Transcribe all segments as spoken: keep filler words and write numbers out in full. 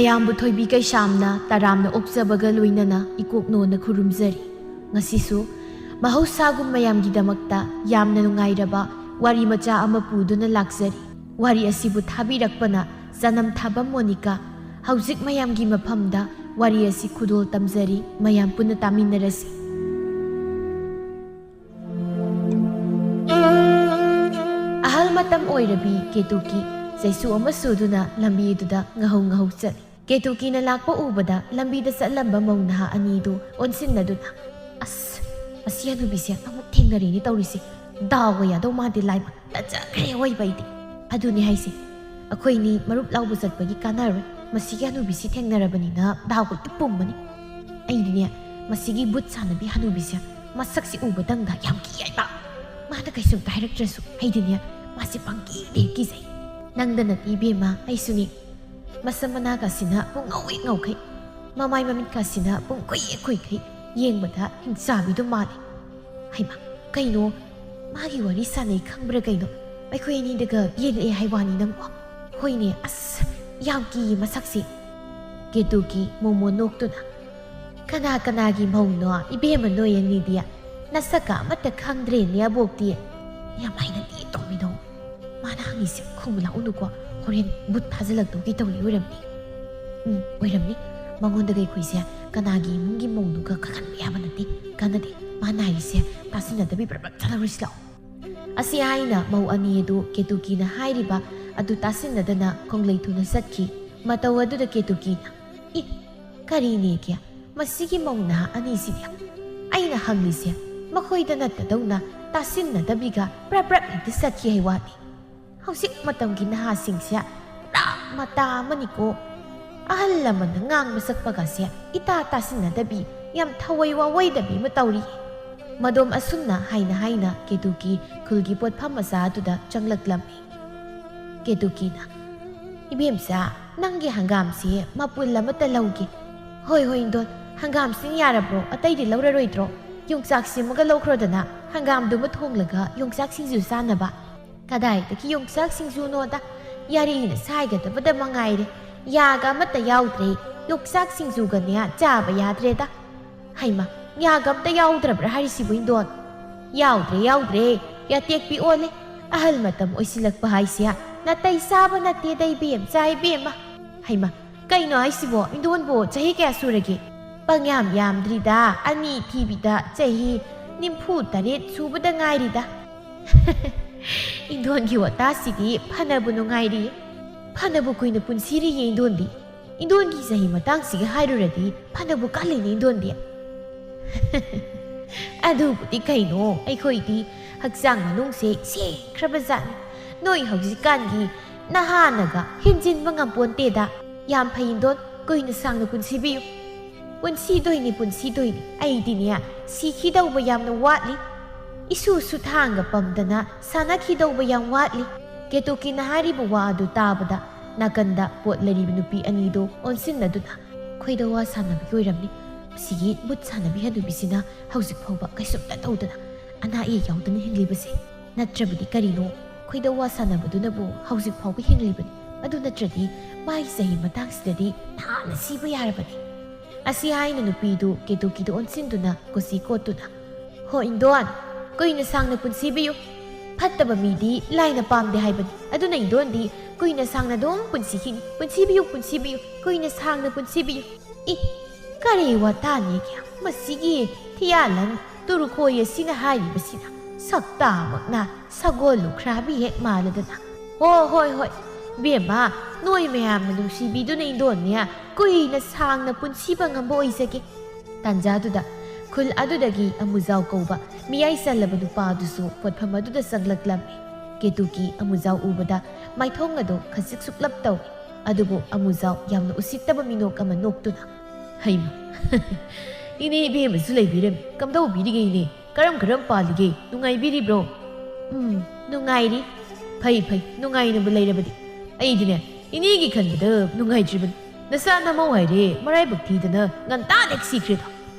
ꯃꯌꯥꯝꯕꯨ ꯊꯣꯏꯕꯤ ꯀꯩꯁꯥꯝꯅ ꯇꯔꯥꯝꯅ ꯑꯣꯛꯆꯕꯒ ꯂꯣꯏꯅꯅ ꯏꯀꯣꯛꯅꯣꯅ ꯈꯨꯔꯨꯝꯖꯔꯤ꯫ ꯉꯁꯤꯁꯨ ꯃꯍꯧꯁꯥꯒꯨꯝ ꯃꯌꯥꯝꯒꯤꯗꯃꯛꯇ ꯌꯥꯝꯅ ꯅꯨꯡꯉꯥꯏꯔꯕ ꯋꯥꯔꯤ ꯃꯆꯥ ꯑꯃ ꯄꯨꯗꯨꯅ ꯂꯥꯛꯆꯔꯤ꯫ ꯋꯥꯔꯤ ꯑꯁꯤꯕꯨ ꯊꯥꯕꯤꯔꯛꯄꯅ ꯆꯅꯝ ꯊꯥꯕ ꯃꯣꯅꯤꯀꯥ꯫ ꯍꯧꯖꯤꯛ ꯃꯌꯥꯝꯒꯤ ꯃꯐꯝꯗ ꯋꯥꯔꯤ ꯑꯁꯤ ꯈꯨꯗꯣꯜ ꯇꯝꯖꯔꯤ, ꯃꯌꯥꯝ ꯄꯨꯟꯅ ꯇꯥꯃꯤꯟꯅꯔꯁꯤ꯫ ꯑꯍꯜ ꯃꯇꯝ ꯑꯣꯏꯔꯕꯤ ꯀꯦꯇꯨꯀꯤ ꯆꯩꯁꯨ ꯑꯃ ꯁꯨꯗꯨꯅ ꯂꯝꯕꯤꯗꯨꯗ ꯉꯍꯧ ꯉꯍꯧ ꯆꯠꯂꯤ꯫ ꯀꯦꯇꯨꯀꯤꯅ ꯂꯥꯛꯄ ꯎꯕꯗ ꯂꯝꯕꯤꯗ ꯆꯠꯂꯝꯕ ꯃꯧ ꯅꯍꯥ ꯑꯅꯤꯗꯨ ꯑꯣꯟꯁꯤꯟꯅꯗꯨꯅ, "ꯑꯁ, ꯃꯁꯤ ꯍꯅꯨꯕꯤꯁꯦ ꯑꯃꯨꯛ ꯊꯦꯡꯅꯔꯦꯅꯦ ꯇꯧꯔꯤꯁꯦ꯫ ꯗꯥꯎꯒ ꯌꯥꯗꯧ ꯃꯥꯟꯗꯦ ꯂꯥꯏꯃ꯫ ꯇꯟꯖꯈ꯭ꯔꯦ ꯑꯋꯣꯏꯕ ꯑꯩꯗꯤ꯫ ꯑꯗꯨꯅꯦ ꯍꯥꯏꯁꯦ, ꯑꯩꯈꯣꯏꯅꯤ ꯃꯔꯨꯞ ꯂꯥꯎꯕ ꯆꯠꯄꯒꯤ ꯀꯥꯟꯅꯔꯣꯏ꯫ ꯃꯁꯤꯒꯤ ꯍꯅꯨꯕꯤꯁꯤ ꯊꯦꯡꯅꯔꯕꯅꯤꯅ ꯗꯥꯎꯒ ꯂꯣꯏ ꯄꯨꯝꯃꯅꯤ꯫ ꯑꯩꯗꯤꯅꯦ, ꯃꯁꯤꯒꯤ ꯕꯨꯠ ꯁꯥꯟꯅꯕꯤ ꯍꯅꯨꯕꯤꯁꯦ ꯃꯁꯛꯁꯤ ꯎꯕꯗꯪꯗ ꯌꯥꯝ ꯀꯤ ꯍꯥꯏꯕ꯫ ꯃꯥꯅ ꯀꯩꯁꯨꯝꯇ ꯍꯥꯏꯔꯛꯇ꯭ꯔꯁꯨ ꯑꯩꯗꯤꯅꯦ, ꯃꯥꯁꯦ ꯄꯪꯀꯤꯗ ꯍꯦꯛ ꯀꯤꯖꯩ꯫ ꯅꯪꯗ ꯅꯠꯇꯦ ꯏꯕꯦꯝꯃ, ꯑꯩꯁꯨꯅꯤ꯫ ꯃꯁꯝ ꯃꯅꯥꯒꯁꯤꯅ ꯄꯨꯡ ꯉꯧ ꯍꯦꯛ ꯉꯧꯈꯩ, ꯃꯃꯥꯏ ꯃꯃꯤꯠꯀꯁꯤꯅ ꯄꯨꯡ ꯈꯨꯏ ꯍꯦꯛ ꯈꯨꯏꯈꯩ, ꯌꯦꯡꯕꯗ ꯍꯤꯡꯆꯥꯕꯤꯗꯣ ꯃꯥꯜꯂꯤ꯫ ꯍꯩꯃꯥ, ꯀꯩꯅꯣ? ꯃꯥꯒꯤ ꯋꯥꯔꯤ ꯁꯥꯟꯅꯩ ꯈꯪꯕ꯭ꯔꯥ ꯀꯩꯅꯣ? ꯑꯩꯈꯣꯏ ꯑꯅꯤꯗꯒ ꯌꯦꯡꯉꯛꯑꯦ ꯍꯥꯏ ꯋꯥꯅꯤ ꯅꯪꯕꯣ꯫ ꯍꯣꯏꯅꯦ, ꯑꯁ, ꯌꯥꯝ ꯀꯤꯌꯦ ꯃꯁꯛꯁꯦ꯫ ꯀꯦꯇꯨꯀꯤ ꯃꯣꯃꯣ ꯅꯣꯛꯇꯨꯅ, "ꯀꯅꯥ ꯀꯅꯥꯒꯤ ꯃꯧꯅꯣ ꯏꯕꯦꯝꯃ ꯅꯣꯏ ꯑꯅꯤꯗꯤ? ꯅꯁꯛꯀ ꯑꯃꯠꯇ ꯈꯪꯗ꯭ꯔꯦꯅꯦ ꯑꯕꯣꯛꯇꯤ꯫ ꯌꯥꯝ ꯍꯩꯅꯗꯦ ꯇꯧꯃꯤꯗꯣ꯫ ꯃꯥꯅ ꯍꯪꯉꯤꯁꯦ ꯈꯨꯝꯃꯨ ꯂꯥꯛꯎꯅꯨꯀꯣ, ꯍꯣꯔꯦꯟ ꯕꯨꯠ ꯊꯥꯖꯤꯜꯂꯛꯇꯧꯒꯤ ꯇꯧꯔꯤ ꯑꯣꯏꯔꯝꯅꯤ꯫ ꯎꯝ, ꯑꯣꯏꯔꯝꯅꯤ꯫ ꯃꯉꯣꯟꯗꯒ ꯑꯩꯈꯣꯏꯁꯦ ꯀꯅꯥꯒꯤ ꯏꯃꯨꯡꯒꯤ ꯃꯧꯅꯣꯒ ꯈꯪꯍꯟꯕ ꯌꯥꯕ ꯅꯠꯇꯦ꯫ ꯀꯥꯟꯅꯗꯦ꯫ ꯃꯥꯅ ꯍꯥꯏꯔꯤꯁꯦ ꯇꯥꯁꯤꯟꯅꯗꯕꯤ ꯕ꯭ꯔꯕ꯭ꯔ ꯆꯠꯍꯧꯔꯁꯤ ꯂꯥꯛꯑꯣ꯫" ꯑꯁꯤ ꯍꯥꯏꯅ ꯃꯧ ꯑꯅꯤ ꯑꯗꯨ ꯀꯦꯇꯨꯀꯤꯅ ꯍꯥꯏꯔꯤꯕ ꯑꯗꯨ ꯇꯥꯁꯤꯟꯅꯗꯅ ꯈꯣꯡꯂꯩ ꯊꯨꯅ ꯆꯠꯈꯤ꯫ ꯃꯇꯧ ꯑꯗꯨꯗ ꯀꯦꯇꯨꯀꯤꯅ, "ꯏ, ꯀꯔꯤꯅꯦꯒꯦ? ꯃꯁꯤꯒꯤ ꯃꯧ ꯅꯍꯥ ꯑꯅꯤꯁꯤꯗꯤ ꯑꯩꯅ ꯍꯪꯂꯤꯁꯦ ꯃꯈꯣꯏꯗ ꯅꯠꯇꯗꯧꯅ ꯇꯥꯁꯤꯟꯅꯗꯕꯤꯒ ꯄ꯭ꯔꯞ ꯄ꯭ꯔꯞ ꯍꯦꯛꯇ ꯆꯠꯈꯤ ꯍꯥꯏ ꯋꯥꯅꯤ꯫ ꯍꯧꯖꯤꯛ ꯃꯇꯝꯒꯤ ꯅꯍꯥꯁꯤꯡꯁꯦ ꯄꯨꯔꯥ ꯃꯇꯥ ꯑꯃꯅꯤꯀꯣ꯫ ꯑꯍꯜ ꯂꯃꯟꯅ ꯉꯥꯡꯕ ꯁꯛꯄꯒꯁꯦ ꯏꯇꯥ ꯇꯥꯁꯤꯟꯅꯗꯕꯤ, ꯌꯥꯝ ꯊꯋꯥꯏ ꯋꯥꯋꯥꯏꯗꯕꯤ ꯑꯃ ꯇꯧꯔꯤ꯫" ꯃꯗꯣꯝ ꯑꯁꯨꯝꯅ ꯍꯥꯏꯅ ꯍꯥꯏꯅ ꯀꯦꯇꯨꯀꯤ ꯈꯨꯜꯒꯤ ꯄꯣꯠꯐꯝ ꯃꯆꯥ ꯑꯗꯨꯗ ꯆꯪꯂꯛꯂꯝꯃꯤ꯫ ꯀꯦꯇꯨꯀꯤꯅ, "ꯏꯕꯦꯝꯆꯥ, ꯅꯪꯒꯤ ꯍꯪꯒꯥꯝꯁꯤ ꯃꯄꯨꯜ ꯑꯃꯠꯇ ꯂꯧꯒꯦ꯫" "ꯍꯣꯏ, ꯍꯣꯏ, ꯏꯟꯗꯣꯟ, ꯍꯪꯒꯥꯝꯁꯤꯡ ꯌꯥꯔꯕ꯭ꯔꯣ? ꯑꯇꯩꯗꯤ ꯂꯧꯔꯔꯣꯏꯗ꯭ꯔꯣ? ꯌꯣꯡꯆꯥꯛ ꯁꯦꯝꯃꯒ ꯂꯧꯈ꯭ꯔꯣꯗꯅ, ꯍꯪꯒꯥꯝꯗꯨꯃ ꯊꯣꯡꯂꯒ ꯌꯣꯡꯆꯥꯛ ꯁꯤꯡꯖꯨ ꯆꯥꯅꯕ꯫" "ꯀꯗꯥꯏꯗꯒꯤ ꯌꯣꯡꯆꯥꯛ ꯁꯤꯡꯖꯨꯅꯣꯗ, ꯌꯥꯔꯤꯅ ꯁꯥꯏꯒꯗꯕꯗ ꯃꯉꯥꯏꯔꯦ꯫ "ꯌꯥꯒ ꯑꯃꯠꯇ ꯌꯥꯎꯗ꯭ꯔꯦ, ꯌꯣꯡꯆꯥꯛ ꯁꯤꯡꯖꯨꯒꯅꯦ ꯆꯥꯕ ꯌꯥꯗ꯭ꯔꯦꯗ"꯫ "ꯍꯩꯃ, ꯌꯥꯒ ꯑꯝꯇ ꯌꯥꯎꯗ꯭ꯔꯕ꯭ꯔꯥ ꯍꯥꯏꯔꯤꯁꯤꯕꯨ, ꯏꯟꯗꯣꯟ?" "ꯌꯥꯎꯗ꯭ꯔꯦ, ꯌꯥꯎꯗ꯭ꯔꯦ, ꯌꯥꯇꯦꯛꯄꯤ ꯑꯣꯜꯂꯦ꯫ ꯑꯍꯜ ꯃꯇꯝ ꯑꯣꯏꯁꯤꯜꯂꯛꯄ ꯍꯥꯏꯁꯦ ꯅꯥꯇꯩ ꯆꯥꯕ ꯅꯠꯇꯦꯗ, ꯏꯕꯦꯝꯆꯥ, ꯏꯕꯦꯝꯃ"꯫ "ꯍꯩꯃ, ꯀꯩꯅꯣ ꯍꯥꯏꯁꯤꯕꯣ? ꯏꯟꯗꯣꯟꯕꯨ ꯆꯍꯤ ꯀꯌꯥ ꯁꯨꯔꯒꯦ?" "ꯄꯪꯌꯥꯝ ꯌꯥꯝꯗ꯭ꯔꯤꯗ, ꯑꯅꯤ ꯊꯤꯕꯤꯗ ꯆꯍꯤ ꯅꯤꯐꯨ ꯇꯔꯦꯠ ꯁꯨꯕꯗ ꯉꯥꯏꯔꯤꯗ"꯫ ꯏꯟꯗꯣꯟꯒꯤ ꯋꯥꯇꯥꯁꯤꯗꯤ ꯐꯅꯕꯨ ꯅꯨꯡꯉꯥꯏꯔꯤꯌꯦ, ꯐꯅꯕꯨ ꯀꯨꯏꯅ ꯄꯨꯟꯁꯤꯔꯤꯌꯦ ꯏꯟꯗꯣꯟꯗꯤ꯫ ꯏꯟꯗꯣꯟꯒꯤ ꯆꯍꯤ ꯃꯇꯥꯡꯁꯤꯒ ꯍꯥꯏꯔꯨꯔꯗꯤ ꯐꯅꯕꯨ ꯀꯜꯂꯤꯅꯦ ꯏꯟꯗꯣꯟꯗꯤ꯫ "ꯑꯗꯨꯕꯨꯗꯤ ꯀꯩꯅꯣ, ꯑꯩꯈꯣꯏꯗꯤ ꯍꯛꯆꯥꯡ ꯃꯅꯨꯡꯁꯦ ꯁꯦꯡꯈ꯭ꯔꯕ ꯖꯥꯠꯅꯤ꯫ ꯅꯣꯏ ꯍꯧꯖꯤꯛꯀꯥꯟꯒꯤ ꯅꯍꯥꯅꯒ ꯍꯦꯟꯖꯤꯟꯕ ꯉꯝꯄꯣꯟꯇꯦꯗ꯫ ꯌꯥꯝ ꯐꯩ ꯏꯟꯗꯣꯟ, ꯀꯨꯏꯅ ꯁꯥꯡꯅ ꯄꯨꯟꯁꯤꯕꯤꯌꯨ"꯫ "ꯄꯨꯟꯁꯤꯗꯣꯏꯅꯤ, ꯄꯨꯟꯁꯤꯗꯣꯏꯅꯤ꯫ ꯑꯩꯗꯤꯅꯦ, ꯁꯤꯈꯤꯗꯧꯕ ꯌꯥꯝꯅ ꯋꯥꯠꯂꯤ꯫ ꯏꯁꯨ ꯁꯨꯊꯥꯡꯒ ꯄꯝꯗꯅ ꯁꯥꯟꯅꯈꯤꯗꯧꯕ ꯌꯥꯝ ꯋꯥꯠꯂꯤ"꯫ ꯀꯦꯇꯨꯀꯤꯅ ꯍꯥꯏꯔꯤꯕ ꯋꯥ ꯑꯗꯨ ꯇꯥꯕꯗ ꯅꯥꯀꯟꯗ ꯄꯣꯠ ꯂꯩꯔꯤꯕ ꯅꯨꯄꯤ ꯑꯅꯤꯗꯨ ꯑꯣꯟꯁꯤꯟꯅꯗꯨꯅ, "ꯈꯣꯏꯗꯧ ꯋꯥ ꯁꯥꯟꯅꯕꯒꯤ ꯑꯣꯏꯔꯝꯅꯤ꯫ ꯁꯤꯒꯤ ꯕꯨꯠ ꯁꯥꯟꯅꯕꯤ ꯍꯅꯨꯕꯤꯁꯤꯅ ꯍꯧꯖꯤꯛ ꯐꯥꯎꯕ ꯀꯩꯁꯨꯝꯇ ꯇꯧꯗꯅ ꯑꯅꯥ ꯑꯌꯦꯛ ꯌꯥꯎꯗꯅ ꯍꯤꯡꯂꯤꯕꯁꯦ꯫ ꯅꯠꯇ꯭ꯔꯕꯗꯤ ꯀꯔꯤꯅꯣ? ꯈꯣꯏꯗꯧ ꯋꯥ ꯁꯥꯟꯅꯕꯗꯨꯅꯕꯨ ꯍꯧꯖꯤꯛ ꯐꯥꯎꯕ ꯍꯤꯡꯂꯤꯕꯅꯤ꯫ ꯑꯗꯨ ꯅꯠꯇ꯭ꯔꯗꯤ ꯃꯥꯒꯤ ꯆꯍꯤ ꯃꯇꯥꯡꯁꯤꯗꯗꯤ ꯅꯍꯥꯟꯅ ꯁꯤꯕ ꯌꯥꯔꯕꯅꯤ"꯫ ꯑꯁꯤ ꯍꯥꯏꯅ ꯅꯨꯄꯤꯗꯨ ꯀꯦꯇꯨꯀꯤꯗꯨ ꯑꯣꯟꯁꯤꯟꯗꯨꯅ ꯀꯣꯆꯤ ꯀꯣꯠꯇꯨꯅ, "ꯍꯣ ꯏꯟꯗꯣꯟ, ꯀꯨꯏꯅ ꯁꯥꯡꯅ ꯄꯨꯟꯁꯤꯕꯤꯌꯨ꯫ ꯐꯠꯇꯕ ꯃꯤꯗꯤ ꯂꯥꯏꯅ ꯄꯥꯝꯗꯦ ꯍꯥꯏꯕꯅꯤ꯫ ꯑꯗꯨꯅ ꯏꯟꯗꯣꯟꯗꯤ ꯀꯨꯏꯅ ꯁꯥꯡꯅ ꯑꯗꯨꯝ ꯄꯨꯟꯁꯤꯈꯤꯅꯤ꯫ ꯄꯨꯟꯁꯤꯕꯤꯌꯨ, ꯄꯨꯟꯁꯤꯕꯤꯌꯨ, ꯀꯨꯏꯅ ꯁꯥꯡꯅ ꯄꯨꯟꯁꯤꯕꯤꯌꯨ"꯫ ꯏ, ꯀꯔꯤ ꯋꯥꯇꯥꯅꯦꯒꯦ ꯃꯁꯤꯒꯤ ꯊꯤꯌꯥꯂꯪ ꯇꯨꯔꯨꯈꯣꯏ ꯑꯁꯤꯅ ꯍꯥꯏꯔꯤꯕꯁꯤꯅ? ꯁꯛꯇꯥꯃꯛꯅ ꯁꯒꯣꯜ ꯂꯨꯈ꯭ꯔꯥꯕꯤ ꯍꯦꯛ ꯃꯥꯜꯂꯗꯅ꯫ "ꯍꯣ, ꯍꯣꯏ, ꯍꯣꯏ, ꯕꯦꯝꯃ, ꯅꯣꯏ ꯃꯌꯥꯝꯅ ꯅꯨꯡꯁꯤꯕꯤꯗꯨꯅ ꯏꯟꯗꯣꯟꯅꯦ ꯀꯨꯏꯅ ꯁꯥꯡꯅ ꯄꯨꯟꯁꯤꯕ ꯉꯝꯕ ꯑꯣꯏꯖꯒꯦ"꯫ ꯇꯥꯟꯖꯥꯗꯨꯗ ꯈꯨꯜ ꯑꯗꯨꯗꯒꯤ ꯑꯃꯨꯖꯥꯎ ꯀꯧꯕ ꯃꯤꯌꯥꯏ ꯆꯜꯂꯕ ꯅꯨꯄꯥ ꯑꯗꯨꯁꯨ ꯄꯣꯠꯐꯝ ꯑꯗꯨꯗ ꯆꯪꯂꯛꯂꯝꯃꯤ꯫ ꯀꯦꯇꯨꯀꯤ ꯑꯃꯨꯖꯥꯎ ꯎꯕꯗ ꯃꯥꯏꯊꯣꯡ ꯑꯗꯨ ꯈꯖꯤꯛ ꯁꯨꯛꯂꯞ ꯇꯧꯏ꯫ ꯑꯗꯨꯕꯨ ꯑꯃꯨꯖꯥꯎ ꯌꯥꯝꯅ ꯎꯁꯤꯠꯇꯕ ꯃꯤꯅꯣꯛ ꯑꯃ ꯅꯣꯛꯇꯨꯅ, "ꯍꯩꯃ, ꯏꯅꯦ ꯏꯕꯦꯝꯃꯁꯨ ꯂꯩꯕꯤꯔꯝꯃꯤ꯫ ꯀꯝꯗꯧꯕꯤꯔꯤꯒꯦ ꯏꯅꯦ? ꯀꯔꯝ ꯀꯔꯝ ꯄꯥꯜꯂꯤꯒꯦ? ꯅꯨꯡꯉꯥꯏꯕꯤꯔꯤꯕ꯭ꯔꯣ?" "ꯎꯝ, ꯅꯨꯡꯉꯥꯏꯔꯤ"꯫ "ꯐꯩ ꯐꯩ, ꯅꯨꯡꯉꯥꯏꯅꯕꯨ ꯂꯩꯔꯕꯗꯤ꯫ ꯑꯩꯗꯤꯅꯦ, ꯏꯅꯦꯒꯤ ꯈꯟꯕꯗ ꯅꯨꯡꯉꯥꯏꯇ꯭ꯔꯤꯕꯅꯤ꯫ ꯅꯆꯥ ꯅꯃꯧ ꯍꯥꯏꯔꯦ ꯃꯔꯥꯏꯕꯛ ꯊꯤꯗꯅ ꯉꯟꯇꯥ ꯍꯦꯛ ꯁꯤꯈ꯭ꯔꯦꯗꯣ꯫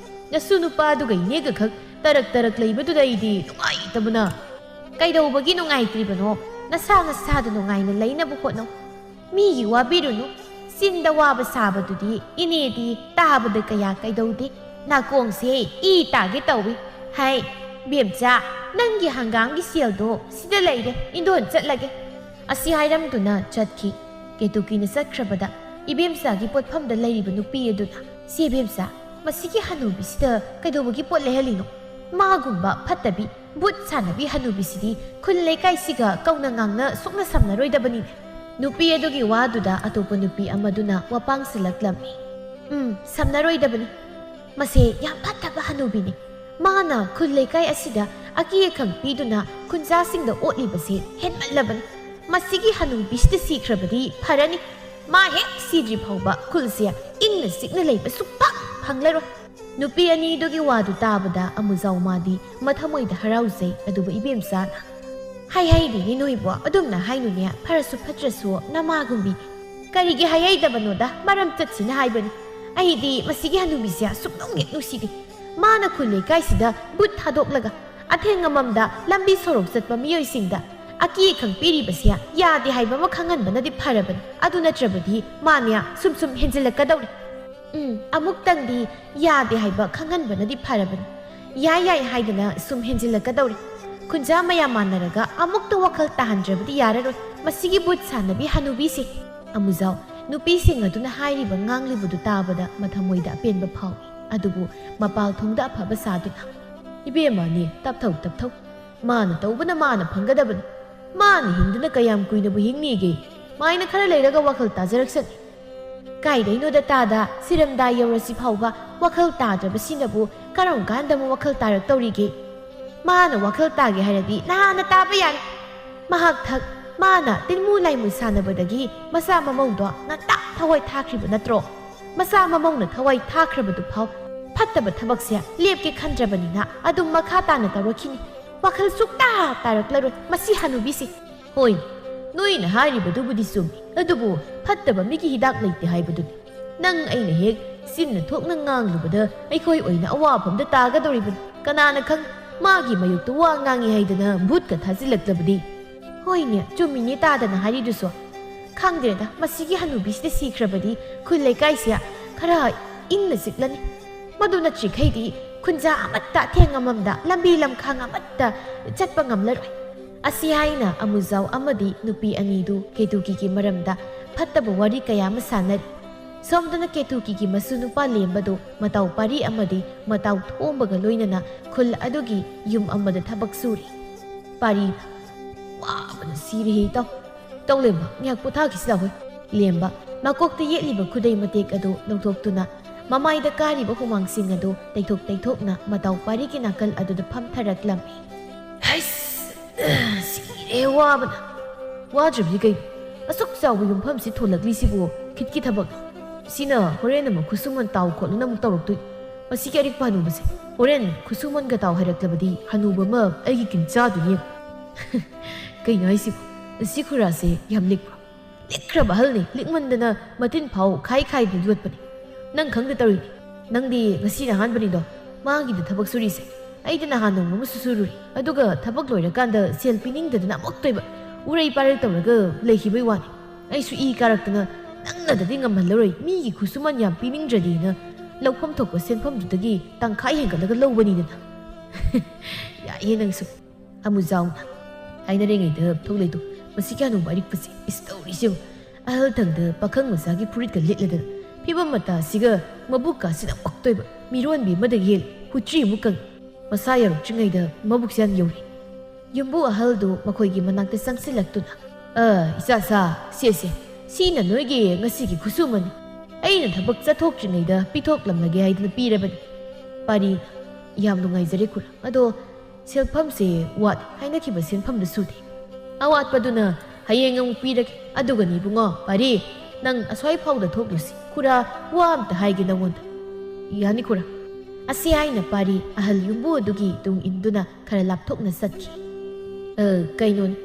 ꯅꯁꯨ ꯅꯨꯄꯥꯗꯨꯒ ꯏꯅꯦꯒ ꯈꯛ ꯇꯔꯛ ꯇꯔꯛ ꯂꯩꯕꯗꯨꯗ ꯑꯩꯗꯤ ꯅꯨꯡꯉꯥꯏꯇꯕꯅ"꯫ "ꯀꯩꯗꯧꯕꯒꯤ ꯅꯨꯡꯉꯥꯏꯇ꯭ꯔꯤꯕꯅꯣ? ꯅꯁꯥ ꯅꯁꯥꯗ ꯅꯨꯡꯉꯥꯏꯅ ꯂꯩꯅꯕ ꯍꯣꯠꯅꯧ꯫ ꯃꯤꯒꯤ ꯋꯥꯕꯤꯔꯨꯅꯨ꯫ ꯆꯤꯟꯗ ꯋꯥꯕ ꯁꯥꯕꯗꯨꯗꯤ ꯏꯅꯦꯗꯤ ꯇꯥꯕꯗ ꯀꯌꯥ ꯀꯩꯗꯧꯗꯦ꯫ ꯅꯥꯀꯣꯡꯁꯦ ꯏ ꯇꯥꯒꯦ ꯇꯧꯏ꯫ ꯍꯥꯏ, "ꯕꯦꯝꯆꯥ, ꯅꯪꯒꯤ ꯍꯪꯒꯥꯝꯒꯤ ꯁꯦꯜꯗꯣ ꯁꯤꯗ ꯂꯩꯔꯦ, ꯏꯟꯗꯣꯟ ꯆꯠꯂꯒꯦ"꯫ ꯑꯁꯤ ꯍꯥꯏꯔꯝꯗꯨꯅ ꯆꯠꯈꯤ꯫ ꯀꯦꯇꯨꯀꯤꯅ ꯆꯠꯈ꯭ꯔꯕꯗ ꯏꯕꯦꯝꯆꯥꯒꯤ ꯄꯣꯠꯐꯝꯗ ꯂꯩꯔꯤꯕ ꯅꯨꯄꯤ ꯑꯗꯨꯅ, "ꯁꯦ ꯏꯕꯦꯝꯆꯥ, ꯃꯁꯤꯒꯤ ꯍꯅꯨꯕꯤꯁꯤꯗ ꯀꯩꯗꯧꯕꯒꯤ ꯄꯣꯠ ꯂꯩꯍꯜꯂꯤꯅꯣ? ꯃꯥꯒꯨꯝꯕ ꯐꯠꯇꯕꯤ, ꯕꯨꯠ ꯁꯥꯟꯅꯕꯤ ꯍꯅꯨꯕꯤꯁꯤꯗꯤ ꯈꯨꯜ ꯂꯩꯀꯥꯏꯁꯤꯒ ꯀꯧꯅ ꯉꯥꯡꯅ ꯁꯨꯛꯅ ꯁꯝꯅꯔꯣꯏꯗꯕꯅꯤꯅꯦ"꯫ ꯅꯨꯄꯤ ꯑꯗꯨꯒꯤ ꯋꯥꯗꯨꯗ ꯑꯇꯣꯞꯄ ꯅꯨꯄꯤ ꯑꯃꯗꯨꯅ ꯋꯥꯄꯥꯡꯁꯤꯜꯂꯛꯂꯝꯃꯤ꯫ "ꯎꯝ, ꯁꯝꯅꯔꯣꯏꯗꯕꯅꯤ꯫ ꯃꯁꯦ ꯌꯥꯝ ꯐꯠꯇꯕ ꯍꯅꯨꯕꯤꯅꯤ꯫ ꯃꯥꯅ ꯈꯨꯜ ꯂꯩꯀꯥꯏ ꯑꯁꯤꯗ ꯑꯀꯤ ꯑꯈꯪ ꯄꯤꯗꯨꯅ ꯈꯨꯟꯖꯥꯁꯤꯡꯗ ꯑꯣꯠꯂꯤꯕꯁꯦ ꯍꯦꯟꯃꯜꯂꯕꯅꯤ꯫ ꯃꯁꯤꯒꯤ ꯍꯅꯨꯕꯤꯁꯤꯗ ꯁꯤꯈ꯭ꯔꯕꯗꯤ ꯐꯔꯅꯤ꯫ ꯃꯥ ꯍꯦꯛ ꯁꯤꯗ꯭ꯔꯤ ꯐꯥꯎꯕ ꯈꯨꯜꯁꯦ ꯏꯪꯅ ꯆꯤꯛꯅ ꯂꯩꯕ ꯁꯨꯛꯐꯪ ꯐꯪꯂꯔꯣꯏ"꯫ ꯅꯨꯄꯤ ꯑꯅꯤꯗꯨꯒꯤ ꯋꯥꯗꯨ ꯇꯥꯕꯗ ꯑꯃꯨꯖꯥꯎ ꯃꯥꯗꯤ ꯃꯊꯃꯣꯏꯗ ꯍꯔꯥꯎꯖꯩ, ꯑꯗꯨꯕꯨ ꯏꯕꯦꯝꯆꯥꯅ, "ꯍꯥꯏ ꯍꯩꯗꯤꯅꯦ ꯅꯣꯏꯕꯣ, ꯑꯗꯨꯝꯅ ꯍꯥꯏꯅꯨꯅꯦ, ꯐꯔꯁꯨ ꯐꯠꯇ꯭ꯔꯁꯨ ꯅꯃꯥꯒꯨꯝꯕꯤꯅꯤ꯫ ꯀꯔꯤꯒꯤ ꯍꯥꯏ ꯍꯩꯗꯕꯅꯣꯗ, ꯃꯔꯝ ꯆꯠꯁꯤꯅ ꯍꯥꯏꯕꯅꯤ꯫ ꯑꯩꯗꯤ ꯃꯁꯤꯒꯤ ꯍꯅꯨꯕꯤꯁꯦ ꯁꯨꯛꯅꯨꯡ ꯍꯦꯛ ꯅꯨꯡꯁꯤꯗꯦ꯫ ꯃꯥꯅ ꯈꯨꯜ ꯂꯩꯀꯥꯏꯁꯤꯗ ꯕꯨꯠ ꯊꯥꯗꯣꯛꯂꯒ ꯑꯊꯦꯡ ꯑꯃꯝꯗ ꯂꯝꯕꯤ ꯁꯣꯔꯣꯛ ꯆꯠꯄ ꯃꯤꯑꯣꯏꯁꯤꯡꯗ ꯑꯀꯤ ꯑꯈꯪ ꯄꯤꯔꯤꯕꯁꯦ ꯌꯥꯗꯦ ꯍꯥꯏꯕ ꯑꯃ ꯈꯪꯍꯟꯕꯅꯗꯤ ꯐꯔꯕꯅꯤ꯫ ꯑꯗꯨ ꯅꯠꯇ꯭ꯔꯕꯗꯤ ꯃꯥꯅꯦ ꯁꯨꯝ ꯁꯨꯝ ꯍꯦꯟꯖꯤꯜꯂꯛꯀꯗꯧꯔꯤ"꯫ "ꯎꯝ, ꯑꯃꯨꯛꯇꯪꯗꯤ ꯌꯥꯗꯦ ꯍꯥꯏꯕ ꯈꯪꯍꯟꯕꯅꯗꯤ ꯐꯔꯕꯅꯤ꯫ ꯌꯥꯏ ꯌꯥꯏ ꯍꯥꯏꯗꯅ ꯁꯨꯝ ꯍꯦꯟꯖꯤꯜꯂꯛꯀꯗꯧꯔꯤ꯫ ꯈꯨꯟꯖꯥ ꯃꯌꯥꯝ ꯃꯥꯟꯅꯔꯒ ꯑꯃꯨꯛꯇ ꯋꯥꯈꯜ ꯇꯥꯍꯟꯗ꯭ꯔꯕꯗꯤ ꯌꯥꯔꯔꯣꯏ ꯃꯁꯤꯒꯤ ꯕꯨꯠ ꯁꯥꯟꯅꯕꯤ ꯍꯅꯨꯕꯤꯁꯦ"꯫ ꯑꯃꯨꯖꯥꯎ, ꯅꯨꯄꯤꯁꯤꯡ ꯑꯗꯨꯅ ꯍꯥꯏꯔꯤꯕ ꯉꯥꯡꯂꯤꯕꯗꯨ ꯇꯥꯕꯗ ꯃꯊꯃꯣꯏꯗ ꯑꯄꯦꯟꯕ ꯐꯥꯎꯏ꯫ ꯑꯗꯨꯕꯨ ꯃꯄꯥꯜ ꯊꯣꯡꯗ ꯑꯐꯕ ꯁꯥꯗꯨꯅ, "ꯏꯕꯦꯝꯃꯅꯤ, ꯇꯞꯊꯧ, ꯇꯞꯊꯧ꯫ ꯃꯥꯅ ꯇꯧꯕꯅ ꯃꯥꯅ ꯐꯪꯒꯗꯕꯅꯤ꯫ ꯃꯥꯅ ꯍꯤꯡꯗꯨꯅ ꯀꯌꯥꯝ ꯀꯨꯏꯅꯕꯨ ꯍꯤꯡꯅꯤꯒꯦ? ꯃꯥꯏꯅ ꯈꯔ ꯂꯩꯔꯒ ꯋꯥꯈꯜ ꯇꯥꯖꯔꯛꯁꯅꯤ"꯫ ꯀꯥꯏꯗꯩꯅꯣꯗ ꯇꯥꯗ, ꯁꯤꯔꯝꯗꯥꯏ ꯌꯧꯔꯁꯤ ꯐꯥꯎꯕ ꯋꯥꯈꯜ ꯇꯥꯗ꯭ꯔꯕꯁꯤꯅꯕꯨ ꯀꯔꯝ ꯀꯥꯟꯗ ꯑꯃꯨꯛ ꯋꯥꯈꯜ ꯇꯥꯔꯛꯇꯧꯔꯤꯒꯦ? ꯃꯥꯅ ꯋꯥꯈꯜ ꯇꯥꯒꯦ ꯍꯥꯏꯔꯗꯤ ꯅꯍꯥꯟꯅ ꯇꯥꯕ ꯌꯥꯔꯦ꯫ ꯃꯍꯥꯛ ꯊꯛ ꯃꯥꯅ ꯇꯤꯟꯃꯨ ꯂꯥꯏꯃꯨ ꯁꯥꯟꯅꯕꯗꯒꯤ ꯃꯆꯥ ꯃꯃꯧꯗꯣ ꯉꯟꯇꯥ ꯊꯋꯥꯏ ꯊꯥꯈ꯭ꯔꯤꯕ ꯅꯠꯇ꯭ꯔꯣ? ꯃꯆꯥ ꯃꯃꯧꯅ ꯊꯋꯥꯏ ꯊꯥꯈ꯭ꯔꯕꯗꯨ ꯐꯥꯎ ꯐꯠꯇꯕ ꯊꯕꯛꯁꯦ ꯂꯦꯞꯀꯦ ꯈꯟꯗ꯭ꯔꯕꯅꯤꯅ ꯑꯗꯨꯝ ꯃꯈꯥ ꯇꯥꯅ ꯇꯧꯔꯛꯈꯤꯅꯤ꯫ ꯋꯥꯈꯜ ꯁꯨꯛꯇꯥ ꯇꯥꯔꯛꯂꯔꯣꯏ ꯃꯁꯤ ꯍꯅꯨꯕꯤꯁꯦ꯫ ꯍꯣꯏ, ꯅꯣꯏꯅ ꯍꯥꯏꯔꯤꯕꯗꯨꯕꯨꯗꯤ ꯆꯨꯝꯃꯤ, ꯑꯗꯨꯕꯨ ꯐꯠꯇꯕ ꯃꯤꯒꯤ ꯍꯤꯗꯥꯛ ꯂꯩꯇꯦ ꯍꯥꯏꯕꯗꯨꯅꯤ꯫ ꯅꯪ ꯑꯩꯅ ꯍꯦꯛ ꯆꯤꯟꯅ ꯊꯣꯛꯅ ꯉꯥꯡꯂꯨꯕꯗ ꯑꯩꯈꯣꯏ ꯑꯣꯏꯅ ꯑꯋꯥꯐꯝꯗ ꯇꯥꯒꯗꯧꯔꯤꯕꯅꯤ꯫ ꯀꯅꯥꯅ ꯈꯪ, ꯃꯥꯒꯤ ꯃꯌꯨꯛꯇ ꯋꯥ ꯉꯥꯡꯉꯤ ꯍꯥꯏꯗꯅ ꯚꯨꯠꯀ ꯊꯥꯖꯤꯜꯂꯛꯂꯕꯗꯤ꯫ ꯍꯣꯏꯅꯦ, ꯆꯨꯝꯃꯤꯅꯦ ꯇꯥꯗꯅ ꯍꯥꯏꯔꯤꯗꯨꯁꯨ꯫ "ꯈꯪꯗ꯭ꯔꯦꯗ, ꯃꯁꯤꯒꯤ ꯍꯅꯨꯕꯤꯁꯤꯗ ꯁꯤꯈ꯭ꯔꯕꯗꯤ ꯈꯨꯜ ꯂꯩꯀꯥꯏꯁꯦ ꯈꯔ ꯏꯪꯅ ꯆꯤꯛꯂꯅꯤ꯫ ꯃꯗꯨ ꯅꯠꯇ꯭ꯔꯤꯈꯩꯗꯤ ꯈꯨꯟꯖꯥ ꯑꯃꯠꯇ, ꯑꯊꯦꯡ ꯑꯃꯝꯗ ꯂꯝꯕꯤ ꯂꯝꯈꯥꯡ ꯑꯃꯠꯇ ꯆꯠꯄ ꯉꯝꯂꯔꯣꯏ"꯫ ꯑꯁꯤ ꯍꯥꯏꯅ ꯑꯃꯨꯖꯥꯎ ꯑꯃꯗꯤ ꯅꯨꯄꯤ ꯑꯅꯤꯗꯨ ꯀꯦꯇꯨꯀꯤꯒꯤ ꯃꯔꯝꯗ ꯐꯠꯇꯕ ꯋꯥꯔꯤ ꯀꯌꯥ ꯑꯃ ꯁꯥꯟꯅꯔꯤ꯫ ꯁꯣꯝꯗꯅ ꯀꯦꯇꯨꯀꯤꯒꯤ ꯃꯁꯨ ꯅꯨꯄꯥ ꯂꯦꯝꯕꯗꯨ ꯃꯇꯥꯎ ꯄꯥꯔꯤ ꯑꯃꯗꯤ ꯃꯇꯥꯎ ꯊꯣꯝꯕꯒ ꯂꯣꯏꯅꯅ ꯈꯨꯜ ꯑꯗꯨꯒꯤ ꯌꯨꯝ ꯑꯃꯗ ꯊꯕꯛ ꯁꯨꯔꯤ꯫ ꯄꯥꯔꯤꯅ, "ꯋꯥꯕꯅ ꯁꯤꯔꯦꯍꯦ ꯏꯇꯥꯎ꯫ ꯏꯇꯥꯎ ꯂꯦꯝꯕ, ꯉꯥꯏꯍꯥꯛ ꯄꯣꯊꯥꯈꯤꯁꯤ ꯂꯥꯎꯍꯦ"꯫ ꯂꯦꯝꯕ ꯃꯀꯣꯛꯇ ꯌꯦꯠꯂꯤꯕ ꯈꯨꯗꯩ ꯃꯇꯦꯛ ꯑꯗꯨ ꯂꯧꯊꯣꯛꯇꯨꯅ ꯃꯃꯥꯏꯗ ꯀꯥꯔꯤꯕ ꯍꯨꯃꯥꯡꯁꯤꯡ ꯑꯗꯨ ꯇꯩꯊꯣꯛ ꯇꯩꯊꯣꯛꯅ ꯃꯇꯥꯎ ꯄꯥꯔꯤꯒꯤ ꯅꯥꯀꯜ ꯑꯗꯨꯗ ꯐꯝꯊꯔꯛꯂꯝꯃꯤ꯫ "ꯍꯩꯁ, ꯁꯤꯔꯦ ꯋꯥꯕꯅ"꯫ "ꯋꯥꯗ꯭ꯔꯕꯗꯤ ꯀꯩꯅꯣ? ꯑꯁꯨꯛ ꯆꯥꯎꯕ ꯌꯨꯝꯐꯝꯁꯤ ꯊꯣꯜꯂꯛꯂꯤꯁꯤꯕꯨ ꯈꯤꯠꯀꯤ ꯊꯕꯛ? ꯁꯤꯅ ꯍꯣꯔꯦꯟ ꯑꯃꯨꯛ ꯈꯨꯠꯁꯨꯃꯟ ꯇꯥꯎ ꯈꯣꯠꯂꯨꯅ ꯑꯃꯨꯛ ꯇꯧꯔꯛꯇꯣꯏ꯫ ꯃꯁꯤꯒꯤ ꯑꯔꯤꯛꯄ ꯍꯅꯨꯕꯁꯦ꯫ ꯍꯣꯔꯦꯟ ꯈꯨꯠꯁꯨꯃꯟꯒ ꯇꯥꯎ ꯍꯥꯏꯔꯛꯂꯕꯗꯤ ꯍꯅꯨꯕ ꯑꯃ ꯑꯩꯒꯤ ꯀꯤꯟ ꯆꯥꯗꯣꯏꯅꯤ ꯌꯦꯡꯉꯨ"꯫ "ꯀꯩꯅꯣ ꯍꯥꯏꯁꯤꯕꯣ? ꯁꯤ ꯈꯨꯔꯥꯁꯦ ꯌꯥꯝ ꯂꯤꯛꯄ꯭ꯔꯣ?" "ꯂꯤꯛꯈ꯭ꯔꯕ ꯑꯍꯜꯅꯤ, ꯂꯤꯛꯃꯟꯗꯅ ꯃꯇꯤꯟ ꯐꯥꯎ ꯈꯥꯏ ꯈꯥꯏꯗꯨꯅ ꯌꯣꯠꯄꯅꯤ꯫ ꯅꯪ ꯈꯪꯗ ꯇꯧꯔꯤꯅꯤ꯫ ꯅꯪꯗꯤ ꯉꯁꯤꯅ ꯑꯍꯥꯟꯕꯅꯤꯗꯣ ꯃꯥꯒꯤꯗ ꯊꯕꯛ ꯁꯨꯔꯤꯁꯦ꯫ ꯑꯩꯗꯤ ꯅꯍꯥꯟ ꯅꯣꯡꯃ ꯑꯃꯁꯨ ꯁꯨꯔꯨꯔꯦ, ꯑꯗꯨꯒ ꯊꯕꯛ ꯂꯣꯏꯔꯀꯥꯟꯗ ꯁꯦꯜ ꯄꯤꯅꯤꯡꯗꯗꯅ ꯑꯃꯨꯛꯇꯣꯏꯕ ꯎꯔꯩ ꯄꯥꯔꯩ ꯇꯧꯔꯒ ꯂꯩꯈꯤꯕꯩ ꯋꯥꯅꯤ꯫ ꯑꯩꯁꯨ ꯏ ꯀꯥꯔꯛꯇꯅ ꯅꯪꯅꯗꯗꯤ ꯉꯝꯍꯜꯂꯔꯣꯏ, ꯃꯤꯒꯤ ꯈꯨꯠꯁꯨꯃꯟ ꯌꯥꯝ ꯄꯤꯅꯤꯡꯗ꯭ꯔꯗꯤꯅ ꯂꯧꯐꯝ ꯊꯣꯛꯄ ꯁꯦꯟꯐꯝꯗꯨꯗꯒꯤ ꯇꯪꯈꯥꯏ ꯍꯦꯟꯒꯠꯂꯒ ꯂꯧꯕꯅꯤꯗꯅ"꯫ "ꯌꯥꯏꯍꯦ ꯅꯪꯁꯨ"꯫ ꯑꯃꯨꯖꯥꯎꯅ ꯍꯥꯏꯅꯔꯤꯉꯩꯗ ꯊꯣꯛꯂꯩꯗꯣ, "ꯃꯁꯤꯒꯤ ꯍꯅꯨꯕ ꯑꯔꯤꯛꯄꯁꯦ ꯏꯁ ꯇꯧꯔꯤꯁꯦ ꯌꯦꯡꯉꯨ꯫ ꯑꯍꯜ ꯊꯪꯗ ꯄꯥꯈꯪ ꯃꯆꯥꯒꯤ ꯐꯨꯔꯤꯠꯀ ꯂꯤꯠꯂꯗꯅ ꯐꯤꯕꯝ ꯃꯇꯥꯁꯤꯒ ꯃꯕꯨꯛꯀꯥꯁꯤꯅ ꯄꯛꯇꯣꯏꯕ ꯃꯤꯔꯣꯟꯕꯤ ꯑꯃꯗꯒꯤ ꯍꯦꯜꯂꯤ, ꯍꯨꯇ꯭ꯔꯤ ꯑꯃꯨꯛ ꯀꯪꯉꯤ꯫ ꯃꯁꯥ ꯌꯧꯔꯛꯇ꯭ꯔꯤꯉꯩꯗ ꯃꯕꯨꯛꯁꯦ ꯌꯥꯝ ꯌꯧꯔꯤ"꯫ ꯌꯨꯝꯕꯨ ꯑꯍꯜꯗꯨ ꯃꯈꯣꯏꯒꯤ ꯃꯅꯥꯛꯇ ꯆꯪꯁꯤꯜꯂꯛꯇꯨꯅ, "ꯑ, ꯏꯆꯥꯁꯥ, ꯁꯦ, ꯁꯦ, ꯁꯤꯅ ꯅꯣꯏꯒꯤ ꯉꯁꯤꯒꯤ ꯈꯨꯠꯁꯨꯃꯟꯅꯤ꯫ ꯑꯩꯅ ꯊꯕꯛ ꯆꯠꯊꯣꯛꯇ꯭ꯔꯤꯉꯩꯗ ꯄꯤꯊꯣꯛꯂꯝꯂꯒꯦ ꯍꯥꯏꯗꯨꯅ ꯄꯤꯔꯕꯅꯤ"꯫ ꯄꯥꯔꯤ, "ꯌꯥꯝ ꯅꯨꯡꯉꯥꯏꯖꯔꯦ ꯈꯨꯔꯥ꯫ ꯑꯗꯣ ꯁꯦꯜꯐꯝꯁꯦ ꯋꯥꯠꯂꯤ, ꯍꯥꯏꯅꯈꯤꯕ ꯁꯦꯟꯐꯝꯗꯨ ꯁꯨꯗꯦ꯫ ꯑꯋꯥꯠꯄꯗꯨꯅ ꯍꯌꯦꯡ ꯑꯃꯨꯛ ꯄꯤꯔꯒꯦ꯫ ꯑꯗꯨꯒꯅꯤ ꯏꯕꯨꯡꯉꯣ, ꯄꯥꯔꯤ, ꯅꯪ ꯑꯁ꯭ꯋꯥꯏ ꯐꯥꯎꯗ ꯊꯣꯛꯂꯨꯁꯤ꯫ ꯈꯨꯔꯥ, ꯋꯥ ꯑꯝꯇ ꯍꯥꯏꯒꯦ ꯅꯪꯉꯣꯟꯗ"꯫ "ꯌꯥꯅꯤ ꯈꯨꯔꯥ"꯫ ꯑꯁꯤ ꯍꯥꯏꯅ ꯄꯥꯔꯤ ꯑꯍꯜ ꯌꯨꯝꯕꯨ ꯑꯗꯨꯒꯤ ꯇꯨꯡ ꯏꯟꯗꯨꯅ ꯈꯔ ꯂꯥꯞꯊꯣꯛꯅ ꯆꯠꯈꯤ꯫ "ꯑ, ꯀꯩꯅꯣꯅꯦ?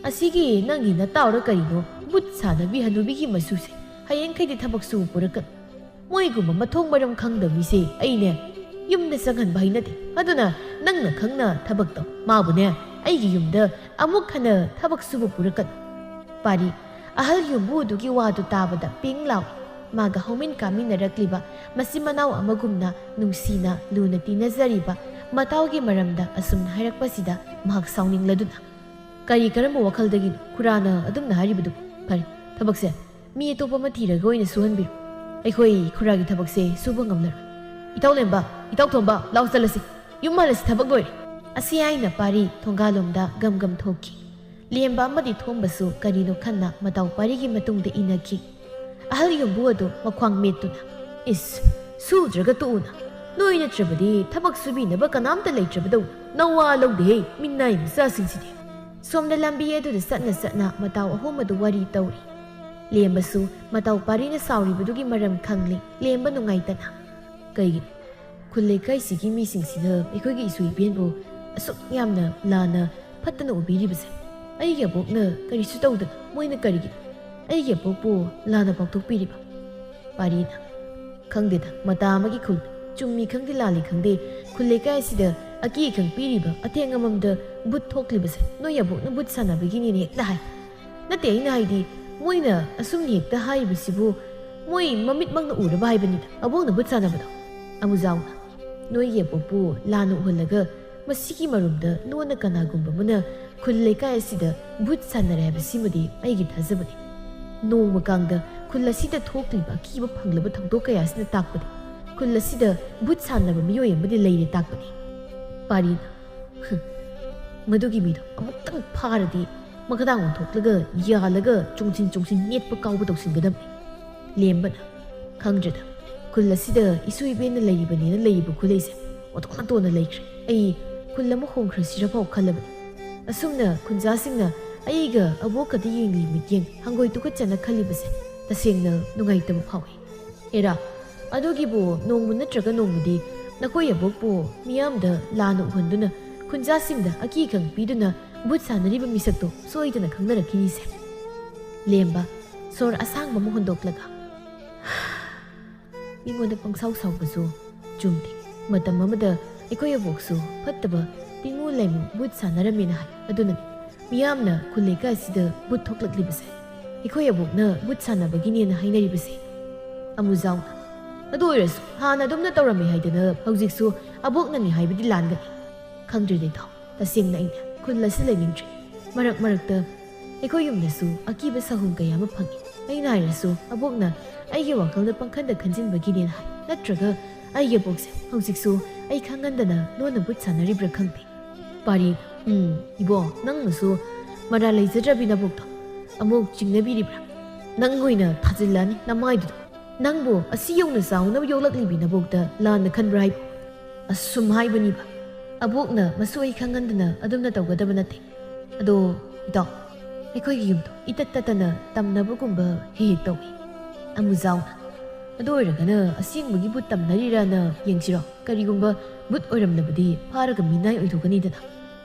ꯑꯁꯤꯒꯤ ꯅꯪꯒꯤ ꯅꯇꯥꯎꯔ ꯀꯔꯤꯅꯣ, ꯕꯨꯠ ꯁꯥꯟꯅꯕꯤ ꯍꯅꯨꯕꯤꯒꯤ ꯃꯁꯨꯁꯦ ꯍꯌꯦꯡꯈꯩꯗꯤ ꯊꯕꯛ ꯁꯨꯕ ꯄꯨꯔꯛꯀꯅꯨ꯫ ꯃꯣꯏꯒꯨꯝꯕ ꯃꯊꯣꯡ ꯃꯔꯝ ꯈꯪꯗꯕ ꯃꯤꯁꯦ ꯑꯩꯅꯦ ꯌꯨꯝꯗ ꯆꯪꯍꯟꯕ ꯍꯩꯅꯗꯦ꯫ ꯑꯗꯨꯅ ꯅꯪꯅ ꯈꯪꯅ ꯊꯕꯛ ꯇꯧ꯫ ꯃꯥꯕꯨꯅꯦ ꯑꯩꯒꯤ ꯌꯨꯝꯗ ꯑꯃꯨꯛ ꯍꯟꯅ ꯊꯕꯛ ꯁꯨꯕ ꯄꯨꯔꯛꯀꯅꯨ"꯫ ꯄꯥꯔꯤ ꯑꯍꯜ ꯌꯨꯝꯕꯨ ꯑꯗꯨꯒꯤ ꯋꯥꯗꯨ ꯇꯥꯕꯗ ꯄꯤꯡ ꯂꯥꯎꯏ꯫ ꯃꯥꯒ ꯍꯧꯃꯤꯟ ꯀꯥꯃꯤꯟꯅꯔꯛꯂꯤꯕ ꯃꯆꯤꯟ ꯃꯅꯥꯎ ꯑꯃꯒꯨꯝꯅ ꯅꯨꯡꯁꯤꯅ ꯂꯨꯅ ꯇꯤꯟꯅꯖꯔꯤꯕ ꯃꯇꯥꯎꯒꯤ ꯃꯔꯝꯗ ꯑꯁꯨꯝ ꯍꯥꯏꯔꯛꯄꯁꯤꯗ ꯃꯍꯥꯛ ꯁꯥꯎꯅꯤꯡꯂꯗꯨꯅ, "ꯀꯔꯤ ꯀꯔꯝꯕ ꯋꯥꯈꯜꯗꯒꯤꯅꯣ ꯈꯨꯔꯥꯅ ꯑꯗꯨꯝꯅ ꯍꯥꯏꯔꯤꯕꯗꯨ? ꯐꯔꯦ, ꯊꯕꯛꯁꯦ ꯃꯤ ꯑꯇꯣꯞꯄ ꯑꯃ ꯊꯤꯔꯒ ꯑꯣꯏꯅ ꯁꯨꯍꯟꯕꯤꯔꯣ꯫ ꯑꯩꯈꯣꯏ ꯈꯨꯔꯥꯒꯤ ꯊꯕꯛꯁꯦ ꯁꯨꯕ ꯉꯝꯂꯔꯣꯏ꯫ ꯏꯇꯥꯎ ꯂꯦꯝꯕ, ꯏꯇꯥꯎ ꯊꯣꯝꯕ, ꯂꯥꯎ ꯆꯠꯂꯁꯤ꯫ ꯌꯨꯝ ꯍꯜꯂꯁꯤ, ꯊꯕꯛ ꯂꯣꯏꯔꯦ"꯫ ꯑꯁꯤ ꯍꯥꯏꯅ ꯄꯥꯔꯤ ꯊꯣꯡꯒꯥꯜꯂꯣꯝꯗ ꯒꯝ ꯒꯝ ꯊꯣꯛꯈꯤ꯫ ꯂꯦꯝꯕ ꯑꯃꯗꯤ ꯊꯣꯝꯕꯁꯨ ꯀꯔꯤꯅꯣ ꯈꯟꯅ ꯃꯇꯥꯎ ꯄꯥꯔꯤꯒꯤ ꯃꯇꯨꯡꯗ ꯏꯟꯅꯈꯤ꯫ ꯑꯍꯜ ꯌꯨꯝꯕꯨ ꯑꯗꯨ ꯃꯈ꯭ꯋꯥꯡ ꯃꯦꯠꯇꯨꯅ, "ꯏꯁ, ꯁꯨꯗ꯭ꯔꯒ ꯇꯣꯛꯎꯅ꯫ ꯅꯣꯏ ꯅꯠꯇ꯭ꯔꯕꯗꯤ ꯊꯕꯛ ꯁꯨꯕꯤꯅꯕ ꯀꯅꯥꯝꯇ ꯂꯩꯇ꯭ꯔꯕꯗꯧꯅ ꯅꯋꯥ ꯂꯧꯗꯦꯍꯦ, ꯃꯤꯅꯥꯏ ꯃꯆꯥꯁꯤꯡꯁꯤꯗꯤ"꯫ ꯁꯣꯝꯗ ꯂꯝꯕꯤ ꯑꯗꯨꯗ ꯆꯠꯅ ꯆꯠꯅ ꯃꯇꯥꯎ ꯑꯍꯨꯝ ꯑꯗꯨ ꯋꯥꯔꯤ ꯇꯧꯔꯤ꯫ ꯂꯦꯝꯕꯁꯨ ꯃꯇꯥꯎ ꯄꯥꯔꯤꯅ ꯁꯥꯎꯔꯤꯕꯗꯨꯒꯤ ꯃꯔꯝ ꯈꯪꯂꯦ꯫ ꯂꯦꯝꯕ ꯅꯨꯡꯉꯥꯏꯇꯅ, "ꯀꯩꯒꯤꯅꯣ ꯈꯨꯜ ꯂꯩꯀꯥꯏꯁꯤꯒꯤ ꯃꯤꯁꯤꯡꯁꯤꯅ ꯑꯩꯈꯣꯏꯒꯤ ꯏꯁꯨ ꯏꯕꯦꯟꯕꯨ ꯑꯁꯨꯛ ꯌꯥꯝꯅ ꯂꯥꯟꯅ ꯐꯠꯇꯅ ꯎꯕꯤꯔꯤꯕꯁꯦ? ꯑꯩꯒꯤ ꯑꯕꯣꯛꯅ ꯀꯔꯤꯁꯨ ꯇꯧꯗꯅ ꯃꯣꯏꯅ ꯀꯔꯤꯒꯤ ꯑꯩꯒꯤ ꯑꯕꯣꯛꯄꯨ ꯂꯥꯟꯅ ꯄꯥꯎꯊꯣꯛꯄꯤꯔꯤꯕ?" ꯄꯥꯔꯤꯅ, "ꯈꯪꯗꯦꯗ, ꯃꯇꯥ ꯑꯃꯒꯤ ꯈꯨꯜ, ꯆꯨꯝꯃꯤ ꯈꯪꯗꯦ ꯂꯥꯜꯂꯤ ꯈꯪꯗꯦ, ꯈꯨꯜ ꯂꯩꯀꯥꯏ ꯑꯁꯤꯗ ꯑꯀꯤ ꯑꯈꯪ ꯄꯤꯔꯤꯕ ꯑꯊꯦꯡ ꯑꯃꯝꯗ ꯚꯨꯠ ꯊꯣꯛꯂꯤꯕꯁꯦ ꯅꯣꯏ ꯑꯕꯣꯛꯅ ꯚꯨꯠ ꯁꯥꯟꯅꯕꯒꯤꯅꯤꯅ ꯍꯦꯛꯇ ꯍꯥꯏ꯫ ꯅꯠꯇꯦ, ꯑꯩꯅ ꯍꯥꯏꯗꯤ, ꯃꯣꯏꯅ ꯑꯁꯨꯝꯅ ꯍꯦꯛꯇ ꯍꯥꯏꯔꯤꯕꯁꯤꯕꯨ ꯃꯣꯏ ꯃꯃꯤꯠꯃꯛꯅ ꯎꯔꯕ ꯍꯥꯏꯕꯅꯤꯗ, ꯑꯕꯣꯛꯅ ꯚꯨꯠ ꯁꯥꯟꯅꯕꯗꯣ꯫ ꯑꯃꯨꯖꯥꯎꯅ, "ꯅꯣꯏꯒꯤ ꯑꯕꯣꯛꯄꯨ ꯂꯥꯟꯅ ꯎꯍꯜꯂꯒ ꯃꯁꯤꯒꯤ ꯃꯔꯨꯝꯗ ꯂꯣꯟꯅ ꯀꯅꯥꯒꯨꯝꯕ ꯑꯃꯅ ꯈꯨꯜ ꯂꯩꯀꯥꯏ ꯑꯁꯤꯗ ꯚꯨꯠ ꯁꯥꯟꯅꯔꯦ ꯍꯥꯏꯕꯁꯤꯃꯗꯤ ꯑꯩꯒꯤ ꯊꯥꯖꯕꯅꯤ꯫ ꯅꯣꯡꯃ ꯀꯥꯡꯗ ꯈꯨꯜ ꯑꯁꯤꯗ ꯊꯣꯛꯂꯤꯕ ꯑꯀꯤꯕ ꯐꯪꯂꯕ ꯊꯧꯗꯣꯛ ꯀꯌꯥꯁꯤꯅ ꯇꯥꯛꯄꯗꯤ ꯈꯨꯜ ꯑꯁꯤꯗ ꯚꯨꯠ ꯁꯥꯟꯅꯕ ꯃꯤꯑꯣꯏ ꯑꯃꯗꯤ ꯂꯩꯔꯦ ꯇꯥꯛꯄꯅꯤ"꯫ ꯄꯥꯔꯤꯅ, "ꯍꯨꯝ, ꯃꯗꯨꯒꯤ ꯃꯤꯗꯣ ꯑꯃꯨꯛꯇꯪ ꯐꯥꯔꯗꯤ ꯃꯈꯥꯗꯥꯡ ꯑꯣꯟꯊꯣꯛꯂꯒ ꯌꯥꯜꯂꯒ ꯆꯣꯡꯁꯤꯟ ꯆꯣꯡꯁꯤꯟ ꯅꯦꯠꯄ ꯀꯥꯎꯕ ꯇꯧꯁꯤꯟꯒꯗꯕꯅꯤ"꯫ ꯂꯦꯝꯕꯅ, "ꯈꯪꯗ꯭ꯔꯦꯗ, ꯈꯨꯜ ꯑꯁꯤꯗ ꯏꯁꯨ ꯏꯕꯦꯟꯅ ꯂꯩꯔꯤꯕꯅꯦꯅ ꯂꯩꯔꯤꯕ ꯈꯨꯂꯩꯁꯦ ꯑꯣꯟꯊꯣꯛꯅ ꯇꯣꯟꯅ ꯂꯩꯈ꯭ꯔꯦ꯫ ꯑꯩ ꯈꯨꯜ ꯑꯃ ꯍꯣꯡꯈ꯭ꯔꯁꯤꯔꯐꯥꯎ ꯈꯜꯂꯕꯅꯤ꯫ ꯑꯁꯨꯝꯅ ꯈꯨꯟꯖꯥꯁꯤꯡꯅ ꯑꯩꯒ ꯑꯕꯣꯛꯀꯗ ꯌꯦꯡꯂꯤ ꯃꯤꯠꯌꯦꯡ ꯍꯪꯒꯣꯏ ꯇꯨꯀꯠꯆꯅ ꯈꯜꯂꯤꯕꯁꯦ ꯇꯁꯦꯡꯅ ꯅꯨꯡꯉꯥꯏꯇꯕ ꯐꯥꯎꯏ꯫ ꯍꯦꯔꯥ, ꯑꯗꯨꯒꯤꯕꯨ ꯅꯣꯡꯃ ꯅꯠꯇ꯭ꯔꯒ ꯅꯣꯡꯃꯗꯤ ꯅꯈꯣꯏ ꯑꯕꯣꯛꯄꯨ ꯃꯤꯌꯥꯝꯗ ꯂꯥꯟꯅ ꯎꯍꯟꯗꯨꯅ ꯈꯨꯟꯖꯥꯁꯤꯡꯗ ꯑꯀꯤ ꯑꯈꯪ ꯄꯤꯗꯨꯅ ꯚꯨꯠ ꯁꯥꯟꯅꯔꯤꯕ ꯃꯤꯁꯛꯇꯣ ꯁꯣꯏꯗꯅ ꯈꯪꯅꯔꯛꯈꯤꯅꯤꯁꯦ"꯫ ꯂꯦꯝꯕ ꯁꯣꯔ ꯑꯁꯥꯡꯕ ꯑꯃ ꯍꯣꯟꯗꯣꯛꯂꯒ, "ꯃꯤꯉꯣꯟꯗ ꯄꯪꯁꯥꯎ ꯁꯥꯎꯕꯁꯨ ꯆꯨꯝꯗꯦ꯫ ꯃꯇꯝ ꯑꯃꯗ ꯑꯩꯈꯣꯏ ꯑꯕꯣꯛꯁꯨ ꯐꯠꯇꯕ ꯇꯤꯡꯉꯨ ꯂꯩꯃꯨ ꯚꯨꯠ ꯁꯥꯟꯅꯔꯝꯃꯦꯅ ꯍꯥꯏ꯫ ꯑꯗꯨꯅꯅꯤ ꯃꯤꯌꯥꯝꯅ ꯈꯨꯜ ꯂꯩꯀꯥꯏꯁꯤꯗ ꯚꯨꯠ ꯊꯣꯛꯂꯛꯂꯤꯕꯁꯦ"꯫ ꯑꯩꯈꯣꯏ ꯑꯕꯣꯛꯅ ꯕꯨꯠ ꯁꯥꯟꯅꯕꯒꯤꯅꯦꯅ ꯍꯥꯏꯅꯔꯤꯕꯁꯦ꯫ ꯑꯃꯨꯖꯥꯎꯅ, ꯑꯗꯨ ꯑꯣꯏꯔꯁꯨ ꯍꯥꯟꯅ ꯑꯗꯨꯝꯅ ꯇꯧꯔꯝꯃꯤ ꯍꯥꯏꯗꯅ ꯍꯧꯖꯤꯛꯁꯨ ꯑꯕꯣꯛꯅꯅꯤ ꯍꯥꯏꯕꯗꯤ ꯂꯥꯟꯒꯅꯤ꯫ ꯈꯪꯗ꯭ꯔꯦꯗ ꯏꯇꯥꯎ, ꯇꯁꯦꯡꯅ ꯑꯩꯅ ꯈꯨꯜ ꯑꯁꯤ ꯂꯩꯅꯤꯡꯗ꯭ꯔꯦ꯫ ꯃꯔꯛ ꯃꯔꯛꯇ ꯑꯩꯈꯣꯏ ꯌꯨꯝꯗꯁꯨ ꯑꯀꯤꯕ ꯁꯥꯍꯨꯝ ꯀꯌꯥ ꯑꯃ ꯐꯪꯏ꯫ ꯑꯩꯅ ꯍꯥꯏꯔꯁꯨ ꯑꯕꯣꯛꯅ ꯑꯩꯒꯤ ꯋꯥꯈꯜꯗ ꯄꯪꯈꯟꯗ ꯈꯟꯖꯤꯟꯕꯒꯤꯅꯦꯅ ꯍꯥꯏ, ꯅꯠꯇ꯭ꯔꯒ ꯑꯩꯒꯤ ꯑꯕꯣꯛꯁꯦ ꯍꯧꯖꯤꯛꯁꯨ ꯑꯩ ꯈꯪꯍꯟꯗꯅ ꯂꯣꯟꯅ ꯕꯨꯠ ꯁꯥꯟꯅꯔꯤꯕ꯭ꯔꯥ ꯈꯪꯗꯦ꯫ ꯄꯥꯔꯤ, ꯎꯝ, ꯏꯕꯣ, ꯅꯪꯅꯁꯨ ꯃꯔꯥꯜ ꯂꯩꯖꯗ꯭ꯔꯕꯤ ꯅꯕꯣꯛꯇꯣ ꯑꯃꯨꯛ ꯆꯤꯡꯅꯕꯤꯔꯤꯕ꯭ꯔꯥ? ꯅꯪ ꯑꯣꯏꯅ ꯊꯥꯖꯤꯜꯂꯅꯤ ꯅꯃꯥꯏꯗꯨꯗ꯫ ꯅꯪꯕꯨ ꯑꯁꯤ ꯌꯧꯅ ꯆꯥꯎꯅꯕ ꯌꯣꯛꯂꯛꯂꯤꯕꯤ ꯅꯕꯣꯛꯇ ꯂꯥꯟꯅ ꯈꯟꯕ꯭ꯔꯥ ꯍꯥꯏꯕ? ꯑꯁꯨꯝ ꯍꯥꯏꯕꯅꯤꯕ, ꯑꯕꯣꯛꯅ ꯃꯁꯨ ꯑꯩ ꯈꯪꯍꯟꯗꯅ ꯑꯗꯨꯝꯅ ꯇꯧꯒꯗꯕ ꯅꯠꯇꯦ꯫ ꯑꯗꯣ ꯏꯇꯥꯎ, ꯑꯩꯈꯣꯏꯒꯤ ꯌꯨꯝꯗꯣ ꯏꯇꯠ ꯇꯠꯇꯅ ꯇꯝꯅꯕꯒꯨꯝꯕ ꯍꯦꯛ ꯍꯦꯛ ꯇꯧꯏ꯫ ꯑꯃꯨꯖꯥꯎꯅ, ꯑꯗꯨ ꯑꯣꯏꯔꯒꯅ ꯑꯁꯦꯡꯕꯒꯤ ꯕꯨꯠ ꯇꯝꯅꯔꯤꯔꯥꯅ ꯌꯦꯡꯁꯤꯔꯣ? ꯀꯔꯤꯒꯨꯝꯕ ꯕꯨꯠ ꯑꯣꯏꯔꯝꯂꯕꯗꯤ ꯐꯥꯔꯒ ꯃꯤꯅꯥꯏ ꯑꯣꯏꯊꯣꯛꯀꯅꯤꯗꯅ꯫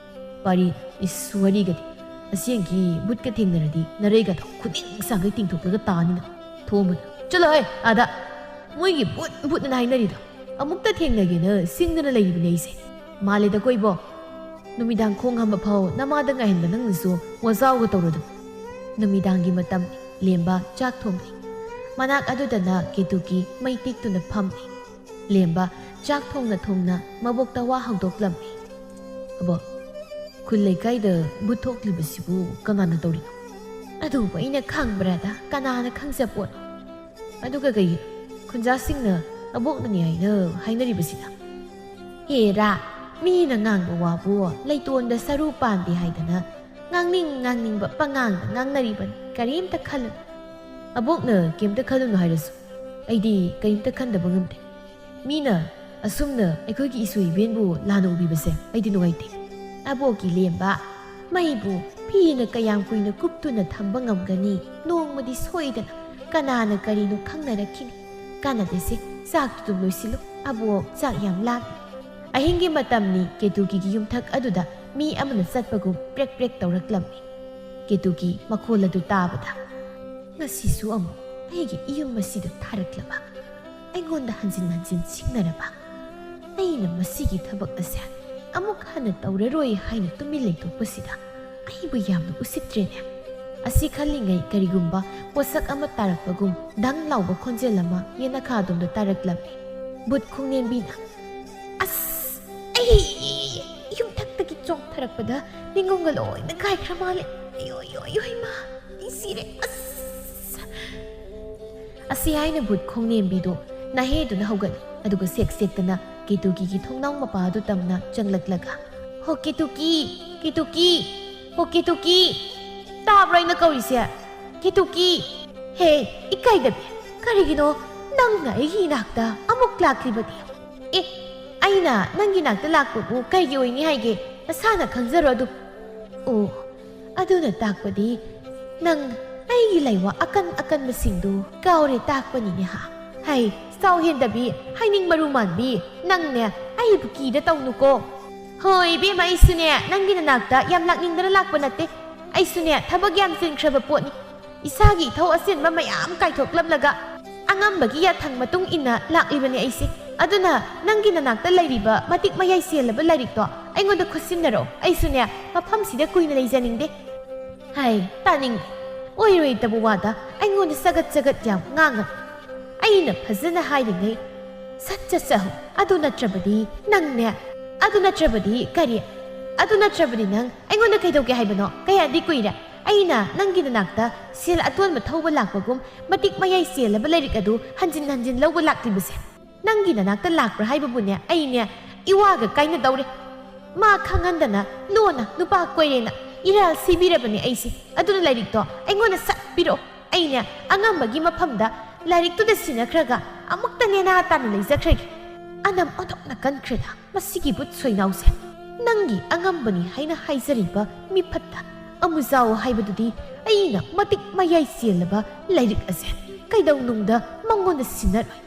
ꯄꯥꯔꯤ, ꯏꯁ, ꯋꯥꯔꯤꯒꯗꯤ꯫ ꯑꯁꯦꯡꯒꯤ ꯕꯨꯠꯀ ꯊꯦꯡꯅꯔꯗꯤ ꯅꯔꯩꯒꯗꯣ ꯈꯨꯅꯤꯡ ꯆꯥꯡꯒꯩ ꯇꯤꯡꯊꯣꯛꯂꯒ ꯇꯥꯅꯤꯅ꯫ ꯊꯣꯝꯕꯅ, ꯆꯠꯂꯣꯍꯦ ꯑꯥꯗ! ꯃꯣꯏꯒꯤ ꯕꯨꯠ ꯕꯨꯠꯅ ꯍꯥꯏꯅꯔꯤꯗꯣ꯫ ꯑꯃꯨꯛꯇ ꯊꯦꯡꯅꯒꯦꯅ ꯁꯤꯡꯗꯅ ꯂꯩꯔꯤꯕꯅꯦ ꯑꯩꯁꯦ꯫ ꯃꯥꯜꯂꯦꯗꯀꯣ ꯏꯕꯣ꯫ ꯅꯨꯃꯤꯗꯥꯡ ꯈꯣꯡ ꯍꯥꯝꯕ ꯐꯥꯎ ꯅꯃꯥꯗ ꯉꯥꯏꯍꯟꯕ ꯅꯪꯅꯁꯨ ꯋꯥꯖꯥꯎꯒ ꯇꯧꯔꯗꯕ꯫ ꯅꯨꯃꯤꯗꯥꯡꯒꯤ ꯃꯇꯝ, ꯂꯦꯝꯕ ꯆꯥꯛ ꯊꯣꯡꯂꯤ꯫ ꯃꯅꯥꯛ ꯑꯗꯨꯗꯅ ꯀꯦꯇꯨꯀꯤ ꯃꯩ ꯇꯦꯛꯇꯨꯅ ꯐꯝꯂꯤ꯫ ꯂꯦꯝꯕ ꯆꯥꯛ ꯊꯣꯡꯅ ꯊꯣꯡꯅ ꯃꯕꯣꯛꯇ ꯋꯥ ꯍꯧꯗꯣꯛꯂꯝꯃꯤ꯫ ꯑꯕꯣꯛ, ꯈꯨꯜ ꯂꯩꯀꯥꯏꯗ ꯕꯨꯠ ꯊꯣꯛꯂꯤꯕꯁꯤꯕꯨ ꯀꯅꯥꯅ ꯇꯧꯔꯤꯅꯣ? ꯑꯗꯨꯕꯨ ꯑꯩꯅ ꯈꯪꯕ꯭ꯔꯥꯗ, ꯀꯅꯥꯅ ꯈꯪꯖꯄꯣꯠꯅꯣ? ꯑꯗꯨꯒ ꯀꯩꯒꯤꯅꯣ ꯈꯨꯟꯖꯥꯁꯤꯡꯅ ꯑꯕꯣꯛꯅꯅꯤ ꯍꯥꯏꯅ ꯍꯥꯏꯅꯔꯤꯕꯁꯤꯅ? ꯍꯦꯔꯥ, ꯃꯤꯅ ꯉꯥꯡꯕ ꯋꯥꯕꯨ ꯂꯩꯇꯣꯟꯗ ꯁꯔꯨ ꯄꯥꯟꯗꯦ ꯍꯥꯏꯗꯅ ꯉꯥꯡꯅꯤꯡ ꯉꯥꯡꯅꯤꯡꯕ ꯄꯉꯥꯡꯗ ꯉꯥꯡꯅꯔꯤꯕꯅꯤ꯫ ꯀꯔꯤꯝꯇ ꯈꯜꯂꯨꯅꯨ꯫ ꯑꯕꯣꯛꯅ ꯀꯩꯝꯇ ꯈꯜꯂꯨꯅꯨ ꯍꯥꯏꯔꯁꯨ ꯑꯩꯗꯤ ꯀꯔꯤꯝꯇ ꯈꯟꯗꯕ ꯉꯝꯗꯦ꯫ ꯃꯤꯅ ꯑꯁꯨꯝꯅ ꯑꯩꯈꯣꯏꯒꯤ ꯏꯁꯨ ꯏꯕꯦꯟꯕꯨ ꯂꯥꯟꯅ ꯎꯕꯤꯕꯁꯦ ꯑꯩꯗꯤ ꯅꯨꯡꯉꯥꯏꯇꯦ꯫ ꯑꯕꯣꯛꯀꯤ ꯂꯦꯝꯕ, ꯃꯩꯕꯨ ꯐꯤꯅ ꯀꯌꯥꯝ ꯀꯨꯏꯅ ꯀꯨꯞꯇꯨꯅ ꯊꯝꯕ ꯉꯝꯒꯅꯤ? ꯅꯣꯡꯃꯗꯤ ꯁꯣꯏꯗꯅ ꯀꯅꯥꯅ ꯀꯔꯤꯅꯣ ꯈꯪꯅꯔꯛꯈꯤꯅꯤ꯫ ꯀꯥꯟꯅꯗꯦꯁꯦ, ꯆꯥꯛꯇꯨ ꯑꯗꯨꯝ ꯂꯣꯏꯁꯤꯜꯂꯨ꯫ ꯑꯕꯣꯛ ꯆꯥꯛ ꯌꯥꯝ ꯂꯥꯝꯃꯤ꯫ ꯑꯍꯤꯡꯒꯤ ꯃꯇꯝꯅꯤ꯫ ꯀꯦꯇꯨꯀꯤꯒꯤ ꯌꯨꯝꯊꯛ ꯑꯗꯨꯗ ꯃꯤ ꯑꯃꯅ ꯆꯠꯄꯒꯨꯝ ꯄ꯭ꯔꯦꯛ ꯄ꯭ꯔꯦꯛ ꯇꯧꯔꯛꯂꯝꯃꯤ꯫ ꯀꯦꯇꯨꯀꯤ ꯃꯈꯣꯜ ꯑꯗꯨ ꯇꯥꯕꯗ, ꯉꯁꯤꯁꯨ ꯑꯃꯨꯛ ꯑꯩꯒꯤ ꯏꯌꯨꯝ ꯑꯁꯤꯗ ꯊꯥꯔꯛꯂꯕ? ꯑꯩꯉꯣꯟꯗ ꯍꯟꯖꯤꯟ ꯍꯟꯖꯤꯟ ꯁꯤꯡꯅꯔꯕ? ꯑꯩꯅ ꯃꯁꯤꯒꯤ ꯊꯕꯛ ꯑꯁꯦ ꯑꯃꯨꯛ ꯍꯟꯅ ꯇꯧꯔꯔꯣꯏ ꯍꯥꯏꯅ ꯇꯨꯃꯤꯟ ꯂꯩꯊꯣꯛꯄꯁꯤꯗ ꯑꯩꯕꯨ ꯌꯥꯝꯅ ꯎꯁꯤꯠꯇ꯭ꯔꯦꯅꯦ꯫ ꯑꯁꯤ ꯈꯜꯂꯤꯉꯩ ꯀꯔꯤꯒꯨꯝꯕ ꯄꯣꯠꯁꯛ ꯑꯃ ꯇꯥꯔꯛꯄꯒꯨꯝ ꯗꯪ ꯂꯥꯎꯕ ꯈꯣꯟꯖꯦꯜ ꯑꯃ ꯌꯦꯅꯈꯥꯗꯣꯝꯗ ꯇꯥꯔꯛꯂꯝꯃꯤ꯫ ꯕꯨꯠ ꯈꯣꯡꯅꯦꯝꯕꯤꯅ, "ꯑꯁ, ꯑꯩ ꯌꯨꯝꯊꯛꯇꯒꯤ ꯆꯣꯡꯊꯔꯛꯄꯗ ꯅꯤꯡꯉꯣꯡꯒ ꯂꯣꯏꯅ ꯀꯥꯏꯈ꯭ꯔ ꯃꯥꯜꯂꯦ꯫ ꯑꯌꯣ, ꯑꯌꯣ, ꯑꯌꯣ, ꯏꯃꯥ, ꯑꯩ ꯁꯤꯔꯦ, ꯑꯁ!" ꯑꯁꯤ ꯍꯥꯏꯅ ꯕꯨꯠ ꯈꯣꯡꯅꯦꯝꯕꯤꯗꯣ ꯅꯥꯍꯦꯗꯨꯅ ꯍꯧꯒꯠꯂꯤ꯫ ꯑꯗꯨꯒ ꯁꯦꯛ ꯁꯦꯛꯇꯅ ꯀꯦꯇꯨꯀꯤꯒꯤ ꯊꯣꯡꯅꯥꯎ ꯃꯄꯥ ꯑꯗꯨ ꯇꯝꯅ ꯆꯪꯂꯛꯂꯒ, "ꯍꯣ ꯀꯦꯇꯨꯀꯤ, ꯀꯦꯇꯨꯀꯤ, ꯍꯣ ꯀꯦꯇꯨꯀꯤ, ꯇꯥꯕ꯭ꯔꯣ ꯑꯩꯅ ꯀꯧꯔꯤꯁꯦ? ꯀꯦꯇꯨꯀꯤ, ꯍꯦ, ꯏꯀꯥꯏꯗꯕꯤ, ꯀꯔꯤꯒꯤꯅꯣ ꯅꯪꯅ ꯑꯩꯒꯤ ꯏꯅꯥꯛꯇ ꯑꯃꯨꯛ ꯂꯥꯛꯂꯤꯕꯗꯤ? ꯑꯦ, ꯑꯩꯅ ꯅꯪꯒꯤ ꯏꯅꯥꯛꯇ ꯂꯥꯛꯄꯕꯨ ꯀꯩꯒꯤ ꯑꯣꯏꯅꯤ ꯍꯥꯏꯒꯦ? ꯅꯁꯥꯅ ꯈꯪꯖꯔꯣ ꯑꯗꯨ꯫" ꯑꯣ, ꯑꯗꯨꯅ ꯇꯥꯛꯄꯗꯤ ꯅꯪ ꯑꯩꯒꯤ ꯂꯥꯏꯋꯥ ꯑꯀꯟ ꯑꯀꯟꯕꯁꯤꯡꯗꯨ ꯀꯥꯎꯔꯦ ꯇꯥꯛꯄꯅꯤꯅꯦ ꯍꯥ? ꯍꯩ, ꯁꯥꯎ ꯍꯦꯟꯗꯕꯤ, ꯍꯥꯏꯅꯤꯡ ꯃꯔꯨ ꯃꯥꯟꯕꯤ, ꯅꯪꯅꯦ ꯑꯩꯕꯨ ꯀꯤꯗ ꯇꯧꯅꯨꯀꯣ꯫ ꯍꯣꯏ ꯏꯕꯦꯝꯃ, ꯑꯩꯁꯨꯅꯦ ꯅꯪꯒꯤ ꯅꯅꯥꯛꯇ ꯌꯥꯝ ꯂꯥꯛꯅꯤꯡꯗꯅ ꯂꯥꯛꯄ ꯅꯠꯇꯦ꯫ ꯑꯩꯁꯨꯅꯦ ꯊꯕꯛ ꯌꯥꯝ ꯆꯤꯟꯈ꯭ꯔꯕ ꯄꯣꯠꯅꯤ꯫ ꯏꯁꯥꯒꯤ ꯏꯊꯧ ꯑꯆꯤꯟꯕ ꯃꯌꯥꯝ ꯀꯥꯏꯊꯣꯛꯂꯝꯂꯒ ꯑꯉꯝꯕꯒꯤ ꯌꯥꯊꯪ ꯃꯇꯨꯡ ꯏꯟꯅ ꯂꯥꯛꯂꯤꯕꯅꯤ ꯑꯩꯁꯦ꯫ ꯑꯗꯨꯅ ꯅꯪꯒꯤ ꯅꯅꯥꯛꯇ ꯂꯩꯔꯤꯕ ꯃꯇꯤꯛ ꯃꯌꯥꯏ ꯆꯦꯜꯂꯕ ꯂꯥꯏꯔꯤꯛꯇꯣ ꯑꯩꯉꯣꯟꯗ ꯈꯨꯠꯁꯤꯟꯅꯔꯛꯑꯣ꯫ ꯑꯩꯁꯨꯅꯦ ꯃꯐꯝꯁꯤꯗ ꯀꯨꯏꯅ ꯂꯩꯖꯅꯤꯡꯗꯦ꯫ ꯍꯥꯏ, ꯇꯥꯅꯤꯡꯗꯦ꯫ ꯑꯣꯏꯔꯣꯏꯗꯕ ꯋꯥꯗ ꯑꯩꯉꯣꯟꯗ ꯆꯒꯠ ꯆꯒꯠ ꯌꯥꯝ ꯉꯥꯡꯒꯅꯨ꯫ ꯑꯩꯅ ꯐꯖꯅ ꯍꯥꯏꯔꯤꯉꯩ ꯁꯠ ꯆꯠꯆꯍꯧ꯫ ꯑꯗꯨ ꯅꯠꯇ꯭ꯔꯕꯗꯤ ꯅꯪꯅꯦ꯫ ꯑꯗꯨ ꯅꯠꯇ꯭ꯔꯕꯗꯤ ꯀꯔꯤ? ꯑꯗꯨ ꯅꯠꯇ꯭ꯔꯕꯗꯤ ꯅꯪ ꯑꯩꯉꯣꯟꯗ ꯀꯩꯗꯧꯒꯦ ꯍꯥꯏꯕꯅꯣ? ꯀꯌꯥꯗꯤ ꯀꯨꯏꯔꯦ ꯑꯩꯅ ꯅꯪꯒꯤ ꯅꯅꯥꯛꯇ ꯁꯦꯜ ꯑꯇꯣꯟꯕ ꯊꯧꯕ ꯂꯥꯛꯄꯒꯨꯝ ꯃꯇꯤꯛ ꯃꯌꯥꯏ ꯆꯦꯜꯂꯕ ꯂꯥꯏꯔꯤꯛ ꯑꯗꯨ ꯍꯟꯖꯤꯟ ꯍꯟꯖꯤꯟ ꯂꯧꯕ ꯂꯥꯛꯂꯤꯕꯁꯦ? ꯅꯪꯒꯤ ꯅꯅꯥꯛꯇ ꯂꯥꯛꯄ꯭ꯔꯥ ꯍꯥꯏꯕꯕꯨꯅꯦ, ꯑꯩꯅꯦ ꯏꯋꯥꯒ ꯀꯥꯏꯅꯗꯧꯔꯦ꯫ ꯃꯥ ꯈꯪꯍꯟꯗꯅ ꯂꯣꯟꯅ ꯅꯨꯄꯥ ꯀꯣꯏꯔꯦꯅ ꯏꯔꯥꯜ ꯁꯤꯕꯤꯔꯕꯅꯦ ꯑꯩꯁꯦ꯫ ꯑꯗꯨꯅ ꯂꯥꯏꯔꯤꯛꯇꯣ ꯑꯩꯉꯣꯟꯗ ꯁꯠ ꯄꯤꯔꯛꯑꯣ꯫ ꯑꯩꯅꯦ ꯑꯉꯝꯕꯒꯤ ꯃꯐꯝꯗ ꯂꯥꯏꯔꯤꯛꯇꯨꯗ ꯁꯤꯟꯅꯈ꯭ꯔꯒ ꯑꯃꯨꯛꯇ ꯅꯦꯅꯥ ꯇꯥꯅ ꯂꯩꯖꯈ꯭ꯔꯒꯦ꯫ ꯑꯅꯝ ꯑꯣꯟꯊꯣꯛꯅ ꯀꯟꯈ꯭ꯔꯦꯗ ꯃꯁꯤꯒꯤ ꯕꯨꯠ ꯁꯣꯏꯅꯥꯎꯁꯦ꯫ ꯅꯪꯒꯤ ꯑꯉꯝꯕꯅꯤ ꯍꯥꯏꯅ ꯍꯥꯏꯖꯔꯤꯕ ꯃꯤꯐꯠꯇ ꯑꯃꯨꯖꯥꯎ ꯍꯥꯏꯕꯗꯨꯗꯤ ꯑꯩꯅ ꯃꯇꯤꯛ ꯃꯌꯥꯏ ꯆꯦꯜꯂꯕ ꯂꯥꯏꯔꯤꯛ ꯑꯁꯦ ꯀꯩꯗꯧꯅꯨꯡꯗ ꯃꯉꯣꯟꯗ ꯁꯤꯟꯅꯔꯣꯏ꯫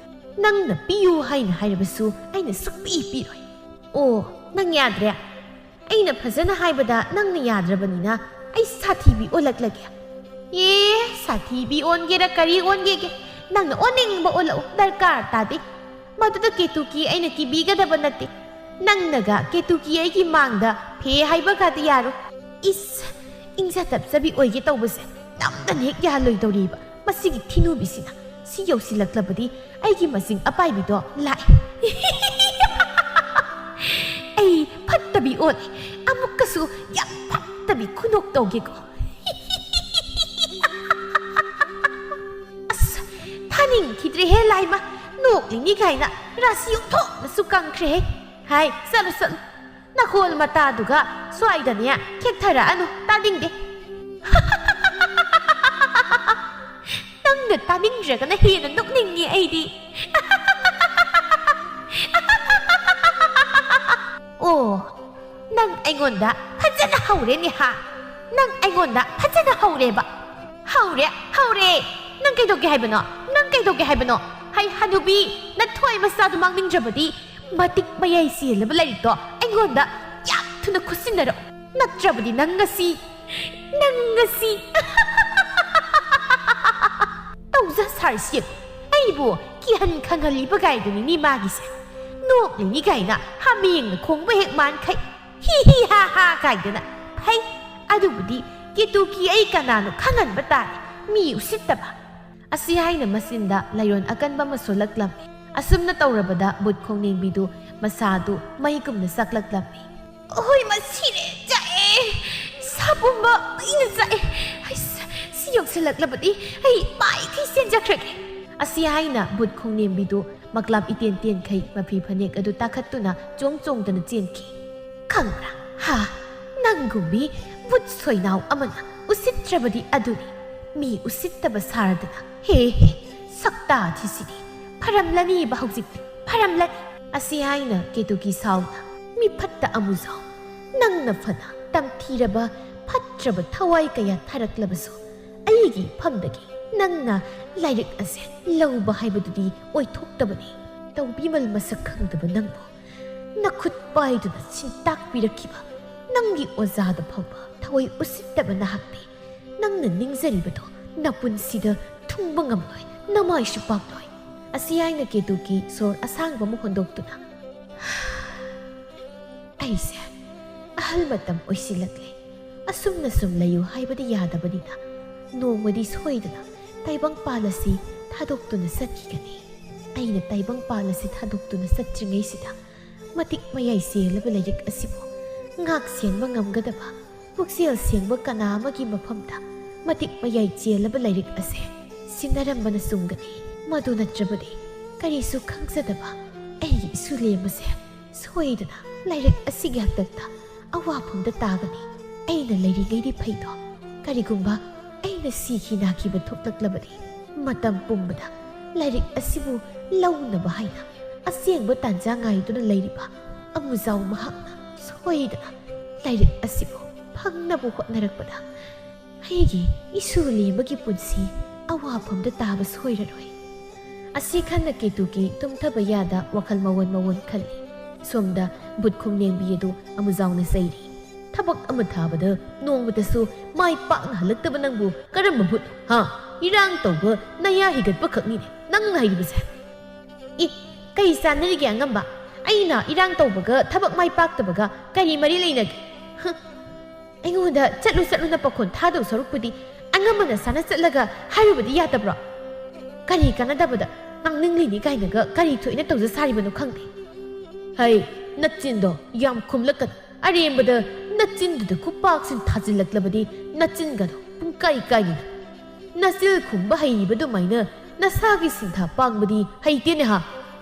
ꯅꯪꯅ ꯄꯤꯌꯨ ꯍꯥꯏꯅ ꯍꯥꯏꯔꯕꯁꯨ ꯑꯩꯅ ꯁꯨꯛꯄꯤ ꯄꯤꯔꯣꯏ꯫ ꯑꯣ, ꯅꯪ ꯌꯥꯗ꯭ꯔꯦ? ꯑꯩꯅ ꯐꯖꯅ ꯍꯥꯏꯕꯗ ꯅꯪꯅ ꯌꯥꯗ꯭ꯔꯕꯅꯤꯅ ꯑꯩ ꯁꯥꯊꯤꯕꯤ ꯑꯣꯜꯂꯛꯂꯒꯦ꯫ ꯑꯦ, ꯁꯥꯊꯤꯕꯤ ꯑꯣꯟꯒꯦꯔꯥ ꯀꯔꯤ ꯑꯣꯟꯒꯦꯒꯦ, ꯅꯪꯅ ꯑꯣꯟꯅꯤꯡꯕ ꯑꯣꯜꯂꯛꯎ, ꯗꯔꯀꯥꯔ ꯇꯥꯗꯦ꯫ ꯃꯗꯨꯗ ꯀꯦꯇꯨꯀꯤ ꯑꯩꯅ ꯀꯤꯕꯤꯒꯗꯕ ꯅꯠꯇꯦ꯫ ꯅꯪꯅꯒ ꯀꯦꯇꯨꯀꯤ ꯑꯩꯒꯤ ꯃꯥꯡꯗ ꯐꯦ ꯍꯥꯏꯕꯒꯗꯤ ꯌꯥꯔꯣꯏ꯫ ꯏꯁ, ꯏꯪꯖ ꯇꯞꯆꯕꯤ ꯑꯣꯏꯒꯦ ꯇꯧꯕꯁꯦ ꯅꯝꯗꯅ ꯍꯦꯛ ꯌꯥꯍꯜꯂꯣꯏꯗꯧꯔꯤꯕ ꯃꯁꯤꯒꯤ ꯊꯤꯅꯨꯕꯤꯁꯤꯅ꯫ ꯁꯤ ꯌꯧꯁꯤꯜꯂꯛꯂꯕꯗꯤ ꯑꯩꯒꯤ ꯃꯁꯤꯡ ꯑꯄꯥꯏꯕꯤꯗꯣ ꯂꯥꯛꯑꯦ꯫ ꯑꯩ ꯐꯠꯇꯕꯤ ꯑꯣꯜꯂꯦ꯫ ꯑꯃꯨꯛꯀꯁꯨ ꯌꯥꯝ ꯐꯠꯇꯕꯤ ꯈꯨꯅꯣꯛ ꯇꯧꯒꯦꯀꯣ꯫ ꯑꯁ, ꯊꯥꯅꯤꯡꯈꯤꯗ꯭ꯔꯦꯍꯦ ꯂꯥꯏꯃ꯫ ꯅꯣꯛꯂꯤꯅꯤ ꯀꯥꯏꯅ ꯔꯥꯁꯤ ꯑꯣꯟꯊꯣꯛꯅꯁꯨ ꯀꯪꯈ꯭ꯔꯦꯍꯦ꯫ ꯍꯥꯏ, ꯆꯠꯂꯨ, ꯆꯠꯂꯨ꯫ ꯅꯈꯣꯜ ꯃꯇꯥꯗꯨꯒ ꯁ꯭ꯋꯥꯏꯗꯅꯦ ꯈꯦꯛꯊꯔꯛꯑꯅꯨ, ꯇꯥꯅꯤꯡꯗꯦ꯫ ꯅꯪꯅ ꯇꯥꯅꯤꯡꯗ꯭ꯔꯒꯅ ꯍꯦꯟꯅ ꯅꯣꯛꯅꯤꯡꯉꯤ ꯑꯩꯗꯤ꯫ ꯑꯣ, ꯅꯪ ꯑꯩꯉꯣꯟꯗ ꯐꯖꯅ ꯍꯧꯔꯦꯅꯦ ꯍꯥ? ꯅꯪ ꯑꯩꯉꯣꯟꯗ ꯐꯖꯅ ꯍꯧꯔꯦꯕ꯫ ꯍꯧꯔꯦ, ꯍꯧꯔꯦ꯫ ꯅꯪ ꯀꯩꯗꯧꯒꯦ ꯍꯥꯏꯕꯅꯣ? ꯅꯪ ꯀꯩꯗꯧꯒꯦ ꯍꯥꯏꯕꯅꯣ? ꯍꯩ ꯍꯅꯨꯕꯤ, ꯅꯊ꯭ꯋꯥꯏ ꯃꯆꯥꯗꯨ ꯃꯥꯡꯅꯤꯡꯗ꯭ꯔꯕꯗꯤ ꯃꯇꯤꯛ ꯃꯌꯥꯏ ꯆꯦꯜꯂꯕ ꯂꯥꯏꯔꯤꯛꯇꯣ ꯑꯩꯉꯣꯟꯗ ꯌꯥꯝ ꯊꯨꯅ ꯈꯨꯠꯁꯤꯟꯅꯔꯛꯑꯣ꯫ ꯅꯠꯇ꯭ꯔꯕꯗꯤ ꯅꯪ ꯉꯁꯤ, ꯅꯪ ꯉꯁꯤ ꯇꯧꯖ ꯁꯥꯔꯤꯁꯤ ꯌꯦꯡꯉꯨ꯫ ꯑꯩꯕꯨ ꯀꯤꯍꯟ ꯈꯪꯍꯜꯂꯤꯕ ꯒꯥꯏꯗꯨꯅꯤꯅꯦ ꯃꯥꯒꯤꯁꯦ꯫ ꯅꯣꯛꯂꯤꯅꯤ ꯀꯥꯏꯅ ꯍꯥꯃꯦꯡꯅ ꯈꯣꯡꯕ ꯍꯦꯛ ꯃꯥꯟꯈꯩ꯫ ꯍꯤ ꯍꯤ ꯍꯥ ꯍꯥ ꯀꯥꯏꯗꯅ꯫ ꯐꯩ, ꯑꯗꯨꯕꯨꯗꯤ ꯀꯦꯇꯨꯀꯤ ꯑꯩ ꯀꯅꯥꯅꯣ ꯈꯪꯍꯟꯕ ꯇꯥꯔꯦ꯫ ꯃꯤ ꯎꯁꯤꯠꯇꯕ꯫ ꯑꯁꯤ ꯍꯥꯏꯅ ꯃꯆꯤꯟꯗ ꯂꯥꯏꯑꯣꯟ ꯑꯀꯟꯕ ꯑꯃ ꯁꯣꯜꯂꯛꯂꯝꯃꯤ꯫ ꯑꯁꯨꯝꯅ ꯇꯧꯔꯕꯗ ꯕꯨꯠ ꯈꯣꯡꯅꯦꯝꯕꯤꯗꯨ ꯃꯁꯥꯗꯨ ꯃꯩꯒꯨꯝꯅ ꯆꯥꯛꯂꯛꯂꯝꯃꯤ꯫ ꯑꯍꯣꯏ, ꯃꯁꯤꯔꯦ, ꯆꯥꯛꯑꯦ꯫ ꯁꯥ ꯄꯨꯝꯕ ꯃꯩꯅ ꯆꯥꯛꯑꯦ꯫ ꯑꯩꯁ, ꯁꯤ ꯌꯧꯁꯤꯜꯂꯛꯂꯕꯗꯤ ꯑꯩ ꯃꯥꯏꯈꯩ ꯆꯦꯟꯖꯈ꯭ꯔꯒꯦ꯫ ꯑꯁꯤ ꯍꯥꯏꯅ ꯕꯨꯠ ꯈꯣꯡꯅꯦꯝꯕꯤꯗꯨ ꯃꯀ꯭ꯂꯥꯞ ꯏꯇꯦꯟ ꯇꯦꯟꯈꯩ ꯃꯐꯤ ꯐꯅꯦꯛ ꯑꯗꯨ ꯇꯥꯈꯠꯇꯨꯅ ꯆꯣꯡ ꯆꯣꯡꯗꯅ ꯆꯦꯟꯈꯤ꯫ ꯈꯪꯕ꯭ꯔꯥ? ꯍꯥ? ꯅꯪꯒꯨꯝꯕꯤ ꯕꯨꯠ ꯁꯣꯏꯅꯥꯎ ꯑꯃꯅ ꯎꯁꯤꯠꯇ꯭ꯔꯕꯗꯤ ꯑꯗꯨꯅꯤ꯫ ꯃꯤ ꯎꯁꯤꯠꯇꯕ ꯁꯥꯔꯗꯅ꯫ ꯍꯦ ꯍꯦ, ꯁꯛꯇꯥ ꯊꯤꯁꯤꯗꯤ꯫ ꯐꯔꯝꯂꯅꯤꯕ ꯍꯧꯖꯤꯛꯇꯤ꯫ ꯐꯔꯝꯂꯅꯤ꯫ ꯑꯁꯤ ꯍꯥꯏꯅ ꯀꯦꯇꯨꯀꯤ ꯁꯥꯎꯅ, "ꯃꯤ ꯐꯠꯇ ꯑꯃꯨꯖꯥꯎ, ꯅꯪꯅ ꯐꯅ ꯇꯝꯊꯤꯔꯕ ꯐꯠꯇ꯭ꯔꯕ ꯊꯋꯥꯏ ꯀꯌꯥ ꯊꯥꯔꯛꯂꯕꯁꯨ ꯑꯩꯒꯤ ꯏꯐꯝꯗꯒꯤ ꯅꯪꯅ ꯂꯥꯏꯔꯤꯛ ꯑꯁꯦ ꯂꯧꯕ ꯍꯥꯏꯕꯗꯨꯗꯤ ꯑꯣꯏꯊꯣꯛꯇꯕꯅꯤ꯫ ꯇꯧꯕꯤꯃꯜ ꯃꯁꯛ ꯈꯪꯗꯕ ꯅꯪꯕꯨ ꯅꯈꯨꯠ ꯄꯥꯏꯗꯨꯅ ꯁꯤꯟꯇꯥꯛꯄꯤꯔꯛꯈꯤꯕ ꯅꯪꯒꯤ ꯑꯣꯖꯥꯗ ꯐꯥꯎꯕ ꯊꯋꯥꯏ ꯎꯁꯤꯠꯇꯕ ꯅꯍꯥꯛꯇꯤ ꯅꯪꯅ ꯅꯤꯡꯖꯔꯤꯕꯗꯣ ꯅꯄꯨꯟꯁꯤꯗ ꯊꯨꯡꯕ ꯉꯝꯂꯣꯏ, ꯅꯃꯥꯏꯁꯨ ꯄꯥꯛꯂꯣꯏ꯫" ꯑꯁꯤ ꯍꯥꯏꯅ ꯀꯦꯇꯨꯀꯤ ꯁꯣꯔ ꯑꯁꯥꯡꯕ ꯑꯃ ꯍꯣꯟꯗꯣꯛꯇꯨꯅ, "ꯑꯩꯁꯦ ꯑꯍꯜ ꯃꯇꯝ ꯑꯣꯏꯁꯤꯜꯂꯛꯂꯦ꯫ ꯑꯁꯨꯝꯅ ꯁꯨꯝ ꯂꯩꯌꯨ ꯍꯥꯏꯕꯗꯤ ꯌꯥꯗꯕꯅꯤꯅ ꯅꯣꯡꯃꯗꯤ ꯁꯣꯏꯗꯅ ꯇꯥꯏꯕꯪꯄꯥꯜ ꯑꯁꯤ ꯊꯥꯗꯣꯛꯇꯨꯅ ꯆꯠꯈꯤꯒꯅꯤ꯫ ꯑꯩꯅ ꯇꯥꯏꯕꯪꯄꯥꯜ ꯑꯁꯤ ꯊꯥꯗꯣꯛꯇꯨꯅ ꯆꯠꯇ꯭ꯔꯤꯉꯩꯁꯤꯗ ꯃꯇꯤꯛ ꯃꯌꯥꯏ ꯆꯦꯜꯂꯕ ꯂꯥꯏꯔꯤꯛ ꯑꯁꯤꯕꯨ ꯉꯥꯛ ꯁꯦꯟꯕ ꯉꯝꯒꯗꯕ ꯄꯨꯛꯆꯦꯜ ꯁꯦꯡꯕ ꯀꯅꯥ ꯑꯃꯒꯤ ꯃꯐꯝꯗ ꯃꯇꯤꯛ ꯃꯌꯥꯏ ꯆꯦꯜꯂꯕ ꯂꯥꯏꯔꯤꯛ ꯑꯁꯦ ꯁꯤꯟꯅꯔꯝꯕꯅ ꯆꯨꯝꯒꯅꯤ꯫ ꯃꯗꯨ ꯅꯠꯇ꯭ꯔꯕꯗꯤ ꯀꯔꯤꯁꯨ ꯈꯪꯖꯗꯕ ꯑꯩꯒꯤ ꯏꯁꯨꯂꯦꯝ ꯑꯁꯦ ꯁꯣꯏꯗꯅ ꯂꯥꯏꯔꯤꯛ ꯑꯁꯤꯒꯤ ꯍꯥꯛꯇꯛꯇ ꯑꯋꯥꯐꯝꯗ ꯇꯥꯒꯅꯤ꯫ ꯑꯩꯅ ꯂꯩꯔꯤꯉꯩꯗꯤ ꯐꯩꯗꯣ, ꯀꯔꯤꯒꯨꯝꯕ ꯑꯩꯅ ꯁꯤꯈꯤ ꯅꯥꯈꯤꯕ ꯊꯣꯛꯂꯛꯂꯕꯗꯤ ꯃꯇꯝ ꯄꯨꯝꯕꯗ ꯂꯥꯏꯔꯤꯛ ꯑꯁꯤꯕꯨ ꯂꯧꯅꯕ ꯍꯥꯏꯅ ꯑꯁꯦꯡꯕ ꯇꯥꯟꯖꯥ ꯉꯥꯏꯗꯨꯅ ꯂꯩꯔꯤꯕ ꯑꯃꯨꯖꯥꯎ ꯃꯍꯥꯛꯅ ꯁꯣꯏꯗꯅ ꯂꯥꯏꯔꯤꯛ ꯑꯁꯤꯕꯨ ꯐꯪꯅꯕ ꯍꯣꯠꯅꯔꯛꯄꯗ ꯑꯩꯒꯤ ꯏꯁꯨ ꯂꯦꯝꯕꯒꯤ ꯄꯨꯟꯁꯤ ꯑꯋꯥꯐꯝꯗ ꯇꯥꯕ ꯁꯣꯏꯔꯔꯣꯏ꯫ ꯑꯁꯤ ꯈꯟꯅ ꯀꯦꯇꯨꯀꯤ ꯇꯨꯝꯊꯕ ꯌꯥꯗ ꯋꯥꯈꯜ ꯃꯋꯣꯟ ꯃꯋꯣꯟ ꯈꯜꯂꯤ꯫ ꯁꯣꯝꯗ ꯕꯨꯠ ꯈꯨꯝꯅꯦꯝꯕꯤ ꯑꯗꯨ ꯑꯃꯨꯖꯥꯎꯅ ꯆꯩꯔꯤ꯫ "ꯊꯕꯛ ꯑꯃ ꯊꯥꯕꯗ ꯅꯣꯡꯃꯇꯁꯨ ꯃꯥꯏ ꯄꯥꯛꯅ ꯍꯜꯂꯛꯇꯕ ꯅꯪꯕꯨ ꯀꯔꯝꯕ ꯕꯨꯠꯅꯣ? ꯍꯥ? ꯏꯔꯥꯡ ꯇꯧꯕ ꯅꯌꯥ ꯍꯤꯒꯠꯄ ꯈꯛꯅꯤꯅꯦ ꯅꯪꯅ ꯍꯩꯔꯤꯕꯁꯦ꯫ ꯏ, ꯀꯩ ꯆꯥꯟꯅꯔꯤꯒꯦ ꯑꯉꯝꯕ? ꯑꯩꯅ ꯏꯔꯥꯡ ꯇꯧꯕꯒ ꯊꯕꯛ ꯃꯥꯏ ꯄꯥꯛꯇꯕꯒ ꯀꯔꯤ ꯃꯔꯤ ꯂꯩꯅꯒꯦ? ꯍ, ꯑꯩꯉꯣꯟꯗ ꯆꯠꯂꯨ ꯆꯠꯂꯨꯅ ꯄꯥꯈꯣꯟ ꯊꯥꯗꯧ ꯁꯔꯨꯛꯄꯨꯗꯤ ꯑꯉꯝꯕꯅ ꯁꯥꯟꯅ ꯆꯠꯂꯒ ꯍꯥꯏꯔꯨꯕꯗꯤ ꯌꯥꯗꯕ꯭ꯔꯣ? ꯀꯔꯤ ꯀꯥꯟꯅꯗꯕꯗ ꯉꯥꯡꯅꯤꯡꯂꯤꯅꯤ ꯀꯥꯏꯅꯒ ꯀꯔꯤ ꯊꯣꯛꯏꯅ ꯇꯧꯖ ꯁꯥꯔꯤꯕꯅꯣ ꯈꯪꯗꯦ꯫ ꯍꯩ, ꯅꯆꯤꯟꯗꯣ ꯌꯥꯝ ꯈꯨꯝꯂꯛꯀꯅꯨ꯫ ꯑꯔꯦꯝꯕꯗ ꯅꯆꯤꯟꯗꯨꯗ ꯈꯨꯄꯥꯛꯁꯤꯡ ꯊꯥꯖꯤꯜꯂꯛꯂꯕꯗꯤ ꯅꯆꯤꯟꯒꯗꯣ ꯄꯨꯡꯀꯥꯏ ꯀꯥꯏꯒꯅꯤ꯫ ꯅꯆꯤꯜ ꯈꯨꯝꯕ ꯍꯩꯔꯤꯕ ꯑꯗꯨꯃꯥꯏꯅ ꯅꯁꯥꯒꯤ ꯁꯤꯟꯊꯥ ꯄꯥꯡꯕꯗꯤ ꯍꯩꯇꯦꯅꯦ ꯍꯥ?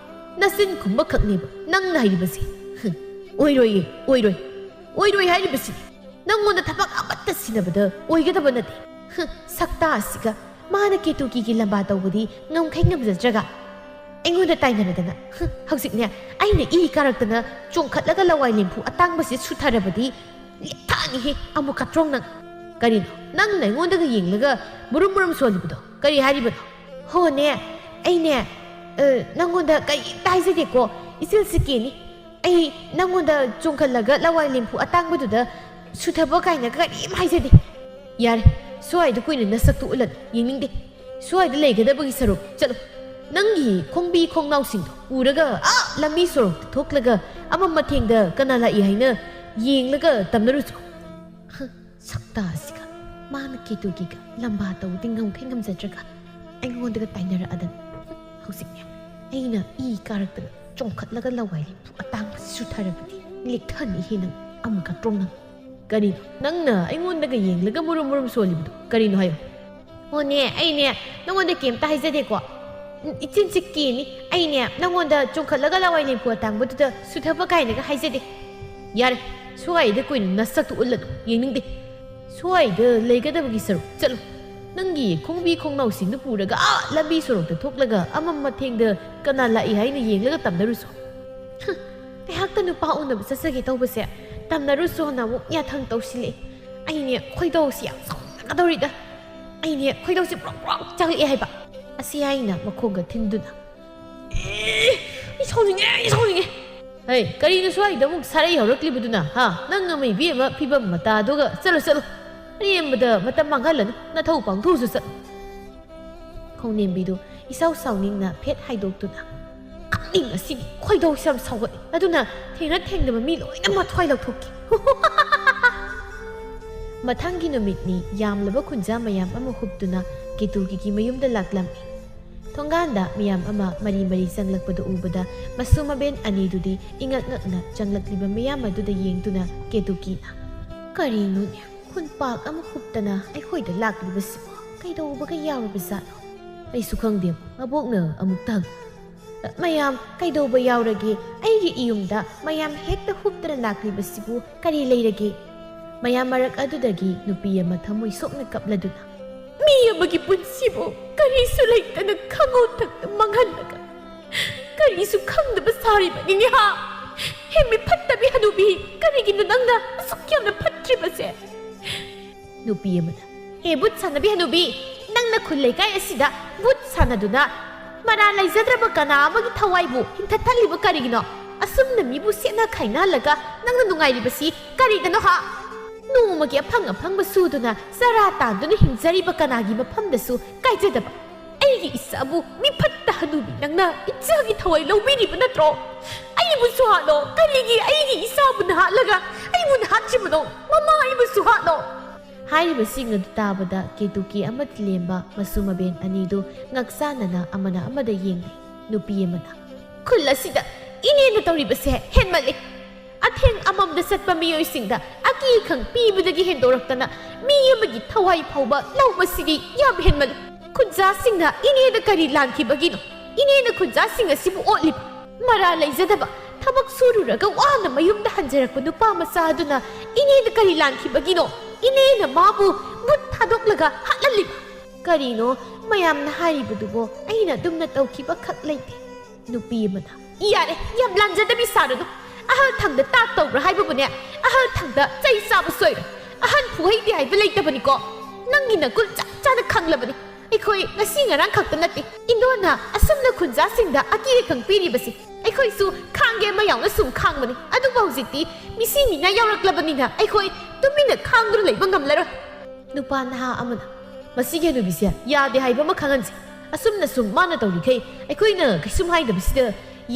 ꯅꯆꯤꯟ ꯈꯨꯝꯕ ꯈꯛꯅꯦꯕ ꯅꯪꯅ ꯍꯩꯔꯤꯕꯁꯦ꯫ ꯍꯨꯝ, ꯑꯣꯏꯔꯣꯏꯌꯦ, ꯑꯣꯏꯔꯣꯏ꯫ ꯑꯣꯏꯔꯣꯏ ꯍꯥꯏꯔꯤꯕꯁꯤꯅꯤ꯫ ꯅꯪꯉꯣꯟꯗ ꯊꯕꯛ ꯑꯃꯠꯇ ꯁꯤꯟꯅꯕꯗ ꯑꯣꯏꯒꯗꯕ ꯅꯠꯇꯦ꯫ ꯍꯨꯝ, ꯁꯛꯇꯥ ꯑꯁꯤꯒ ꯃꯥꯅ ꯀꯦꯇꯨꯀꯤꯒꯤ ꯂꯝꯕꯥ ꯇꯧꯕꯗꯤ ꯉꯝꯈꯩ ꯉꯝꯖꯗ꯭ꯔꯒ ꯑꯩꯉꯣꯟꯗ ꯇꯥꯏꯅꯔꯗꯅ, ꯍꯨꯝ, ꯍꯧꯖꯤꯛꯅꯦ ꯑꯩꯅ ꯏ ꯀꯥꯔꯛꯇꯅ ꯆꯣꯡꯈꯠꯂꯒ ꯂꯋꯥꯏ ꯂꯦꯝꯐꯨ ꯑꯇꯥꯡꯕꯁꯤ ꯁꯨꯊꯔꯕꯗꯤ ꯂꯦꯛꯊꯥꯅꯤꯍꯦ ꯑꯃꯨꯛ ꯀꯥꯇ꯭ꯔꯣꯡ ꯅꯪ꯫ ꯀꯔꯤꯅꯣ ꯅꯪꯅ ꯑꯩꯉꯣꯟꯗꯒ ꯌꯦꯡꯂꯒ ꯃꯨꯔꯨꯝ ꯃꯨꯔꯨꯝ ꯁꯣꯜꯂꯤꯕꯗꯣ? ꯀꯔꯤ ꯍꯥꯏꯔꯤꯕꯅꯣ? ꯍꯣꯅꯦ, ꯑꯩꯅꯦ, ꯑ, ꯅꯪꯉꯣꯟꯗ ꯀꯔꯤꯝꯇ ꯍꯥꯏꯖꯗꯦꯀꯣ, ꯏꯆꯤꯜ ꯆꯤꯀꯦꯅꯤ꯫ ꯑꯩ ꯅꯪꯉꯣꯟꯗ ꯆꯣꯡꯈꯠꯂꯒ ꯂꯋꯥꯏ ꯂꯦꯝꯐꯨ ꯑꯇꯥꯡꯕꯗꯨꯗ ꯁꯨꯊꯕ ꯀꯥꯏꯅ ꯀꯔꯤꯝ ꯍꯥꯏꯖꯗꯦ꯫ ꯌꯥꯔꯦ, ꯁ꯭ꯋꯥꯏꯗ ꯀꯨꯏꯅ ꯅꯁꯛꯇꯨ ꯎꯠꯂꯅꯨ, ꯌꯦꯡꯅꯤꯡꯗꯦ꯫ ꯁ꯭ꯋꯥꯏꯗ ꯂꯩꯒꯗꯕꯒꯤ ꯁꯔꯨꯛ ꯆꯠꯂꯣ꯫ ꯅꯪꯒꯤ ꯈꯣꯡꯕꯤ ꯈꯣꯡꯅꯥꯎꯁꯤꯡꯗꯣ ꯎꯔꯒ ꯑꯥ ꯂꯝꯕꯤ ꯁꯣꯔꯣꯛꯇ ꯊꯣꯛꯂꯒ ꯑꯃꯝ ꯑꯊꯦꯡꯗ ꯀꯅꯥ ꯂꯥꯛꯏ ꯍꯥꯏꯅ ꯌꯦꯡꯂꯒ ꯇꯝꯅꯔꯨꯆꯣ꯫ ꯍ, ꯁꯛꯇꯥꯁꯤꯒ꯫ ꯃꯥꯅ ꯀꯦꯇꯨꯀꯤꯒ ꯂꯝꯕꯥ ꯇꯧꯗꯤ ꯉꯝꯈꯩ ꯉꯝꯖꯗ꯭ꯔꯒ ꯑꯩꯉꯣꯟꯗꯒ ꯇꯥꯏꯅꯔꯛꯑꯗꯅ꯫ ꯍꯧꯖꯤꯛꯅꯦ ꯑꯩꯅ ꯏ ꯀꯥꯔꯛꯇꯅ ꯆꯣꯡꯈꯠꯂꯒ ꯂꯋꯥꯏ ꯂꯦꯝꯐꯨ ꯑꯇꯥꯡꯕꯁꯤ ꯁꯨꯊꯔꯕꯗꯤ ꯂꯤꯛꯊꯅꯤ ꯍꯦ ꯅꯪ ꯑꯃꯨꯛ ꯀꯥꯇ꯭ꯔꯣꯡ ꯅꯪ꯫ ꯀꯔꯤꯅꯣ ꯅꯪꯅ ꯑꯩꯉꯣꯟꯗꯒ ꯌꯦꯡꯂꯒ ꯃꯨꯔꯨꯝ ꯃꯨꯔꯨꯝ ꯁꯣꯜꯂꯤꯕꯗꯣ ꯀꯔꯤꯅꯣ ꯍꯥꯏꯌꯣ? ꯑꯣꯅꯦ, ꯑꯩꯅꯦ ꯅꯪꯉꯣꯟꯗ ꯀꯩꯝꯇ ꯍꯥꯏꯖꯗꯦꯀꯣ꯫ ꯏꯆꯤꯟ ꯆꯤꯛꯀꯦꯅꯤ꯫ ꯑꯩꯅꯦ ꯅꯪꯉꯣꯟꯗ ꯆꯣꯡꯈꯠꯂꯒ ꯂꯋꯥꯏ ꯂꯦꯝꯐꯨ ꯑꯇꯥꯡꯕꯗꯨꯗ ꯁꯨꯊꯕ ꯀꯥꯏꯅꯒ ꯍꯥꯏꯖꯗꯦ꯫ ꯌꯥꯔꯦ, ꯁ꯭ꯋꯥꯏꯗ ꯀꯨꯏꯅ ꯅꯁꯛꯇꯨ ꯎꯠꯂꯅꯨ, ꯌꯦꯡꯅꯤꯡꯗꯦ꯫ ꯁ꯭ꯋꯥꯏꯗ ꯂꯩꯒꯗꯕꯒꯤ ꯁꯔꯨꯛ ꯆꯠꯂꯣ꯫ ꯅꯪꯒꯤ ꯈꯣꯡꯕꯤ ꯈꯣꯡꯅꯥꯎꯁꯤꯡꯗꯨ ꯄꯨꯔꯒ ꯑꯥ ꯂꯝꯕꯤ ꯁꯣꯔꯣꯛꯇ ꯊꯣꯛꯂꯒ ꯑꯃꯝ ꯑꯊꯦꯡꯗ ꯀꯅꯥ ꯂꯥꯛꯏ ꯍꯥꯏꯅ ꯌꯦꯡꯂꯒ ꯇꯝꯅꯔꯨꯁꯣ꯫ ꯍꯨꯝ, ꯉꯥꯏꯍꯥꯛꯇ ꯅꯨꯄꯥ ꯎꯅꯕ ꯆꯠꯆꯒꯦ ꯇꯧꯕꯁꯦ ꯇꯝꯅꯔꯨꯁꯣꯅ ꯑꯃꯨꯛ ꯌꯥꯊꯪ ꯇꯧꯁꯤꯜꯂꯛꯑꯦ꯫ ꯑꯩꯅꯦ ꯈꯣꯏꯗꯧꯁꯤ ꯌꯥꯝ ꯁꯥꯎꯅꯤꯡꯒꯗꯧꯔꯤꯗ꯫ ꯑꯩꯅꯦ ꯈꯣꯏꯗꯧꯁꯤ ꯄ꯭ꯔꯣꯛ ꯄ꯭ꯔꯣꯛ ꯆꯥꯛꯂꯛꯑꯦ ꯍꯥꯏꯕ꯫ ꯑꯁꯤ ꯍꯥꯏꯅ ꯃꯈꯣꯡꯒ ꯊꯤꯟꯗꯨꯅ꯫ ꯑꯦ, ꯑꯩ ꯁꯥꯎꯅꯤꯡꯉꯦ, ꯑꯩ ꯁꯥꯎꯅꯤꯡꯉꯦ꯫ ꯍꯩ, ꯀꯔꯤꯅꯣ ꯁ꯭ꯋꯥꯏꯗ ꯑꯃꯨꯛ ꯁꯥꯔꯩ ꯍꯧꯔꯛꯂꯤꯕꯗꯨꯅ, ꯍꯥ? ꯅꯪ ꯑꯃ ꯏꯕꯦꯝꯃ ꯐꯤꯕꯝ ꯃꯇꯥꯗꯨꯒ꯫ ꯆꯠꯂꯣ, ꯆꯠꯂꯣ꯫ ꯑꯔꯦꯝꯕꯗ ꯃꯇꯝ ꯃꯥꯡꯍꯜꯂꯅꯨ, ꯅꯊꯧ ꯄꯥꯡꯊꯣꯛꯎꯆꯣ, ꯆꯠꯂꯣ꯫ ꯈꯣꯡꯅꯦꯝꯕꯤꯗꯨ ꯏꯁꯥꯎ ꯁꯥꯎꯅꯤꯡꯅ ꯐꯦꯠ ꯍꯥꯏꯗꯣꯛꯇꯨꯅ, ꯈꯪꯅꯤꯡ ꯉꯁꯤꯗꯤ ꯈꯣꯏꯗꯧꯁꯦ ꯌꯥꯝ ꯁꯥꯎꯒꯠꯂꯦ, ꯑꯗꯨꯅ ꯊꯦꯡꯅ ꯊꯦꯡꯅꯕ ꯃꯤ ꯂꯣꯏꯅ ꯃꯊ꯭ꯋꯥꯏ ꯂꯧꯊꯣꯛꯀꯦ꯫ ꯃꯊꯪꯒꯤ ꯅꯨꯃꯤꯠꯅꯤ ꯌꯥꯝꯂꯕ ꯈꯨꯟꯖꯥ ꯃꯌꯥꯝ ꯑꯃ ꯍꯨꯞꯇꯨꯅ ꯀꯦꯇꯨꯀꯤꯒꯤ ꯃꯌꯨꯝꯗ ꯂꯥꯛꯂꯝꯃꯤ꯫ ꯊꯣꯡꯒꯥꯟꯗ ꯃꯤꯌꯥꯝ ꯑꯃ ꯃꯔꯤ ꯃꯔꯤ ꯆꯪꯂꯛꯄꯗꯨ ꯎꯕꯗ ꯃꯁꯨ ꯃꯕꯦꯟ ꯑꯅꯤꯗꯨꯗꯤ ꯏꯉꯛ ꯉꯛꯅ ꯆꯪꯂꯛꯂꯤꯕ ꯃꯤꯌꯥꯝ ꯑꯗꯨꯗ ꯌꯦꯡꯗꯨꯅ ꯀꯦꯇꯨꯀꯤꯅ, "ꯀꯔꯤꯅꯣꯅꯦ, ꯈꯨꯟꯄꯥꯛ ꯑꯃ ꯍꯨꯞꯇꯅ ꯑꯩꯈꯣꯏꯗ ꯂꯥꯛꯂꯤꯕꯁꯤꯕꯨ ꯀꯩꯗꯧꯕꯒ ꯌꯥꯎꯔꯕꯖꯥꯠꯅꯣ?" "ꯑꯩꯁꯨ ꯈꯪꯗꯦ, ꯃꯕꯣꯛꯅ ꯑꯃꯨꯛꯇ ꯍꯪꯉꯨ꯫" "ꯃꯌꯥꯝ ꯀꯩꯗꯧꯕ ꯌꯥꯎꯔꯒꯦ? ꯑꯩꯒꯤ ꯏꯌꯨꯝꯗ ꯃꯌꯥꯝ ꯍꯦꯛꯇ ꯍꯨꯞꯇꯅ ꯂꯥꯛꯂꯤꯕꯁꯤꯕꯨ ꯀꯔꯤ ꯂꯩꯔꯒꯦ?" ꯃꯌꯥꯝ ꯃꯔꯛ ꯑꯗꯨꯗꯒꯤ ꯅꯨꯄꯤ ꯑꯃ ꯊꯃꯣꯏ ꯁꯣꯛꯅ ꯀꯞꯂꯗꯨꯅ, "ꯃꯤ ꯑꯃꯒꯤ ꯄꯨꯟꯁꯤꯕꯨ ꯀꯔꯤꯁꯨ ꯂꯩꯇꯅ ꯈꯪꯍꯧꯗꯅ ꯃꯥꯡꯍꯜꯂꯒ ꯀꯔꯤꯁꯨ ꯈꯪꯗꯕ ꯁꯥꯔꯤꯕꯅꯤꯅꯦ ꯍꯥ? ꯍꯦ ꯃꯤꯐꯠꯇꯕꯤ ꯍꯅꯨꯕꯤ, ꯀꯔꯤꯒꯤꯅꯣ ꯅꯪꯅ ꯑꯁꯨꯛ ꯌꯥꯝꯅ ꯐꯠꯇ꯭ꯔꯤꯕꯁꯦ?" ꯅꯨꯄꯤ ꯑꯃꯅ, "ꯍꯦ ꯚꯨꯠ ꯁꯥꯟꯅꯕꯤ ꯍꯅꯨꯕꯤ, ꯅꯪꯅ ꯈꯨꯜ ꯂꯩꯀꯥꯏ ꯑꯁꯤꯗ ꯚꯨꯠ ꯁꯥꯟꯅꯗꯨꯅ ꯃꯔꯥꯜ ꯂꯩꯖꯗ꯭ꯔꯕ ꯀꯅꯥ ꯑꯃꯒꯤ ꯊꯋꯥꯏꯕꯨ ꯍꯤꯡꯊꯠꯍꯜꯂꯤꯕ ꯀꯔꯤꯒꯤꯅꯣ? ꯑꯁꯨꯝꯅ ꯃꯤꯕꯨ ꯁꯦꯠꯅ ꯈꯥꯏꯅꯍꯜꯂꯒ ꯅꯪꯅ ꯅꯨꯡꯉꯥꯏꯔꯤꯕꯁꯤ ꯀꯔꯤꯗꯅꯣ ꯍꯥ? ꯅꯣꯡꯃꯒꯤ ꯑꯐꯪ ꯑꯐꯪꯕ ꯁꯨꯗꯨꯅ ꯆꯔꯥ ꯇꯥꯟꯗꯨꯅ ꯍꯤꯡꯖꯔꯤꯕ ꯀꯅꯥꯒꯤ ꯃꯐꯝꯗꯁꯨ ꯀꯥꯏꯖꯗꯕ ꯑꯩꯒꯤ ꯏꯆꯥꯕꯨ ꯃꯤꯐꯠꯇ ꯍꯅꯨꯕꯤ ꯅꯪꯅ ꯏꯆꯥꯒꯤ ꯊꯋꯥꯏ ꯂꯧꯕꯤꯔꯤꯕ ꯅꯠꯇ꯭ꯔꯣ? ꯑꯩꯕꯨꯁꯨ ꯍꯥꯠꯂꯣ꯫ ꯀꯔꯤꯒꯤ ꯑꯩꯒꯤ ꯏꯆꯥꯕꯨ ꯅꯍꯥꯠꯂꯒ ꯑꯩꯕꯨ ꯅꯍꯥꯠꯈꯤꯕꯅꯣ? ꯃꯃꯥ, ꯑꯩꯕꯨꯁꯨ ꯍꯥꯠꯂꯣ꯫ ꯍꯥꯏꯔꯤꯕꯁꯤꯡ ꯑꯗꯨ ꯇꯥꯕꯗ ꯀꯦꯇꯨꯀꯤ ꯑꯃꯗꯤ ꯂꯦꯝꯕ ꯃꯁꯨ ꯃꯕꯦꯟ ꯑꯅꯤꯗꯨ ꯉꯛꯆꯥꯟꯅꯅ ꯑꯃꯅ ꯑꯃꯗ ꯌꯦꯡꯂꯤ꯫ ꯅꯨꯄꯤ ꯑꯃꯅ, "ꯈꯨꯜ ꯑꯁꯤꯗ ꯏꯅꯦꯅ ꯇꯧꯔꯤꯕꯁꯦ ꯍꯦꯟꯃꯜꯂꯤ꯫ ꯑꯊꯦꯡ ꯑꯃꯝꯗ ꯆꯠꯄ ꯃꯤꯑꯣꯏꯁꯤꯡꯗ ꯑꯀꯤ ꯑꯈꯪ ꯄꯤꯕꯗꯒꯤ ꯍꯦꯟꯗꯣꯔꯛꯇꯅ ꯃꯤ ꯑꯃꯒꯤ ꯊꯋꯥꯏ ꯐꯥꯎꯕ ꯂꯧꯕꯁꯤꯗꯤ ꯌꯥꯝ ꯍꯦꯟꯃꯜꯂꯤ꯫ ꯈꯨꯟꯖꯥꯁꯤꯡꯅ ꯏꯅꯦꯗ ꯀꯔꯤ ꯂꯥꯟꯈꯤꯕꯒꯤꯅꯣ ꯏꯅꯦꯅ ꯈꯨꯟꯖꯥꯁꯤꯡ ꯑꯁꯤꯕꯨ ꯑꯣꯠꯂꯤꯕ? ꯃꯔꯥ ꯂꯩꯖꯗꯕ, ꯊꯕꯛ ꯁꯨꯔꯨꯔꯒ ꯋꯥꯅ ꯃꯌꯨꯝꯗ ꯍꯟꯖꯔꯛꯄ ꯅꯨꯄꯥ ꯃꯆꯥ ꯑꯗꯨꯅ ꯏꯅꯦꯗ ꯀꯔꯤ ꯂꯥꯟꯈꯤꯕꯒꯤꯅꯣ ꯏꯅꯦꯅ ꯃꯥꯕꯨ ꯚꯨꯠ ꯊꯥꯗꯣꯛꯂꯒ ꯍꯥꯠꯍꯜꯂꯤꯕ?" "ꯀꯔꯤꯅꯣ ꯃꯌꯥꯝꯅ ꯍꯥꯏꯔꯤꯕꯗꯨꯕꯣ? ꯑꯩꯅ ꯑꯗꯨꯝꯅ ꯇꯧꯈꯤꯕ ꯈꯛ ꯂꯩꯇꯦ꯫" ꯅꯨꯄꯤ ꯑꯃꯅ, "ꯌꯥꯔꯦ, ꯌꯥꯝ ꯂꯥꯟꯖꯗꯕꯤ ꯁꯥꯔꯨꯅꯨ꯫ ꯑꯍꯜ ꯊꯪꯗ ꯇꯥꯛ ꯇꯧꯕ꯭ꯔꯥ ꯍꯥꯏꯕꯕꯨꯅꯦ, ꯑꯍꯜ ꯊꯪꯗ ꯆꯩ ꯆꯥꯕ ꯁꯣꯏꯔꯣꯏ꯫ ꯑꯍꯟ ꯐꯨꯍꯩꯗꯦ ꯍꯥꯏꯕ ꯂꯩꯇꯕꯅꯤꯀꯣ꯫ ꯅꯪꯒꯤ ꯅꯒꯨꯟ ꯆꯞ ꯆꯥꯅ ꯈꯪꯂꯕꯅꯤ꯫ ꯑꯩꯈꯣꯏ ꯉꯁꯤ ꯉꯔꯥꯡ ꯈꯛꯇ ꯅꯠꯇꯦ, ꯏꯟꯗꯣꯟꯅ ꯑꯁꯨꯝꯅ ꯈꯨꯟꯖꯥꯁꯤꯡꯗ ꯑꯀꯤ ꯑꯈꯪ ꯄꯤꯔꯤꯕꯁꯤ꯫ ꯑꯩꯈꯣꯏꯁꯨ ꯈꯥꯡꯒꯦ ꯃꯌꯥꯝꯅ ꯁꯨꯝ ꯈꯥꯡꯕꯅꯤ꯫ ꯑꯗꯨꯕꯨ ꯍꯧꯖꯤꯛꯇꯤ ꯃꯤꯁꯤ ꯃꯤꯅꯥ ꯌꯥꯎꯔꯛꯂꯕꯅꯤꯅ ꯑꯩꯈꯣꯏ ꯇꯨꯃꯤꯟꯅ ꯈꯥꯡꯗꯨꯅ ꯂꯩꯕ ꯉꯝꯂꯔꯣꯏ꯫" ꯅꯨꯄꯥ ꯅꯍꯥ ꯑꯃꯅ, "ꯃꯁꯤꯒꯤ ꯍꯅꯨꯕꯤꯁꯦ ꯌꯥꯗꯦ ꯍꯥꯏꯕ ꯑꯃ ꯈꯪꯍꯟꯁꯤ꯫ ꯑꯁꯨꯝꯅ ꯁꯨꯝ ꯃꯥꯅ ꯇꯧꯔꯤꯈꯩ ꯑꯩꯈꯣꯏꯅ ꯀꯩꯁꯨꯝ ꯍꯥꯏꯗꯕꯁꯤꯗ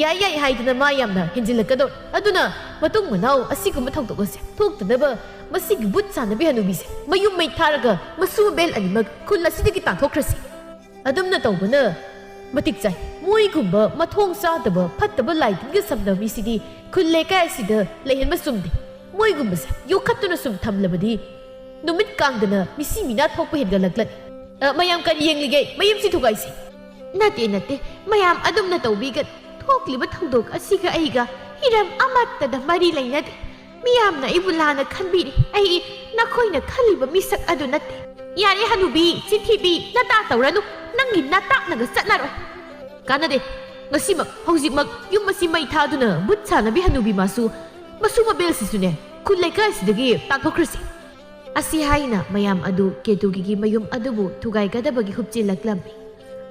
ꯌꯥꯏ ꯌꯥꯏ ꯍꯥꯏꯗꯅ ꯃꯥ ꯌꯥꯝꯅ ꯍꯦꯟꯖꯤꯜꯂꯛꯀꯗꯧꯔꯦ꯫ ꯑꯗꯨꯅ ꯃꯇꯨꯡ ꯃꯅꯥꯎ ꯑꯁꯤꯒꯨꯝꯕ ꯊꯧꯗꯣꯛ ꯑꯁꯦ ꯊꯣꯛꯇꯅꯕ ꯃꯁꯤꯒꯤ ꯚꯨꯠ ꯁꯥꯟꯅꯕꯤ ꯍꯅꯨꯕꯤꯁꯦ ꯃꯌꯨꯝ ꯃꯩ ꯊꯥꯔꯒ ꯃꯁꯨ ꯃꯕꯦꯜ ꯑꯅꯤꯃꯛ ꯈꯨꯜ ꯑꯁꯤꯗꯒꯤ ꯇꯥꯟꯊꯣꯛꯈ꯭ꯔꯁꯤ꯫ ꯑꯗꯨꯝꯅ ꯇꯧꯕꯅ ꯃꯇꯤꯛ ꯆꯥꯏ꯫ ꯃꯣꯏꯒꯨꯝꯕ ꯃꯊꯣꯡ ꯆꯥꯗꯕ ꯐꯠꯇꯕ ꯂꯥꯏꯇꯤꯟꯒ ꯁꯝꯅꯕ ꯃꯤꯁꯤꯗꯤ ꯈꯨꯜ ꯂꯩꯀꯥꯏ ꯑꯁꯤꯗ ꯂꯩꯍꯟꯕ ꯆꯨꯝꯗꯦ꯫ ꯃꯣꯏꯒꯨꯝꯕꯁꯦ ꯌꯣꯛꯈꯠꯇꯨꯅ ꯁꯨꯝ ꯊꯝꯂꯕꯗꯤ ꯅꯨꯃꯤꯠ ꯀꯥꯡꯗꯅ ꯃꯤꯁꯤ ꯃꯤꯅꯥ ꯊꯣꯛꯄ ꯍꯦꯟꯒꯠꯂꯛꯂꯅꯤ꯫ ꯑ, ꯃꯌꯥꯝ ꯀꯔꯤ ꯌꯦꯡꯂꯤꯒꯦ? ꯃꯌꯨꯝꯁꯤ ꯊꯨꯒꯥꯏꯁꯤ꯫" "ꯅꯠꯇꯦ, ꯅꯠꯇꯦ, ꯃꯌꯥꯝ ꯑꯗꯨꯝꯅ ꯇꯧꯕꯤꯒꯅꯨ꯫ ꯊꯣꯛꯂꯤꯕ ꯊꯧꯗꯣꯛ ꯑꯁꯤꯒ ꯑꯩꯒ ꯍꯤꯔꯝ ꯑꯃꯠꯇꯗ ꯃꯔꯤ ꯂꯩꯅꯗꯦ꯫ ꯃꯤꯌꯥꯝꯅ ꯑꯩꯕꯨ ꯂꯥꯟꯅ ꯈꯟꯕꯤꯔꯤ꯫ ꯑꯩ ꯅꯈꯣꯏꯅ ꯈꯜꯂꯤꯕ ꯃꯤꯁꯛ ꯑꯗꯨ ꯅꯠꯇꯦ꯫" "ꯌꯥꯔꯦ ꯍꯅꯨꯕꯤ, ꯆꯤꯟꯊꯤꯕꯤ, ꯅꯇꯥ ꯇꯧꯔꯅꯨ꯫ ꯅꯪꯒꯤ ꯅꯇꯥꯛꯅꯒ ꯆꯠꯅꯔꯣꯏ꯫" "ꯀꯥꯟꯅꯗꯦ꯫ ꯉꯁꯤꯃꯛ, ꯍꯧꯖꯤꯛꯃꯛ ꯌꯨꯝ ꯑꯁꯤ ꯃꯩ ꯊꯥꯗꯨꯅ ꯚꯨꯠ ꯁꯥꯟꯅꯕꯤ ꯍꯅꯨꯕꯤ ꯃꯥꯁꯨ, ꯃꯁꯨ ꯃꯕꯦꯜꯁꯤꯁꯨꯅꯦ, ꯈꯨꯜ ꯂꯩꯀꯥꯏꯁꯤꯗꯒꯤ ꯇꯥꯟꯊꯣꯛꯈ꯭ꯔꯁꯤ꯫" ꯑꯁꯤ ꯍꯥꯏꯅ ꯃꯌꯥꯝ ꯑꯗꯨ ꯀꯦꯇꯨꯀꯤꯒꯤ ꯃꯌꯨꯝ ꯑꯗꯨꯕꯨ ꯊꯨꯒꯥꯏꯒꯗꯕꯒꯤ ꯍꯨꯞꯆꯤꯜꯂꯛꯂꯝꯃꯤ꯫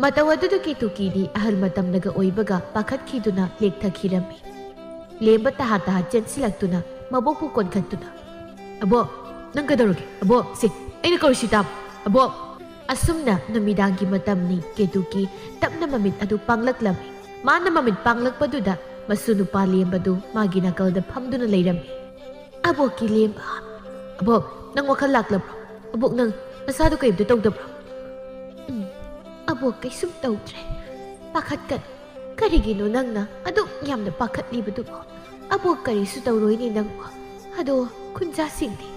ꯃꯇꯧ ꯑꯗꯨꯗ ꯀꯦꯇꯨꯀꯤꯗꯤ ꯑꯍꯜ ꯃꯇꯝꯅꯒ ꯑꯣꯏꯕꯒ ꯄꯥꯈꯠꯈꯤꯗꯨꯅ ꯂꯦꯛꯊꯈꯤꯔꯝꯃꯤ꯫ ꯂꯦꯝꯕ ꯇꯍꯥ ꯇꯍꯥ ꯆꯦꯟꯁꯤꯜꯂꯛꯇꯨꯅ ꯃꯕꯣꯛꯄꯨ ꯀꯣꯟꯈꯠꯇꯨꯅ, "ꯑꯕꯣꯛ, ꯅꯪ ꯀꯩꯗꯧꯔꯒꯦ? ꯑꯕꯣꯛ, ꯁꯦ, ꯑꯩꯅ ꯀꯧꯔꯤꯁꯤ ꯇꯥꯕ꯫ ꯑꯕꯣꯛ!" ꯑꯁꯨꯝꯅ ꯅꯨꯃꯤꯗꯥꯡꯒꯤ ꯃꯇꯝꯅꯤ꯫ ꯀꯦꯇꯨꯀꯤ ꯇꯞꯅ ꯃꯃꯤꯠ ꯑꯗꯨ ꯄꯥꯡꯂꯛꯂꯝꯃꯤ꯫ ꯃꯥꯅ ꯃꯃꯤꯠ ꯄꯥꯡꯂꯛꯄꯗꯨꯗ ꯃꯁꯨ ꯅꯨꯄꯥ ꯂꯦꯝꯕꯗꯨ ꯃꯥꯒꯤ ꯅꯥꯀꯜꯗ ꯐꯝꯗꯨꯅ ꯂꯩꯔꯝꯃꯤ꯫ "ꯑꯕꯣꯛꯀꯤ ꯂꯦꯝꯕ꯫ ꯑꯕꯣꯛ, ꯅꯪ ꯋꯥꯈꯜ ꯂꯥꯛꯂꯕ꯭ꯔꯣ? ꯑꯕꯣꯛ, ꯅꯪ ꯅꯁꯥꯗꯣ ꯀꯔꯤꯝꯇ ꯇꯧꯗꯕ꯭ꯔꯣ?" "ꯎꯝ, ꯑꯕꯣꯛ, ꯀꯩꯁꯨꯝ ꯇꯧꯗ꯭ꯔꯦ꯫ ꯄꯥꯈꯠꯀꯅꯨ꯫ ꯀꯔꯤꯒꯤꯅꯣ ꯅꯪꯅ ꯑꯗꯨꯛ ꯌꯥꯝꯅ ꯄꯥꯈꯠꯂꯤꯕꯗꯨꯕꯣ? ꯑꯕꯣꯛ, ꯀꯔꯤꯁꯨ ꯇꯧꯔꯣꯏꯅꯦ ꯅꯪꯕꯨ꯫ ꯑꯗꯣ ꯈꯨꯟꯖꯥꯁꯤꯡꯗꯤ?"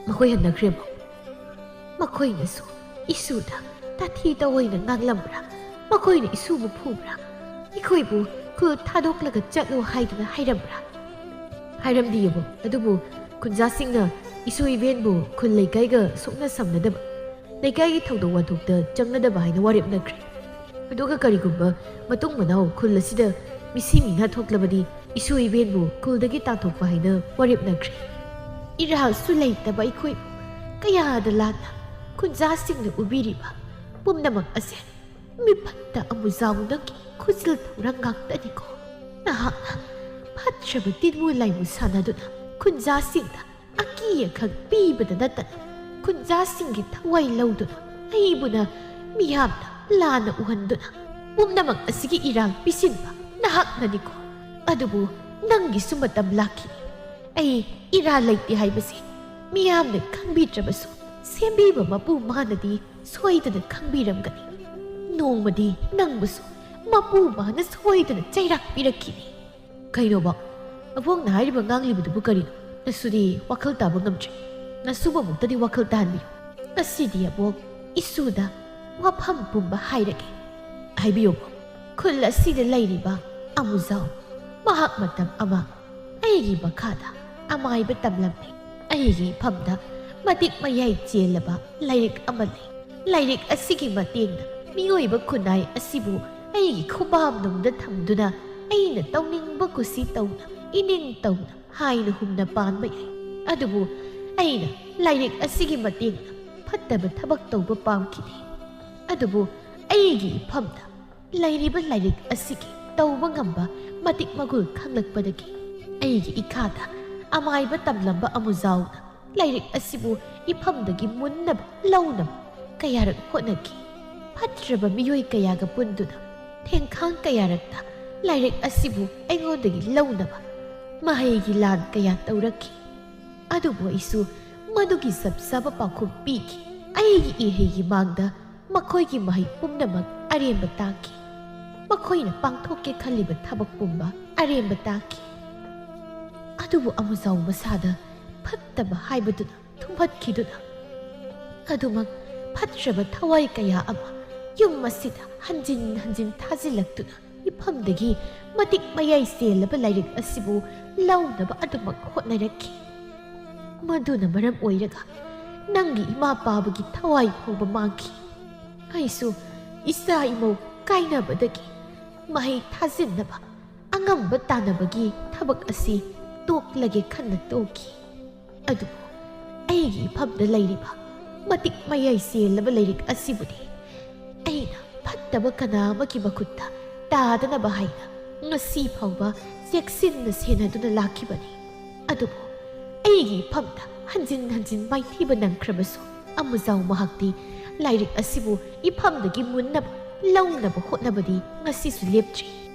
"ꯃꯈꯣꯏ ꯍꯟꯅꯈ꯭ꯔꯦꯕꯣ?" "ꯃꯈꯣꯏꯅꯁꯨ ꯏꯁꯨꯗ ꯇꯥꯊꯤ ꯇꯧꯑꯣꯏꯅ ꯉꯥꯡꯂꯝꯕ꯭ꯔꯥ? ꯃꯈꯣꯏꯅ ꯏꯁꯨꯕꯨ ꯐꯨꯕ꯭ꯔꯥ? ꯑꯩꯈꯣꯏꯕꯨ ꯈꯨꯜ ꯊꯥꯗꯣꯛꯂꯒ ꯆꯠꯂꯣ ꯍꯥꯏꯗꯨꯅ ꯍꯥꯏꯔꯝꯕ꯭ꯔꯥ?" "ꯍꯥꯏꯔꯝꯗꯦꯕꯣ꯫ ꯑꯗꯨꯕꯨ ꯈꯨꯟꯖꯥꯁꯤꯡꯅ ꯏꯁꯨ ꯏꯕꯦꯟꯕꯨ ꯈꯨꯜ ꯂꯩꯀꯥꯏꯒ ꯁꯣꯛꯅ ꯁꯝꯅꯗꯕ, ꯂꯩꯀꯥꯏꯒꯤ ꯊꯧꯗꯣꯛ ꯋꯥꯊꯣꯛꯇ ꯆꯪꯅꯗꯕ ꯍꯥꯏꯅ ꯋꯥꯔꯦꯞꯅꯈ꯭ꯔꯦ꯫ ꯑꯗꯨꯒ ꯀꯔꯤꯒꯨꯝꯕ ꯃꯇꯨꯡ ꯃꯅꯥꯎ ꯈꯨꯜ ꯑꯁꯤꯗ ꯃꯤꯁꯤ ꯃꯤꯅꯥ ꯊꯣꯛꯂꯕꯗꯤ ꯏꯁꯨ ꯏꯕꯦꯟꯕꯨ ꯈꯨꯜꯗꯒꯤ ꯇꯥꯟꯊꯣꯛꯄ ꯍꯥꯏꯅ ꯋꯥꯔꯦꯞꯅꯈ꯭ꯔꯦ꯫ ꯏꯔꯥꯜꯁꯨ ꯂꯩꯇꯕ ꯑꯩꯈꯣꯏꯕꯨ ꯀꯌꯥꯗ ꯂꯥꯟꯅ ꯈꯨꯟꯖꯥꯁꯤꯡꯅ ꯎꯕꯤꯔꯤꯕ ꯄꯨꯝꯅꯃꯛ ꯑꯁꯦ ꯃꯤꯐꯠꯇ ꯑꯃꯨꯖꯥꯎ ꯅꯪꯒꯤ ꯈꯨꯖꯤꯜ ꯊꯧꯔꯥꯡ ꯉꯥꯛꯇꯅꯤꯀꯣ꯫ ꯅꯍꯥꯛꯅ ꯐꯠꯇ꯭ꯔꯕ ꯇꯤꯟꯃꯨ ꯂꯥꯏꯃꯨ ꯁꯥꯟꯅꯗꯨꯅ ꯈꯨꯟꯖꯥꯁꯤꯡꯗ ꯑꯀꯤ ꯑꯈꯪ ꯄꯤꯕꯗ ꯅꯠꯇꯅ ꯈꯨꯟꯖꯥꯁꯤꯡꯒꯤ ꯊꯋꯥꯏ ꯂꯧꯗꯨꯅ ꯑꯩꯕꯨꯅ ꯃꯤꯌꯥꯝꯅ ꯂꯥꯟꯅ ꯎꯍꯟꯗꯨꯅ ꯄꯨꯝꯅꯃꯛ ꯑꯁꯤꯒꯤ ꯏꯔꯥꯜ ꯄꯤꯁꯤꯟꯕ ꯅꯍꯥꯛꯅꯅꯤꯀꯣ꯫ ꯑꯗꯨꯕꯨ ꯅꯪꯒꯤꯁꯨ ꯃꯇꯝ ꯂꯥꯛꯈꯤꯅꯤ꯫ ꯑꯩ ꯏꯔꯥꯜ ꯂꯩꯇꯦ ꯍꯥꯏꯕꯁꯤ ꯃꯤꯌꯥꯝꯅ ꯈꯪꯕꯤꯗ꯭ꯔꯕꯁꯨ ꯁꯦꯝꯕꯤꯕ ꯃꯄꯨ ꯃꯥꯅꯗꯤ ꯁꯣꯏꯗꯅ ꯈꯪꯕꯤꯔꯝꯒꯅꯤ꯫ ꯅꯣꯡꯃꯗꯤ ꯅꯪꯕꯨꯁꯨ ꯃꯄꯨ ꯃꯥꯅ ꯁꯣꯏꯗꯅ ꯆꯩꯔꯥꯛ ꯄꯤꯔꯛꯈꯤꯅꯤ꯫" "ꯀꯩꯅꯣꯕ? ꯑꯕꯣꯛꯅ ꯍꯥꯏꯔꯤꯕ ꯉꯥꯡꯂꯤꯕꯗꯨꯕꯨ ꯀꯔꯤꯅꯣ? ꯅꯁꯨꯗꯤ ꯋꯥꯈꯜ ꯇꯥꯕ ꯉꯝꯗ꯭ꯔꯦ꯫ ꯅꯁꯨꯕꯃꯨꯛꯇꯗꯤ ꯋꯥꯈꯜ ꯇꯥꯍꯟꯕꯤꯌꯨ꯫ ꯉꯁꯤꯗꯤ ꯑꯕꯣꯛ ꯏꯁꯨꯗ ꯋꯥꯐꯝ ꯄꯨꯝꯕ ꯍꯥꯏꯔꯒꯦ꯫" "ꯍꯥꯏꯕꯤꯌꯨꯕ꯫" "ꯈꯨꯜ ꯑꯁꯤꯗ ꯂꯩꯔꯤꯕ ꯑꯃꯨꯖꯥꯎ, ꯃꯍꯥꯛ ꯃꯇꯝ ꯑꯃ ꯑꯩꯒꯤ ꯃꯈꯥꯗ ꯑꯃꯥꯏꯕ ꯇꯝꯂꯝꯃꯤ꯫ ꯑꯩꯒꯤ ꯏꯐꯝꯗ ꯃꯇꯤꯛ ꯃꯌꯥꯏ ꯆꯦꯜꯂꯕ ꯂꯥꯏꯔꯤꯛ ꯑꯃ ꯂꯩ꯫ ꯂꯥꯏꯔꯤꯛ ꯑꯁꯤꯒꯤ ꯃꯇꯦꯡꯅ ꯃꯤꯑꯣꯏꯕ ꯈꯨꯟꯅꯥꯏ ꯑꯁꯤꯕꯨ ꯑꯩꯒꯤ ꯈꯨꯕꯥꯝꯅꯨꯡꯗ ꯊꯝꯗꯨꯅ ꯑꯩꯅ ꯇꯧꯅꯤꯡꯕ ꯀꯨꯁꯤ ꯇꯧꯅ, ꯏꯅꯤꯡ ꯇꯧꯅ ꯍꯥꯏꯅ ꯍꯨꯝꯅ ꯄꯥꯟꯕ ꯌꯥꯏ꯫ ꯑꯗꯨꯕꯨ ꯑꯩꯅ ꯂꯥꯏꯔꯤꯛ ꯑꯁꯤꯒꯤ ꯃꯇꯦꯡꯅ ꯐꯠꯇꯕ ꯊꯕꯛ ꯇꯧꯕ ꯄꯥꯝꯈꯤꯗꯦ꯫ ꯑꯗꯨꯕꯨ ꯑꯩꯒꯤ ꯏꯐꯝꯗ ꯂꯩꯔꯤꯕ ꯂꯥꯏꯔꯤꯛ ꯑꯁꯤꯒꯤ ꯇꯧꯕ ꯉꯝꯕ ꯃꯇꯤꯛ ꯃꯒꯨꯜ ꯈꯪꯂꯛꯄꯗꯒꯤ ꯑꯩꯒꯤ ꯏꯈꯥꯗ ꯑꯃꯥꯏꯕ ꯇꯝꯂꯝꯕ ꯑꯃꯨꯖꯥꯎꯅ ꯂꯥꯏꯔꯤꯛ ꯑꯁꯤꯕꯨ ꯏꯐꯝꯗꯒꯤ ꯃꯨꯟꯅꯕ ꯂꯧꯅꯕ ꯀꯌꯥꯔꯛ ꯍꯣꯠꯅꯈꯤ꯫ ꯐꯠꯇ꯭ꯔꯕ ꯃꯤꯑꯣꯏ ꯀꯌꯥꯒ ꯄꯨꯟꯗꯨꯅ ꯊꯦꯡꯈꯥꯡ ꯀꯌꯥꯔꯛꯇ ꯂꯥꯏꯔꯤꯛ ꯑꯁꯤꯕꯨ ꯑꯩꯉꯣꯟꯗꯒꯤ ꯂꯧꯅꯕ ꯃꯍꯩꯒꯤ ꯂꯥꯟ ꯀꯌꯥ ꯇꯧꯔꯛꯈꯤ꯫ ꯑꯗꯨꯕꯨ ꯑꯩꯁꯨ ꯃꯗꯨꯒꯤ ꯆꯞ ꯆꯥꯕ ꯄꯥꯎꯈꯨꯝ ꯄꯤꯈꯤ꯫ ꯑꯩꯒꯤ ꯏꯍꯩꯒꯤ ꯃꯥꯡꯗ ꯃꯈꯣꯏꯒꯤ ꯃꯍꯩ ꯄꯨꯝꯅꯃꯛ ꯑꯔꯦꯝꯕ ꯇꯥꯈꯤ꯫ ꯃꯈꯣꯏꯅ ꯄꯥꯡꯊꯣꯛꯀꯦ ꯈꯜꯂꯤꯕ ꯊꯕꯛ ꯄꯨꯝꯕ ꯑꯔꯦꯝꯕ ꯇꯥꯈꯤ꯫ ꯑꯗꯨꯕꯨ ꯑꯃꯨꯖꯥꯎ ꯃꯁꯥꯗ ꯐꯠꯇꯕ ꯍꯥꯏꯕꯗꯨꯅ ꯊꯨꯝꯍꯠꯈꯤꯗꯨꯅ ꯑꯗꯨꯃꯛ ꯐꯠꯇ꯭ꯔꯕ ꯊꯋꯥꯏ ꯀꯌꯥ ꯑꯃ ꯌꯨꯝ ꯑꯁꯤꯗ ꯍꯟꯖꯤꯟ ꯍꯟꯖꯤꯟ ꯊꯥꯖꯤꯜꯂꯛꯇꯨꯅ ꯏꯐꯝꯗꯒꯤ ꯃꯇꯤꯛ ꯃꯌꯥꯏ ꯆꯦꯜꯂꯕ ꯂꯥꯏꯔꯤꯛ ꯑꯁꯤꯕꯨ ꯂꯧꯅꯕ ꯑꯗꯨꯃꯛ ꯍꯣꯠꯅꯔꯛꯈꯤ꯫ ꯃꯗꯨꯅ ꯃꯔꯝ ꯑꯣꯏꯔꯒ ꯅꯪꯒꯤ ꯏꯃꯥ ꯄꯥꯕꯒꯤ ꯊꯋꯥꯏ ꯐꯥꯎꯕ ꯃꯥꯡꯈꯤ꯫ ꯑꯩꯁꯨ ꯏꯆꯥ ꯏꯃꯧ ꯀꯥꯏꯅꯕꯗꯒꯤ ꯃꯍꯩ ꯊꯥꯖꯤꯟꯅꯕ ꯑꯉꯝꯕ ꯇꯥꯟꯅꯕꯒꯤ ꯊꯕꯛ ꯑꯁꯤ ꯇꯣꯛꯂꯒꯦ ꯈꯟꯅ ꯇꯣꯛꯈꯤ꯫ ꯑꯗꯨꯕꯨ ꯑꯩꯒꯤ ꯏꯐꯝꯗ ꯂꯩꯔꯤꯕ ꯃꯇꯤꯛ ꯃꯌꯥꯏ ꯆꯦꯜꯂꯕ ꯂꯥꯏꯔꯤꯛ ꯑꯁꯤꯕꯨꯗꯤ ꯑꯩꯅ ꯐꯠꯇꯕ ꯀꯅꯥ ꯑꯃꯒꯤ ꯃꯈꯨꯠꯇ ꯇꯥꯗꯅꯕ ꯍꯥꯏꯅ ꯉꯁꯤ ꯐꯥꯎꯕ ꯆꯦꯛꯁꯤꯟꯅ ꯁꯦꯟꯅꯗꯨꯅ ꯂꯥꯛꯈꯤꯕꯅꯤ꯫ ꯑꯗꯨꯕꯨ ꯑꯩꯒꯤ ꯏꯐꯝꯗ ꯍꯟꯖꯤꯟ ꯍꯟꯖꯤꯟ ꯃꯥꯏꯊꯤꯕ ꯅꯪꯈ꯭ꯔꯕꯁꯨ ꯑꯃꯨꯖꯥꯎ ꯃꯍꯥꯛꯇꯤ ꯂꯥꯏꯔꯤꯛ ꯑꯁꯤꯕꯨ ꯏꯐꯝꯗꯒꯤ ꯃꯨꯟꯅꯕ ꯂꯧꯅꯕ ꯍꯣꯠꯅꯕꯗꯤ ꯉꯁꯤꯁꯨ ꯂꯦꯞꯇ꯭ꯔꯤ꯫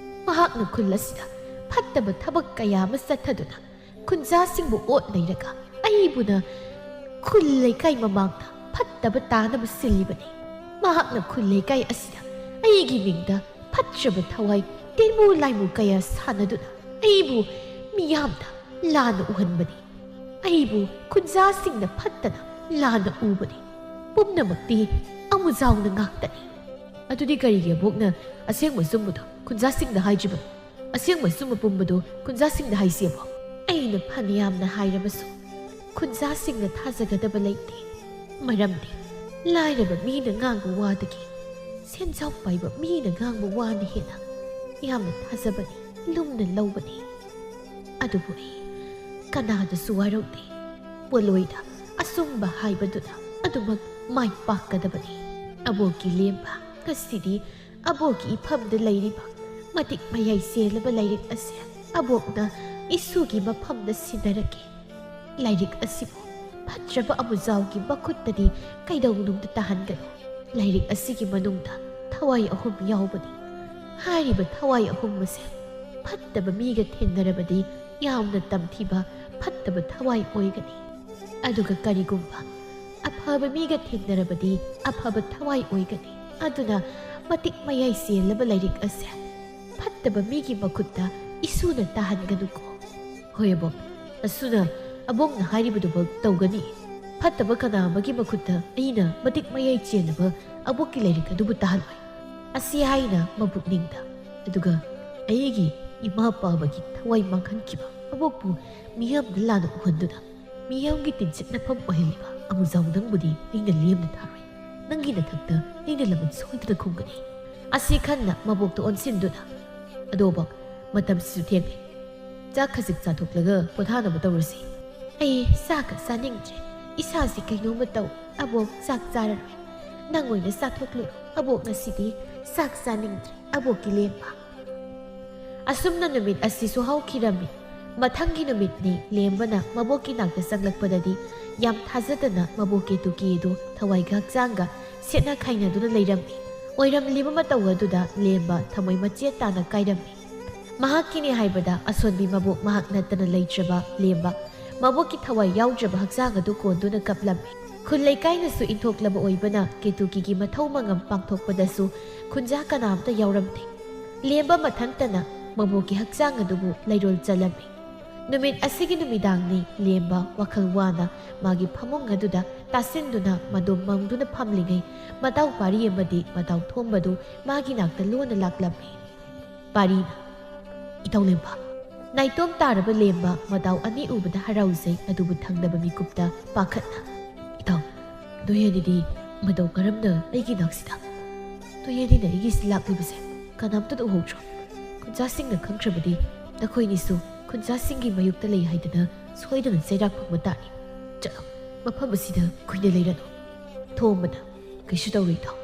ꯃꯍꯥꯛꯅ ꯈꯨꯜ ꯑꯁꯤꯗ ꯐꯠꯇꯕ ꯊꯕꯛ ꯀꯌꯥ ꯑꯃ ꯆꯠꯊꯗꯨꯅ ꯈꯨꯟꯖꯥꯁꯤꯡꯕꯨ ꯑꯣꯠ ꯅꯩꯔꯒ ꯑꯩꯕꯨꯅ ꯈꯨꯜ ꯂꯩꯀꯥꯏ ꯃꯃꯥꯡꯗ ꯐꯠꯇꯕ ꯇꯥꯅꯕ ꯁꯤꯜꯂꯤꯕꯅꯤ꯫ ꯃꯍꯥꯛꯅ ꯈꯨꯜ ꯂꯩꯀꯥꯏ ꯑꯁꯤꯗ ꯑꯩꯒꯤ ꯃꯤꯡꯗ ꯐꯠꯇ꯭ꯔꯕ ꯊꯋꯥꯏ ꯇꯦꯟꯃꯨ ꯂꯥꯏꯃꯨ ꯀꯌꯥ ꯁꯥꯟꯅꯗꯨꯅ ꯑꯩꯕꯨ ꯃꯤꯌꯥꯝꯗ ꯂꯥꯟꯅ ꯎꯍꯟꯕꯅꯤ꯫ ꯑꯩꯕꯨ ꯈꯨꯟꯖꯥꯁꯤꯡꯅ ꯐꯠꯇꯅ ꯂꯥꯟꯅ ꯎꯕꯅꯤ꯫ ꯄꯨꯝꯅꯃꯛꯇꯤ ꯑꯃꯨꯖꯥꯎꯅ ꯉꯥꯛꯇꯅꯤ꯫ ꯑꯗꯨꯗꯤ ꯀꯔꯤꯒꯤ ꯑꯕꯣꯛꯅ ꯑꯁꯦꯡꯕ ꯑꯆꯨꯝꯕꯗꯣ ꯈꯨꯟꯖꯥꯁꯤꯡꯗ ꯍꯥꯏꯗ꯭ꯔꯤꯕꯅꯣ? ꯑꯁꯦꯡꯕ ꯑꯆꯨꯝꯕ ꯄꯨꯝꯕꯗꯣ ꯈꯨꯟꯖꯥꯁꯤꯡꯗ ꯍꯥꯏꯁꯤ ꯑꯕꯣꯛ꯫ ꯑꯩꯅ ꯐꯅꯌꯥꯝꯅ ꯍꯥꯏꯔꯕꯁꯨ ꯈꯨꯟꯖꯥꯁꯤꯡꯅ ꯊꯥꯖꯒꯗꯕ ꯂꯩꯇꯦ꯫ ꯃꯔꯝꯗꯤ ꯂꯥꯏꯔꯕ ꯃꯤꯅ ꯉꯥꯡꯕ ꯋꯥꯗꯒꯤ ꯁꯦꯟꯖꯥꯎ ꯄꯥꯏꯕ ꯃꯤꯅ ꯉꯥꯡꯕ ꯋꯥꯅ ꯍꯦꯟꯅ ꯌꯥꯝꯅ ꯊꯥꯖꯕꯅꯤ, ꯂꯨꯝꯅ ꯂꯧꯕꯅꯤ꯫ ꯑꯗꯨꯕꯨ ꯑꯩ ꯀꯅꯥꯗꯁꯨ ꯋꯥꯔꯧꯗꯦ꯫ ꯄꯣꯠꯂꯣꯏꯗ ꯑꯆꯨꯝꯕ ꯍꯥꯏꯕꯗꯨꯅ ꯑꯗꯨꯃꯛ ꯃꯥꯏ ꯄꯥꯛꯀꯗꯕꯅꯤ꯫ ꯑꯕꯣꯛꯀꯤ ꯂꯦꯝꯕ ꯉꯁꯤꯗꯤ ꯑꯕꯣꯛꯀꯤ ꯏꯐꯝꯗ ꯂꯩꯔꯤꯕ ꯃꯇꯤꯛ ꯃꯌꯥꯏ ꯆꯦꯜꯂꯕ ꯂꯥꯏꯔꯤꯛ ꯑꯁꯦ ꯑꯕꯣꯛꯅ ꯏꯁꯨꯒꯤ ꯃꯐꯝꯗ ꯁꯤꯟꯅꯔꯛꯀꯦ꯫ ꯂꯥꯏꯔꯤꯛ ꯑꯁꯤꯕꯨ ꯐꯠꯇ꯭ꯔꯕ ꯑꯃꯨꯖꯥꯎꯒꯤ ꯃꯈꯨꯠꯇꯗꯤ ꯀꯩꯗꯧꯅꯨꯡꯗ ꯇꯥꯍꯟꯒꯅꯨ꯫ ꯂꯥꯏꯔꯤꯛ ꯑꯁꯤꯒꯤ ꯃꯅꯨꯡꯗ ꯊꯋꯥꯏ ꯑꯍꯨꯝ ꯌꯥꯎꯕꯅꯤ꯫ ꯍꯥꯏꯔꯤꯕ ꯊꯋꯥꯏ ꯑꯍꯨꯝ ꯑꯁꯦ ꯐꯠꯇꯕ ꯃꯤꯒ ꯊꯦꯡꯅꯔꯕꯗꯤ ꯌꯥꯝꯅ ꯇꯝꯊꯤꯕ ꯐꯠꯇꯕ ꯊꯋꯥꯏ ꯑꯣꯏꯒꯅꯤ꯫ ꯑꯗꯨꯒ ꯀꯔꯤꯒꯨꯝꯕ ꯑꯐꯕ ꯃꯤꯒ ꯊꯦꯡꯅꯔꯕꯗꯤ ꯑꯐꯕ ꯊꯋꯥꯏ ꯑꯣꯏꯒꯅꯤ꯫ ꯑꯗꯨꯅ ꯃꯇꯤꯛ ꯃꯌꯥꯏ ꯆꯦꯜꯂꯕ ꯂꯥꯏꯔꯤꯛ ꯑꯁꯦ ꯐꯠꯇꯕ ꯃꯤꯒꯤ ꯃꯈꯨꯠꯇ ꯏꯁꯨꯅ ꯇꯥꯍꯟꯒꯅꯨꯀꯣ꯫ ꯍꯣꯏ ꯑꯕꯣꯛ, ꯑꯁꯨꯅ ꯑꯕꯣꯛꯅ ꯍꯥꯏꯔꯤꯕꯗꯨꯃꯛ ꯇꯧꯒꯅꯤ꯫ ꯐꯠꯇꯕ ꯀꯅꯥ ꯑꯃꯒꯤ ꯃꯈꯨꯠꯇ ꯑꯩꯅ ꯃꯇꯤꯛ ꯃꯌꯥꯏ ꯆꯦꯜꯂꯕ ꯑꯕꯣꯛꯀꯤ ꯂꯥꯏꯔꯤꯛ ꯑꯗꯨꯕꯨ ꯇꯥꯍꯜꯂꯣꯏ꯫ ꯑꯁꯤ ꯍꯥꯏꯅ ꯃꯄꯨꯛꯅꯤꯡꯗ, ꯑꯗꯨꯒ ꯑꯩꯒꯤ ꯏꯃꯥ ꯄꯥꯕꯒꯤ ꯊꯋꯥꯏ ꯃꯥꯡꯍꯟꯈꯤꯕ ꯑꯕꯣꯛꯄꯨ ꯃꯤꯌꯥꯝꯗ ꯂꯥꯟꯅ ꯎꯍꯟꯗꯨꯅ ꯃꯤꯌꯥꯝꯒꯤ ꯇꯤꯟꯁꯤꯠꯅꯐꯝ ꯑꯣꯏꯍꯜꯂꯤꯕ ꯑꯃꯨꯖꯥꯎ ꯅꯪꯕꯨꯗꯤ ꯑꯩꯅ ꯂꯦꯝꯅ ꯊꯥꯔꯣꯏ꯫ ꯅꯪꯒꯤ ꯅꯊꯛꯇ ꯑꯩꯅ ꯂꯃꯟ ꯁꯣꯏꯗꯅ ꯈꯨꯝꯒꯅꯤ꯫ ꯑꯁꯤ ꯈꯟꯅ ꯃꯕꯣꯛꯇ ꯑꯣꯟꯁꯤꯟꯗꯨꯅ, ꯑꯗꯣ ꯑꯕꯣꯛ, ꯃꯇꯝꯁꯤꯁꯨ ꯊꯦꯡꯂꯦ꯫ ꯆꯥꯛ ꯈꯖꯤꯛ ꯆꯥꯊꯣꯛꯂꯒ ꯄꯣꯊꯥꯅꯕ ꯇꯧꯔꯁꯤ꯫ ꯑꯩ ꯆꯥꯛꯀ ꯆꯥꯅꯤꯡꯗ꯭ꯔꯦ꯫ ꯏꯁꯥꯁꯤ ꯀꯩꯅꯣꯝꯃ ꯇꯧ꯫ ꯑꯕꯣꯛ ꯆꯥꯛ ꯆꯥꯔꯔꯣꯏ꯫ ꯅꯪ ꯑꯣꯏꯅ ꯆꯥꯊꯣꯛꯂꯨꯔꯣ꯫ ꯑꯕꯣꯛ ꯉꯁꯤꯗꯤ ꯆꯥꯛ ꯆꯥꯅꯤꯡꯗ꯭ꯔꯦ꯫ ꯑꯕꯣꯛꯀꯤ ꯂꯦꯝꯕ꯫ ꯑꯁꯨꯝꯅ ꯅꯨꯃꯤꯠ ꯑꯁꯤꯁꯨ ꯍꯧꯈꯤꯔꯝꯃꯤ꯫ ꯃꯊꯪꯒꯤ ꯅꯨꯃꯤꯠꯅꯤ ꯂꯦꯝꯕꯅ ꯃꯕꯣꯛꯀꯤ ꯅꯥꯛꯇ ꯆꯪꯂꯛꯄꯗꯗꯤ ꯌꯥꯝ ꯊꯥꯖꯗꯅ ꯃꯕꯣꯛ ꯀꯦꯇꯨꯀꯤ ꯑꯗꯨ ꯊꯋꯥꯏꯒ ꯍꯛꯆꯥꯡꯒ ꯁꯦꯠꯅ ꯈꯥꯏꯅꯗꯨꯅ ꯂꯩꯔꯝꯃꯤ꯫ ꯑꯣꯏꯔꯝꯂꯤꯕ ꯃꯇꯧ ꯑꯗꯨꯗ ꯂꯦꯝꯕ ꯊꯃꯣꯏ ꯃꯆꯦꯠ ꯇꯥꯅ ꯀꯥꯏꯔꯝꯃꯤ꯫ ꯃꯍꯥꯛꯀꯤꯅꯤ ꯍꯥꯏꯕꯗ ꯑꯁꯣꯟꯕꯤ ꯃꯕꯣꯛ ꯃꯍꯥꯛ ꯅꯠꯇꯅ ꯂꯩꯇ꯭ꯔꯕ ꯂꯦꯝꯕ ꯃꯕꯣꯛꯀꯤ ꯊꯋꯥꯏ ꯌꯥꯎꯗ꯭ꯔꯕ ꯍꯛꯆꯥꯡ ꯑꯗꯨ ꯀꯣꯟꯗꯨꯅ ꯀꯞꯂꯝꯃꯤ꯫ ꯈꯨꯜ ꯂꯩꯀꯥꯏꯅꯁꯨ ꯏꯟꯊꯣꯛꯂꯕ ꯑꯣꯏꯕꯅ ꯀꯦꯇꯨꯀꯤꯒꯤ ꯃꯊꯧ ꯃꯉꯝ ꯄꯥꯡꯊꯣꯛꯄꯗꯁꯨ ꯈꯨꯟꯖꯥ ꯀꯅꯥꯝꯇ ꯌꯥꯎꯔꯝꯗꯦ꯫ ꯂꯦꯝꯕ ꯃꯊꯟꯇꯅ ꯃꯕꯣꯛꯀꯤ ꯍꯛꯆꯥꯡ ꯑꯗꯨꯕꯨ ꯂꯩꯔꯣꯜ ꯆꯜꯂꯝꯃꯤ꯫ ꯅꯨꯃꯤꯠ ꯑꯁꯤꯒꯤ ꯅꯨꯃꯤꯗꯥꯡꯅꯤ ꯂꯦꯝꯕ ꯋꯥꯈꯜ ꯋꯥꯅ ꯃꯥꯒꯤ ꯐꯃꯨꯡ ꯑꯗꯨꯗ ꯇꯥꯁꯤꯟꯗꯨꯅ ꯃꯗꯣꯝ ꯃꯪꯗꯨꯅ ꯐꯝꯂꯤꯉꯩ ꯃꯇꯥꯎ ꯄꯥꯔꯤ ꯑꯃꯗꯤ ꯃꯇꯥꯎ ꯊꯣꯝꯕꯗꯨ ꯃꯥꯒꯤ ꯅꯥꯛꯇ ꯂꯣꯟꯅ ꯂꯥꯛꯂꯝꯃꯤ꯫ ꯄꯥꯔꯤꯅ, "ꯏꯇꯥꯎ ꯂꯦꯝꯕ꯫" ꯅꯥꯏꯇꯣꯝ ꯇꯥꯔꯕ ꯂꯦꯝꯕ ꯃꯇꯥꯎ ꯑꯅꯤ ꯎꯕꯗ ꯍꯔꯥꯎꯖꯩ, ꯑꯗꯨꯕꯨ ꯊꯪꯅꯕ ꯃꯤꯀꯨꯞꯇ ꯄꯥꯈꯠꯅ, "ꯏꯇꯥꯎ, ꯅꯣꯏ ꯑꯅꯤꯗꯤ ꯃꯇꯧ ꯀꯔꯝꯅ ꯑꯩꯒꯤ ꯅꯥꯛꯁꯤꯗ? ꯅꯣꯏ ꯑꯅꯤꯅ ꯑꯩꯒꯤꯁꯤ ꯂꯥꯛꯂꯤꯕꯁꯦ ꯀꯅꯥꯝꯇꯅ ꯎꯍꯧꯗ꯭ꯔꯣ? ꯈꯨꯟꯖꯥꯁꯤꯡꯅ ꯈꯪꯈ꯭ꯔꯕꯗꯤ ꯅꯈꯣꯏꯅꯤꯁꯨ ꯈꯨꯟꯖꯥꯁꯤꯡꯒꯤ ꯃꯥꯌꯣꯛꯇ ꯂꯩ ꯍꯥꯏꯗꯅ ꯁꯣꯏꯗꯅ ꯆꯩꯔꯥꯛ ꯐꯪꯕ ꯇꯥꯔꯦ꯫ ꯆꯠꯂꯣ, ꯃꯐꯝ ꯑꯁꯤꯗ ꯀꯨꯏꯅ ꯂꯩꯔꯅꯨ꯫" ꯊꯣꯝꯕꯅ, "ꯀꯩꯁꯨ ꯇꯧꯔꯣꯏ ꯏꯇꯥꯎ꯫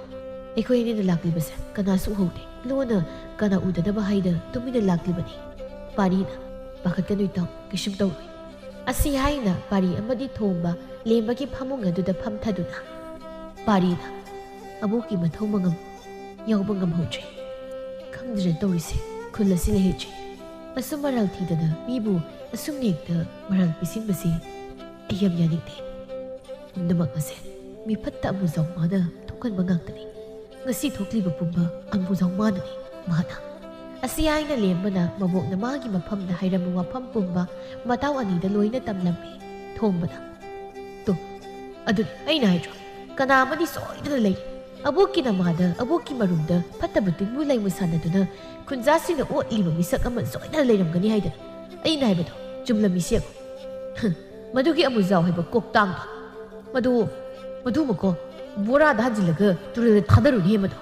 ꯑꯩꯈꯣꯏ ꯑꯅꯤꯅ ꯂꯥꯛꯂꯤꯕꯁꯦ ꯀꯅꯥꯁꯨ ꯎꯍꯧꯗꯦ꯫ ꯂꯣꯟꯅ ꯀꯅꯥ ꯎꯗꯅꯕ ꯍꯥꯏꯅ ꯇꯨꯃꯤꯟꯅ ꯂꯥꯛꯂꯤꯕꯅꯤ꯫" ꯄꯥꯔꯤꯅ, "ꯄꯥꯈꯠꯀꯅꯨ ꯏꯇꯥꯎ, ꯀꯩꯁꯨꯝ ꯇꯧꯔꯣꯏ꯫ ꯑꯁꯤ ꯍꯥꯏꯅ ꯄꯥꯔꯤ ꯑꯃꯗꯤ ꯊꯣꯝꯕ ꯂꯦꯝꯕꯒꯤ ꯐꯃꯨꯡ ꯑꯗꯨꯗ ꯐꯝꯊꯗꯨꯅ, ꯄꯥꯔꯤꯅ, "ꯑꯕꯣꯛꯀꯤ ꯃꯊꯧ ꯃꯉꯝ ꯌꯥꯎꯕ ꯉꯝꯍꯧꯗ꯭ꯔꯦ꯫ ꯈꯪꯗ꯭ꯔꯦ ꯇꯧꯔꯤꯁꯦ, ꯈꯨꯜ ꯑꯁꯤ ꯂꯩꯍꯩꯗ꯭ꯔꯦ꯫ ꯑꯁꯨꯝ ꯃꯔꯥꯜ ꯊꯤꯗꯅ ꯃꯤꯕꯨ ꯑꯁꯨꯝꯅ ꯍꯦꯛꯇ ꯃꯔꯥꯜ ꯄꯤꯁꯤꯟꯕꯁꯤ ꯑꯩ ꯌꯥꯝ ꯌꯥꯅꯤꯡꯗꯦ꯫ ꯄꯨꯝꯅꯃꯛ ꯑꯁꯦ ꯃꯤꯐꯠꯇ ꯑꯃꯨꯖꯥꯎ ꯃꯥꯅ ꯊꯣꯛꯍꯟꯕ ꯉꯥꯛꯇꯅꯤ꯫ ꯉꯁꯤ ꯊꯣꯛꯂꯤꯕ ꯄꯨꯝꯕ ꯑꯃꯨꯖꯥꯎ ꯃꯥꯅꯅꯤ, ꯃꯥꯅ"꯫ ꯑꯁꯤ ꯍꯥꯏꯅ ꯂꯦꯝꯕꯅ ꯃꯕꯣꯛꯅ ꯃꯥꯒꯤ ꯃꯐꯝꯗ ꯍꯥꯏꯔꯝꯕ ꯋꯥꯐꯝ ꯄꯨꯝꯕ ꯃꯇꯥꯎ ꯑꯅꯤꯗ ꯂꯣꯏꯅ ꯇꯝꯂꯝꯃꯤ꯫ ꯊꯣꯝꯕꯅ, "ꯇꯣ, ꯑꯗꯨꯅꯤ ꯑꯩꯅ ꯍꯥꯏꯗ꯭ꯔꯣ, ꯀꯅꯥ ꯑꯃꯗꯤ ꯁꯣꯏꯗꯅ ꯂꯩꯔꯤ꯫ ꯑꯕꯣꯛꯀꯤ ꯅꯃꯥꯗ, ꯑꯕꯣꯛꯀꯤ ꯃꯔꯨꯝꯗ ꯐꯠꯇꯕ ꯇꯤꯡꯕꯨ ꯂꯩꯃꯨ ꯁꯥꯟꯅꯗꯨꯅ ꯈꯨꯟꯖꯥꯁꯤꯡꯅ ꯑꯣꯠꯂꯤꯕ ꯃꯤꯁꯛ ꯑꯃ ꯁꯣꯏꯗꯅ ꯂꯩꯔꯝꯒꯅꯤ ꯍꯥꯏꯗꯅ ꯑꯩꯅ ꯍꯥꯏꯕꯗꯣ ꯆꯨꯝꯂꯝꯃꯤꯁꯦ ꯌꯦꯡꯉꯨ꯫ ꯍꯝ, ꯃꯗꯨꯒꯤ ꯑꯃꯨꯖꯥꯎ ꯍꯥꯏꯕ ꯀꯣꯛꯇꯥꯡꯗꯣ, ꯃꯗꯨ, ꯃꯗꯨꯃꯀꯣ ꯕꯣꯔꯥꯗ ꯍꯥꯟꯖꯤꯜꯂꯒ ꯇꯨꯔꯦꯜꯗ ꯊꯥꯗꯔꯨꯅꯤ ꯃꯗꯣ"꯫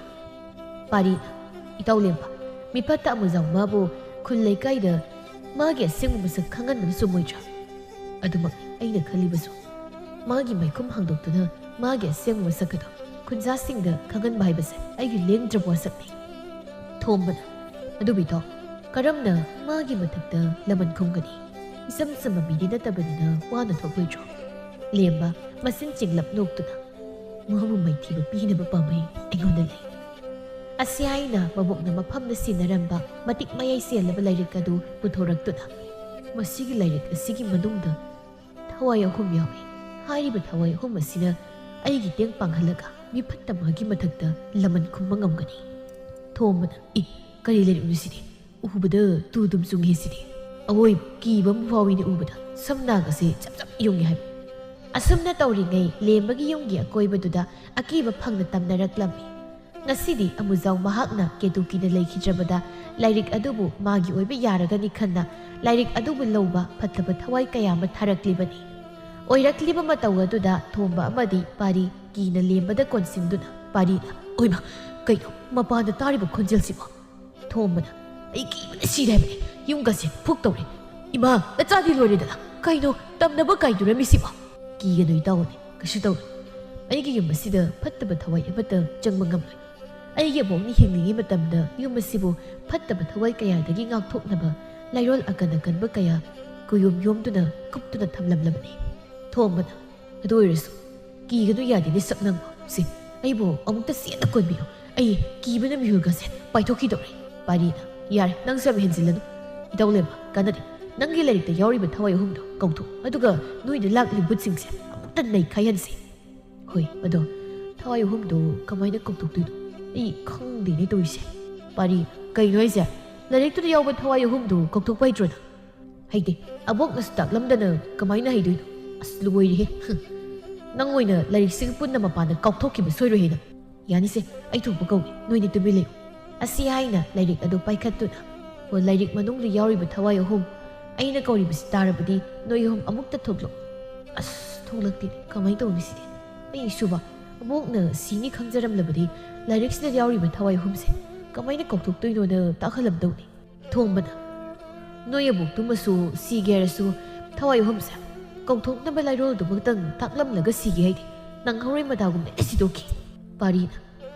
ꯄꯥꯔꯤ, "ꯏꯇꯥꯎ ꯂꯦꯝꯕ, ꯃꯤꯐꯠꯇ ꯑꯃꯨꯖꯥꯎ ꯃꯥꯕꯨ ꯈꯨꯜ ꯂꯩꯀꯥꯏꯗ ꯃꯥꯒꯤ ꯑꯁꯦꯡꯕ ꯃꯁꯛ ꯈꯪꯍꯟꯕꯅ ꯆꯨꯝꯃꯣꯏꯗ꯭ꯔꯥ? ꯑꯗꯨꯃꯛꯅꯤ ꯑꯩꯅ ꯈꯜꯂꯤꯕꯁꯨ꯫ ꯃꯥꯒꯤ ꯃꯥꯏꯈꯨꯝ ꯍꯥꯡꯗꯣꯛꯇꯨꯅ ꯃꯥꯒꯤ ꯑꯁꯦꯡꯕ ꯃꯁꯛ ꯑꯗꯨ ꯈꯨꯟꯖꯥꯁꯤꯡꯗ ꯈꯪꯍꯟꯕ ꯍꯥꯏꯕꯁꯦ ꯑꯩꯒꯤ ꯂꯦꯡꯗ꯭ꯔꯕ ꯋꯥꯁꯛꯅꯤ"꯫ ꯊꯣꯝꯕꯅ, "ꯑꯗꯨꯕꯨ ꯏꯇꯥꯎ, ꯀꯔꯝꯅ ꯃꯥꯒꯤ ꯃꯊꯛꯇ ꯂꯃꯟ ꯈꯨꯝꯒꯅꯤ? ꯏꯆꯝ ꯆꯝꯕ ꯃꯤꯗꯤ ꯅꯠꯇꯕꯅꯤꯅ ꯋꯥꯅ ꯊꯣꯛꯂꯣꯏꯗ꯭ꯔꯣ?" ꯂꯦꯝꯕ, ꯃꯆꯤꯟ ꯆꯤꯡꯂꯞ ꯅꯣꯛꯇꯨꯅ, "ꯃꯥꯕꯨ ꯃꯥꯏꯊꯤꯕ ꯄꯤꯅꯕ ꯄꯥꯝꯕꯩ ꯑꯩꯉꯣꯟꯗ ꯂꯩ"꯫ ꯑꯁꯤ ꯍꯥꯏꯅ ꯃꯕꯣꯛꯅ ꯃꯐꯝꯗ ꯁꯤꯟꯅꯔꯝꯕ ꯃꯇꯤꯛ ꯃꯌꯥꯏ ꯆꯦꯜꯂꯕ ꯂꯥꯏꯔꯤꯛ ꯑꯗꯨ ꯄꯨꯊꯣꯔꯛꯇꯨꯅ, "ꯃꯁꯤꯒꯤ ꯂꯥꯏꯔꯤꯛ ꯑꯁꯤꯒꯤ ꯃꯅꯨꯡꯗ ꯊꯋꯥꯏ ꯑꯍꯨꯝ ꯌꯥꯎꯏ꯫ ꯍꯥꯏꯔꯤꯕ ꯊꯋꯥꯏ ꯑꯍꯨꯝ ꯑꯁꯤꯅ ꯑꯩꯒꯤ ꯇꯦꯡ ꯄꯥꯡꯍꯜꯂꯒ ꯃꯤꯐꯠꯇ ꯃꯥꯒꯤ ꯃꯊꯛꯇ ꯂꯃꯟ ꯈꯨꯝꯕ ꯉꯝꯒꯅꯤ"꯫ ꯊꯣꯝꯕꯅ, "ꯏ, ꯀꯔꯤ ꯂꯥꯏꯔꯤꯛꯅꯣ ꯁꯤꯗꯤ? ꯎꯕꯗ ꯇꯨ ꯑꯗꯨꯝ ꯆꯨꯡꯉꯦ ꯁꯤꯗꯤ꯫ ꯑꯋꯣꯏ, ꯀꯤꯕ ꯑꯃ ꯐꯥꯎꯏꯅꯦ ꯎꯕꯗ꯫ ꯁꯝ ꯅꯥꯒꯁꯦ ꯆꯞ ꯆꯞ ꯌꯨꯡꯉꯦ ꯍꯥꯏꯕ"꯫ ꯑꯁꯨꯝꯅ ꯇꯧꯔꯤꯉꯩ ꯂꯦꯝꯕꯒꯤ ꯌꯨꯝꯒꯤ ꯑꯀꯣꯏꯕꯗꯨꯗ ꯑꯀꯤꯕ ꯐꯪꯅ ꯇꯝꯅꯔꯛꯂꯝꯃꯤ꯫ ꯉꯁꯤꯗꯤ ꯑꯃꯨꯖꯥꯎ ꯃꯍꯥꯛꯅ ꯀꯦꯇꯨꯀꯤꯅ ꯂꯩꯈꯤꯗ꯭ꯔꯕꯗ ꯂꯥꯏꯔꯤꯛ ꯑꯗꯨꯕꯨ ꯃꯥꯒꯤ ꯑꯣꯏꯕ ꯌꯥꯔꯒꯅꯤ ꯈꯟꯅ ꯂꯥꯏꯔꯤꯛ ꯑꯗꯨꯕꯨ ꯂꯧꯕ ꯐꯠꯇꯕ ꯊꯋꯥꯏ ꯀꯌꯥ ꯑꯃ ꯊꯥꯔꯛꯂꯤꯕꯅꯤ꯫ ꯑꯣꯏꯔꯛꯂꯤꯕ ꯃꯇꯧ ꯑꯗꯨꯗ ꯊꯣꯝꯕ ꯑꯃꯗꯤ ꯄꯥꯔꯤ ꯀꯤꯅ ꯂꯦꯝꯕꯗ ꯀꯣꯟꯁꯤꯟꯗꯨꯅ ꯄꯥꯔꯤꯅ, "ꯑꯣꯏꯃ, ꯀꯩꯅꯣ ꯃꯄꯥꯟꯗ ꯇꯥꯔꯤꯕ ꯈꯣꯟꯖꯦꯜꯁꯤꯕꯣ?" ꯊꯣꯝꯕꯅ, "ꯑꯩ ꯀꯤꯕꯅ ꯁꯤꯔꯦ ꯍꯥꯏꯕꯅꯤ꯫ ꯌꯨꯝꯒꯁꯦ ꯐꯨꯛ ꯇꯧꯔꯦ꯫ ꯏꯃꯥ, ꯅꯆꯥꯗꯤ ꯂꯣꯏꯔꯦꯗꯅ꯫ ꯀꯩꯅꯣ ꯇꯝꯅꯕ ꯀꯥꯏꯗꯨꯔꯝꯃꯤꯁꯤꯕꯣ?" "ꯀꯤꯒꯅꯨ ꯏꯇꯥꯎꯅꯦ, ꯀꯩꯁꯨ ꯇꯧꯔꯣꯏ꯫ ꯑꯩꯒꯤ ꯌꯨꯝ ꯑꯁꯤꯗ ꯐꯠꯇꯕ ꯊꯋꯥꯏ ꯑꯃꯠꯇ ꯆꯪꯕ ꯉꯝꯂꯣꯏ꯫ ꯑꯩꯒꯤ ꯑꯕꯣꯛꯅ ꯍꯤꯡꯂꯤꯉꯩ ꯃꯇꯝꯗ ꯌꯨꯝ ꯑꯁꯤꯕꯨ ꯐꯠꯇꯕ ꯊꯋꯥꯏ ꯀꯌꯥꯗꯒꯤ ꯉꯥꯛꯊꯣꯛꯅꯕ ꯂꯥꯏꯔꯣꯜ ꯑꯀꯟ ꯑꯀꯟꯕ ꯀꯌꯥ ꯀꯣꯌꯣꯝ ꯌꯣꯝꯗꯨꯅ ꯀꯞꯇꯨꯅ ꯊꯝꯂꯝꯂꯕꯅꯤ꯫ ꯊꯣꯝꯕꯅ, "ꯑꯗꯨ ꯑꯣꯏꯔꯁꯨ ꯀꯤꯒꯅꯨ, ꯌꯥꯗꯦꯅꯦ ꯁꯛꯅꯪꯕꯣ꯫ ꯁꯦ, ꯑꯩꯕꯨ ꯑꯃꯨꯛꯇ ꯆꯦꯠꯅ ꯀꯣꯟꯕꯤꯌꯨ꯫ ꯑꯩ ꯀꯤꯕꯅ ꯃꯤꯍꯨꯜꯒꯁꯦ ꯄꯥꯏꯊꯣꯛꯈꯤꯗꯧꯔꯦ꯫" ꯄꯥꯔꯤꯅ, "ꯌꯥꯔꯦ, ꯅꯪꯁꯨ ꯌꯥꯝ ꯍꯦꯟꯖꯤꯜꯂꯅꯨ꯫ ꯏꯇꯧ ꯂꯦꯝꯕ, ꯀꯥꯟꯅꯗꯦ꯫ ꯅꯪꯒꯤ ꯂꯥꯏꯔꯤꯛꯇ ꯌꯥꯎꯔꯤꯕ ꯊꯋꯥꯏ ꯑꯍꯨꯝꯗꯣ ꯀꯧꯊꯣꯛ, ꯑꯗꯨꯒ ꯅꯣꯏꯗ ꯂꯥꯛꯂꯤꯕ ꯚꯨꯠꯁꯤꯡꯁꯦ ꯑꯃꯨꯛꯇ ꯅꯩꯈꯥꯏꯍꯟꯁꯦ꯫" "ꯍꯣꯏ, ꯑꯗꯣ ꯊꯋꯥꯏ ꯑꯍꯨꯝꯗꯣ ꯀꯃꯥꯏꯅ ꯀꯧꯊꯣꯛꯇꯣꯏꯅꯣ? ꯑꯩ ꯈꯪꯗꯦꯅꯦ ꯇꯧꯔꯤꯁꯦ꯫" ꯄꯥꯔꯤ, "ꯀꯩꯅꯣ ꯍꯥꯏꯁꯦ? ꯂꯥꯏꯔꯤꯛꯇꯨꯗ ꯌꯥꯎꯕ ꯊꯋꯥꯏ ꯑꯍꯨꯝꯗꯣ ꯀꯧꯊꯣꯛꯄ ꯍꯩꯇ꯭ꯔꯣ ꯅꯪ?" "ꯍꯩꯇꯦ꯫ ꯑꯕꯣꯛꯅꯁꯨ ꯇꯥꯛꯂꯝꯗꯅ ꯀꯃꯥꯏꯅ ꯍꯩꯗꯣꯏꯅꯣ? ꯑꯁ, ꯂꯣꯏꯔꯦꯍꯦ꯫ ꯍꯨꯝ꯫ ꯅꯪ ꯑꯣꯏꯅ ꯂꯥꯏꯔꯤꯛꯁꯤꯒꯤ ꯄꯨꯟꯅ ꯃꯄꯥꯟꯗ ꯀꯥꯎꯊꯣꯛꯈꯤꯕ ꯁꯣꯏꯔꯣꯏꯍꯦ ꯅꯪ꯫" "ꯌꯥꯅꯤꯁꯦ, ꯑꯩ ꯊꯣꯛꯄ ꯀꯧꯒꯦ꯫ ꯅꯣꯏꯗꯤ ꯇꯨꯃꯤꯟ ꯂꯩꯌꯨ꯫" ꯑꯁꯤ ꯍꯥꯏꯅ ꯂꯥꯏꯔꯤꯛ ꯑꯗꯨ ꯄꯥꯏꯈꯠꯇꯨꯅ, "ꯑꯣ, ꯂꯥꯏꯔꯤꯛ ꯃꯅꯨꯡꯗ ꯌꯥꯎꯔꯤꯕ ꯊꯋꯥꯏ ꯑꯍꯨꯝ, ꯑꯩꯅ ꯀꯧꯔꯤꯕꯁꯤ ꯇꯥꯔꯕꯗꯤ ꯅꯣꯏ ꯑꯍꯨꯝ ꯑꯃꯨꯛꯇ ꯊꯣꯛꯂꯛꯎ꯫" "ꯑꯁ, ꯊꯣꯛꯂꯛꯇꯦꯅꯦ꯫ ꯀꯃꯥꯏꯅ ꯇꯧꯅꯤ ꯁꯤꯗꯤ? ꯑꯩꯁꯨꯕ, ꯑꯕꯣꯛꯅ ꯁꯤꯅꯤ ꯈꯪꯖꯔꯝꯂꯕꯗꯤ ꯂꯥꯏꯔꯤꯛꯁꯤꯗ ꯌꯥꯎꯔꯤꯕ ꯊꯋꯥꯏ ꯑꯍꯨꯝꯁꯦ ꯀꯃꯥꯏꯅ ꯀꯧꯊꯣꯛꯇꯣꯏꯅꯣꯅ ꯇꯥꯛꯍꯜꯂꯝꯗꯧꯅꯤ꯫" ꯊꯣꯝꯕꯅ, "ꯅꯣꯏ ꯑꯕꯣꯛꯇꯨꯃꯁꯨ ꯁꯤꯒꯦ ꯍꯥꯏꯔꯁꯨ ꯊꯋꯥꯏ ꯑꯍꯨꯝꯁꯦ ꯀꯧꯊꯣꯛꯅꯕ ꯂꯥꯏꯔꯣꯜꯗꯨꯃꯛꯇꯪ ꯇꯥꯛꯂꯝꯂꯒ ꯁꯤꯒꯦ ꯍꯥꯏꯗꯤ ꯅꯪꯍꯧꯔꯣꯏ ꯃꯇꯥꯒꯨꯝꯅ ꯁꯤꯗꯣꯛꯈꯤ꯫" ꯄꯥꯔꯤꯅ,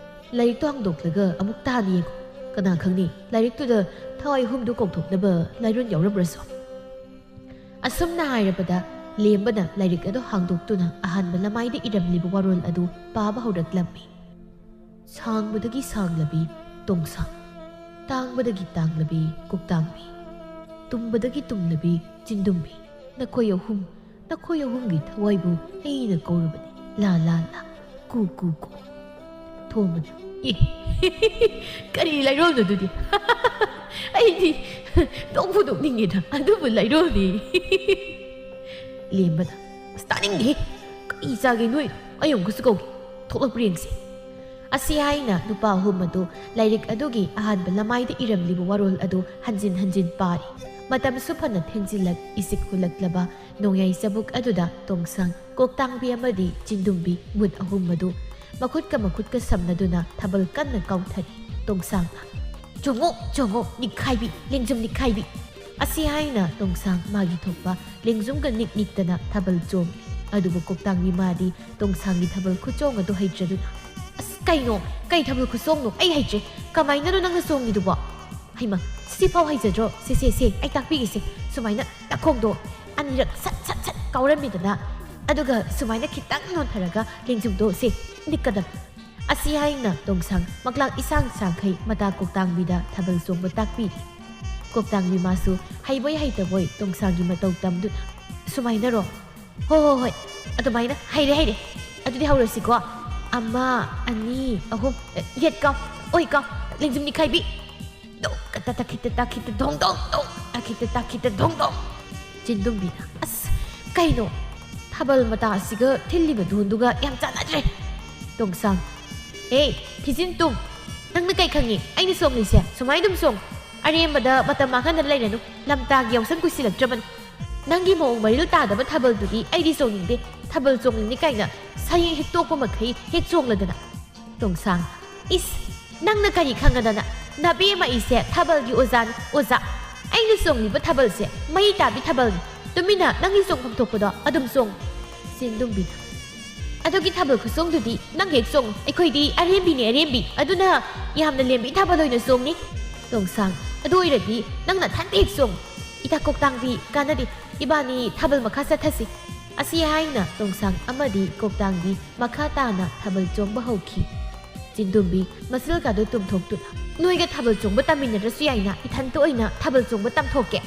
"ꯂꯥꯏꯔꯤꯛꯇꯣ ꯍꯥꯡꯗꯣꯛꯂꯒ ꯑꯃꯨꯛꯇ ꯍꯥꯟꯅ ꯌꯦꯡꯉꯨ꯫ ꯀꯅꯥ ꯈꯪꯅꯤ, ꯂꯥꯏꯔꯤꯛꯇꯨꯗ ꯊꯋꯥꯏ ꯑꯍꯨꯝꯗꯨ ꯀꯧꯊꯣꯛꯅꯕ ꯂꯥꯏꯔꯣꯜ ꯌꯥꯎꯔꯝꯕ꯭ꯔꯁꯨ꯫" ꯑꯁꯨꯝꯅ ꯍꯥꯏꯔꯕꯗ ꯂꯦꯝꯕꯅ ꯂꯥꯏꯔꯤꯛ ꯑꯗꯨ ꯍꯥꯡꯗꯣꯛꯇꯨꯅ ꯑꯍꯥꯟꯕ ꯂꯃꯥꯏꯗ ꯏꯔꯝꯂꯤꯕ ꯋꯥꯔꯣꯜ ꯑꯗꯨ ꯄꯥꯕ ꯍꯧꯔꯛꯂꯝꯃꯤ꯫ "ꯁꯥꯡꯕꯗꯒꯤ ꯁꯥꯡꯂꯕꯤ ꯇꯣꯡꯁꯥꯡ, ꯇꯥꯡꯕꯗꯒꯤ ꯇꯥꯡꯂꯕꯤ ꯀꯣꯛꯇꯥꯡꯕꯤ, ꯇꯨꯝꯕꯗꯒꯤ ꯇꯨꯝꯂꯕꯤ ꯆꯤꯟꯗꯨꯝꯕꯤ, ꯅꯈꯣꯏ ꯑꯍꯨꯝ, ꯅꯈꯣꯏ ꯑꯍꯨꯝꯒꯤ ꯊꯋꯥꯏꯕꯨ ꯑꯩꯅ ꯀꯧꯔꯕꯅꯤ, ꯂꯥ ꯂꯥ ꯂꯥ, ꯀꯨ ꯀꯨ ꯀꯨ꯫" ꯊꯣꯝꯕꯅ, "ꯑꯦ, ꯀꯔꯤ ꯂꯥꯏꯔꯣꯜꯅꯣ ꯑꯗꯨꯗꯤ? ꯑꯩꯗꯤ ꯅꯣꯛꯄꯨ ꯅꯣꯛꯅꯤꯡꯉꯦꯗ, ꯑꯗꯨꯕꯨ ꯂꯥꯏꯔꯣꯜꯅꯤ꯫" ꯂꯦꯝꯕꯅ, "ꯑꯁ, ꯇꯥꯅꯤꯡꯗꯦꯍꯦ꯫ ꯀꯔꯤ ꯆꯥꯒꯦ ꯅꯣꯏ? ꯑꯩ ꯑꯃꯨꯛꯀꯁꯨ ꯀꯧꯒꯦ꯫ ꯊꯣꯛꯂꯛꯄ꯭ꯔꯥ ꯌꯦꯡꯁꯤ꯫" ꯑꯁꯤ ꯍꯥꯏꯅ ꯅꯨꯄꯥ ꯑꯍꯨꯝ ꯑꯗꯨ ꯂꯥꯏꯔꯤꯛ ꯑꯗꯨꯒꯤ ꯑꯍꯥꯟꯕ ꯂꯃꯥꯏꯗ ꯏꯔꯝꯂꯤꯕ ꯋꯥꯔꯣꯜ ꯑꯗꯨ ꯍꯟꯖꯤꯟ ꯍꯟꯖꯤꯟ ꯄꯥꯔꯤ꯫ ꯃꯇꯝꯁꯨ ꯐꯅ ꯊꯦꯡꯖꯤꯜꯂꯛ, ꯏꯁꯤꯛ ꯍꯨꯜꯂꯛꯂꯕ ꯅꯣꯡꯌꯥꯏ ꯆꯕꯨꯛ ꯑꯗꯨꯗ ꯇꯣꯡꯁꯥꯡ, ꯀꯣꯛꯇꯥꯡꯕꯤ ꯑꯃꯗꯤ ꯆꯤꯟꯗꯨꯝꯕꯤ ꯃꯨꯠ ꯑꯍꯨꯝ ꯑꯗꯨ ꯃꯈꯨꯠꯀ ꯃꯈꯨꯠꯀ ꯁꯝꯅꯗꯨꯅ ꯊꯥꯕꯜ ꯀꯟꯅ ꯀꯥꯎꯊꯔꯤ꯫ ꯇꯣꯡꯁꯥꯡꯅ, "ꯆꯣꯡꯉꯣ, ꯆꯣꯡꯉꯣ, ꯅꯤꯛꯈꯥꯏꯕꯤ, ꯂꯦꯡꯖꯨꯝ ꯅꯤꯛꯈꯥꯏꯕꯤ!" ꯑꯁꯤ ꯍꯥꯏꯅ ꯇꯣꯡꯁꯥꯡ ꯃꯥꯒꯤ ꯊꯣꯛꯄ ꯂꯦꯡꯖꯨꯝꯒ ꯅꯤꯛ ꯅꯤꯛꯇꯅ ꯊꯥꯕꯜ ꯆꯣꯡꯏ꯫ ꯑꯗꯨꯕꯨ ꯀꯣꯛꯇꯥꯡꯕꯤ ꯃꯥꯗꯤ ꯇꯣꯡꯁꯥꯡꯒꯤ ꯊꯥꯕꯜ ꯈꯨꯆꯣꯡ ꯑꯗꯨ ꯍꯩꯇ꯭ꯔꯗꯨꯅ, "ꯑꯁ, ꯀꯩꯅꯣ? ꯀꯩ ꯊꯥꯕꯜ ꯈꯨꯆꯣꯡꯅꯣ? ꯑꯩ ꯍꯩꯇ꯭ꯔꯦ꯫ ꯀꯃꯥꯏꯅꯅꯣ ꯅꯪꯅ ꯆꯣꯡꯉꯤꯗꯨꯕꯣ? ꯍꯩꯃꯥ, "ꯁꯤꯐꯥꯎ ꯍꯩꯖꯗ꯭ꯔꯣ? ꯁꯦ, ꯁꯦ, ꯁꯦ, ꯑꯩ ꯇꯥꯛꯄꯤꯒꯦꯁꯦ꯫ ꯁꯨꯃꯥꯏꯅ ꯇꯈꯣꯡꯗꯣ ꯑꯅꯤꯔꯛ ꯁꯠ, ꯁꯠ, ꯁꯠ ꯀꯥꯎꯔꯝꯃꯤꯗꯅ, ꯑꯗꯨꯒ ꯁꯨꯃꯥꯏꯅ ꯈꯤꯇꯪ ꯅꯣꯟꯊꯔꯒ ꯂꯦꯡꯖꯨꯝꯗꯣ ꯁꯦ ꯅꯤꯛꯀꯗꯕ"꯫ ꯑꯁꯤ ꯍꯥꯏꯅ ꯇꯣꯡꯁꯥꯡ ꯃꯛꯂꯥꯛ ꯏꯁꯥꯡ ꯁꯥꯡꯈꯩ ꯃꯇꯥ ꯀꯣꯛꯇꯥꯡꯕꯤꯗ ꯊꯥꯕꯜ ꯆꯣꯡꯕ ꯇꯥꯛꯄꯤ꯫ ꯀꯣꯛꯇꯥꯡꯕꯤ ꯃꯥꯁꯨ ꯍꯩꯕꯣꯏ ꯍꯩꯇꯕꯣꯏ ꯇꯣꯡꯁꯥꯡꯒꯤ ꯃꯇꯧ ꯇꯝꯗꯨꯅ, "ꯁꯨꯃꯥꯏꯅꯔꯣ? ꯍꯣ, ꯍꯣ, ꯍꯣꯏ꯫ ꯑꯗꯨꯃꯥꯏꯅ꯫ ꯍꯩꯔꯦ, ꯍꯩꯔꯦ꯫ ꯑꯗꯨꯗꯤ ꯍꯧꯔꯁꯤꯀꯣ꯫ ꯑꯃ, ꯑꯅꯤ, ꯑꯍꯨꯝ꯫ ꯌꯦꯠ ꯀꯥꯎ, ꯑꯣꯏ ꯀꯥꯎ, ꯂꯦꯡꯖꯨꯝ ꯅꯤꯈꯥꯏꯕꯤ꯫ ꯗꯣ, ꯀꯇ, ꯇꯥꯈꯤꯇ, ꯇꯥꯈꯤꯇ, ꯗꯣꯡ, ꯗꯣꯡ, ꯗꯣꯡ꯫ ꯇꯥꯈꯤꯇ, ꯇꯥꯈꯤꯇ, ꯗꯣꯡ, ꯗꯣꯡ"꯫ ꯆꯤꯟꯗꯨꯝꯕꯤꯅ, "ꯑꯁ, ꯀꯩꯅꯣ? ꯊꯥꯕꯜ ꯃꯇꯥ ꯑꯁꯤꯒ ꯊꯤꯜꯂꯤꯕ ꯙꯣꯟꯗꯨꯒ ꯌꯥꯝ ꯆꯥꯟꯅꯗ꯭ꯔꯦ"꯫ ꯇꯣꯡꯁꯥꯡ, "ꯍꯦ, ꯊꯤꯖꯤꯟ ꯇꯨꯝ, ꯅꯪꯅ ꯀꯩ ꯈꯪꯉꯤ? ꯑꯩꯅ ꯆꯣꯡꯂꯤꯁꯦ ꯁꯨꯃꯥꯏ ꯑꯗꯨꯝ ꯆꯣꯡ꯫ ꯑꯔꯦꯝꯕꯗ ꯃꯇꯝ ꯃꯥꯡꯍꯟꯗꯅ ꯂꯩꯔꯅꯨ꯫ ꯂꯝꯇꯥꯒꯤ ꯌꯥꯎꯁꯪ ꯀꯨꯏꯁꯤꯜꯂꯛꯇ꯭ꯔꯕꯅꯤ꯫ ꯅꯪꯒꯤ ꯃꯑꯣꯡ ꯃꯔꯤꯜ ꯇꯥꯗꯕ ꯊꯥꯕꯜꯗꯨꯗꯤ ꯑꯩꯗꯤ ꯆꯣꯡꯅꯤꯡꯗꯦ꯫ ꯊꯥꯕꯜ ꯆꯣꯡꯅꯤꯡꯗꯦ ꯀꯥꯏꯅ ꯁꯌꯦꯡ ꯍꯦꯛ ꯇꯣꯛꯄ ꯃꯈꯩ ꯍꯦꯛ ꯆꯣꯡꯂꯗꯅ"꯫ ꯇꯣꯡꯁꯥꯡ, "ꯏꯁ, ꯅꯪꯅ ꯀꯔꯤ ꯈꯪꯉꯗꯅ? ꯅꯕꯦꯝꯃ ꯑꯩꯁꯦ ꯊꯥꯕꯜꯒꯤ ꯑꯣꯖꯥꯅꯤ, ꯑꯣꯖꯥ꯫ ꯑꯩꯅ ꯆꯣꯡꯂꯤꯕ ꯊꯥꯕꯜꯁꯦ ꯃꯩ ꯇꯥꯕꯤ ꯊꯥꯕꯜꯅꯤ꯫ ꯇꯨꯃꯤꯟꯅ ꯅꯪꯒꯤ ꯆꯣꯡꯐꯝ ꯊꯣꯛꯄꯗꯣ ꯑꯗꯨꯝ ꯆꯣꯡꯉꯨ"꯫ ꯆꯤꯟꯗꯨꯝꯕꯤꯅ, "ꯑꯗꯨꯒꯤ ꯊꯥꯕꯜ ꯈꯨꯆꯣꯡꯗꯨꯗꯤ ꯅꯪ ꯍꯦꯛ ꯆꯣꯡꯉꯨ꯫ ꯑꯩꯈꯣꯏꯗꯤ ꯑꯔꯦꯝꯕꯤꯅꯦ, ꯑꯔꯦꯝꯕꯤ꯫ ꯑꯗꯨꯅ ꯌꯥꯝꯅ ꯂꯦꯝꯕꯤ ꯊꯥꯕꯜ ꯑꯣꯏꯅ ꯆꯣꯡꯅꯤ"꯫ ꯇꯣꯡꯁꯥꯡ, "ꯑꯗꯨ ꯑꯣꯏꯔꯗꯤ ꯅꯪ ꯅꯊꯟꯇ ꯍꯦꯛ ꯆꯣꯡꯉꯨ꯫ ꯏꯇꯥ ꯀꯣꯛꯇꯥꯡꯕꯤ, ꯀꯥꯟꯅꯗꯦ꯫ ꯏꯕꯥꯅꯤ ꯊꯥꯕꯜ ꯃꯈꯥ ꯆꯠꯊꯁꯤ"꯫ ꯑꯁꯤ ꯍꯥꯏꯅ ꯇꯣꯡꯁꯥꯡ ꯑꯃꯗꯤ ꯀꯣꯛꯇꯥꯡꯕꯤ ꯃꯈꯥ ꯇꯥꯅ ꯊꯥꯕꯜ ꯆꯣꯡꯕ ꯍꯧꯈꯤ꯫ ꯆꯤꯟꯗꯨꯝꯕꯤ ꯃꯆꯤꯜꯒꯗꯨ ꯇꯨꯝꯊꯣꯛꯇꯨꯅ, "ꯅꯣꯏꯒ ꯊꯥꯕꯜ ꯆꯣꯡꯕ ꯇꯝꯃꯤꯟꯅꯗ꯭ꯔꯁꯨ ꯌꯥꯏꯅ, ꯏꯊꯟꯇ ꯑꯣꯏꯅ ꯊꯥꯕꯜ ꯆꯣꯡꯕ ꯇꯝꯊꯣꯛꯀꯦ"꯫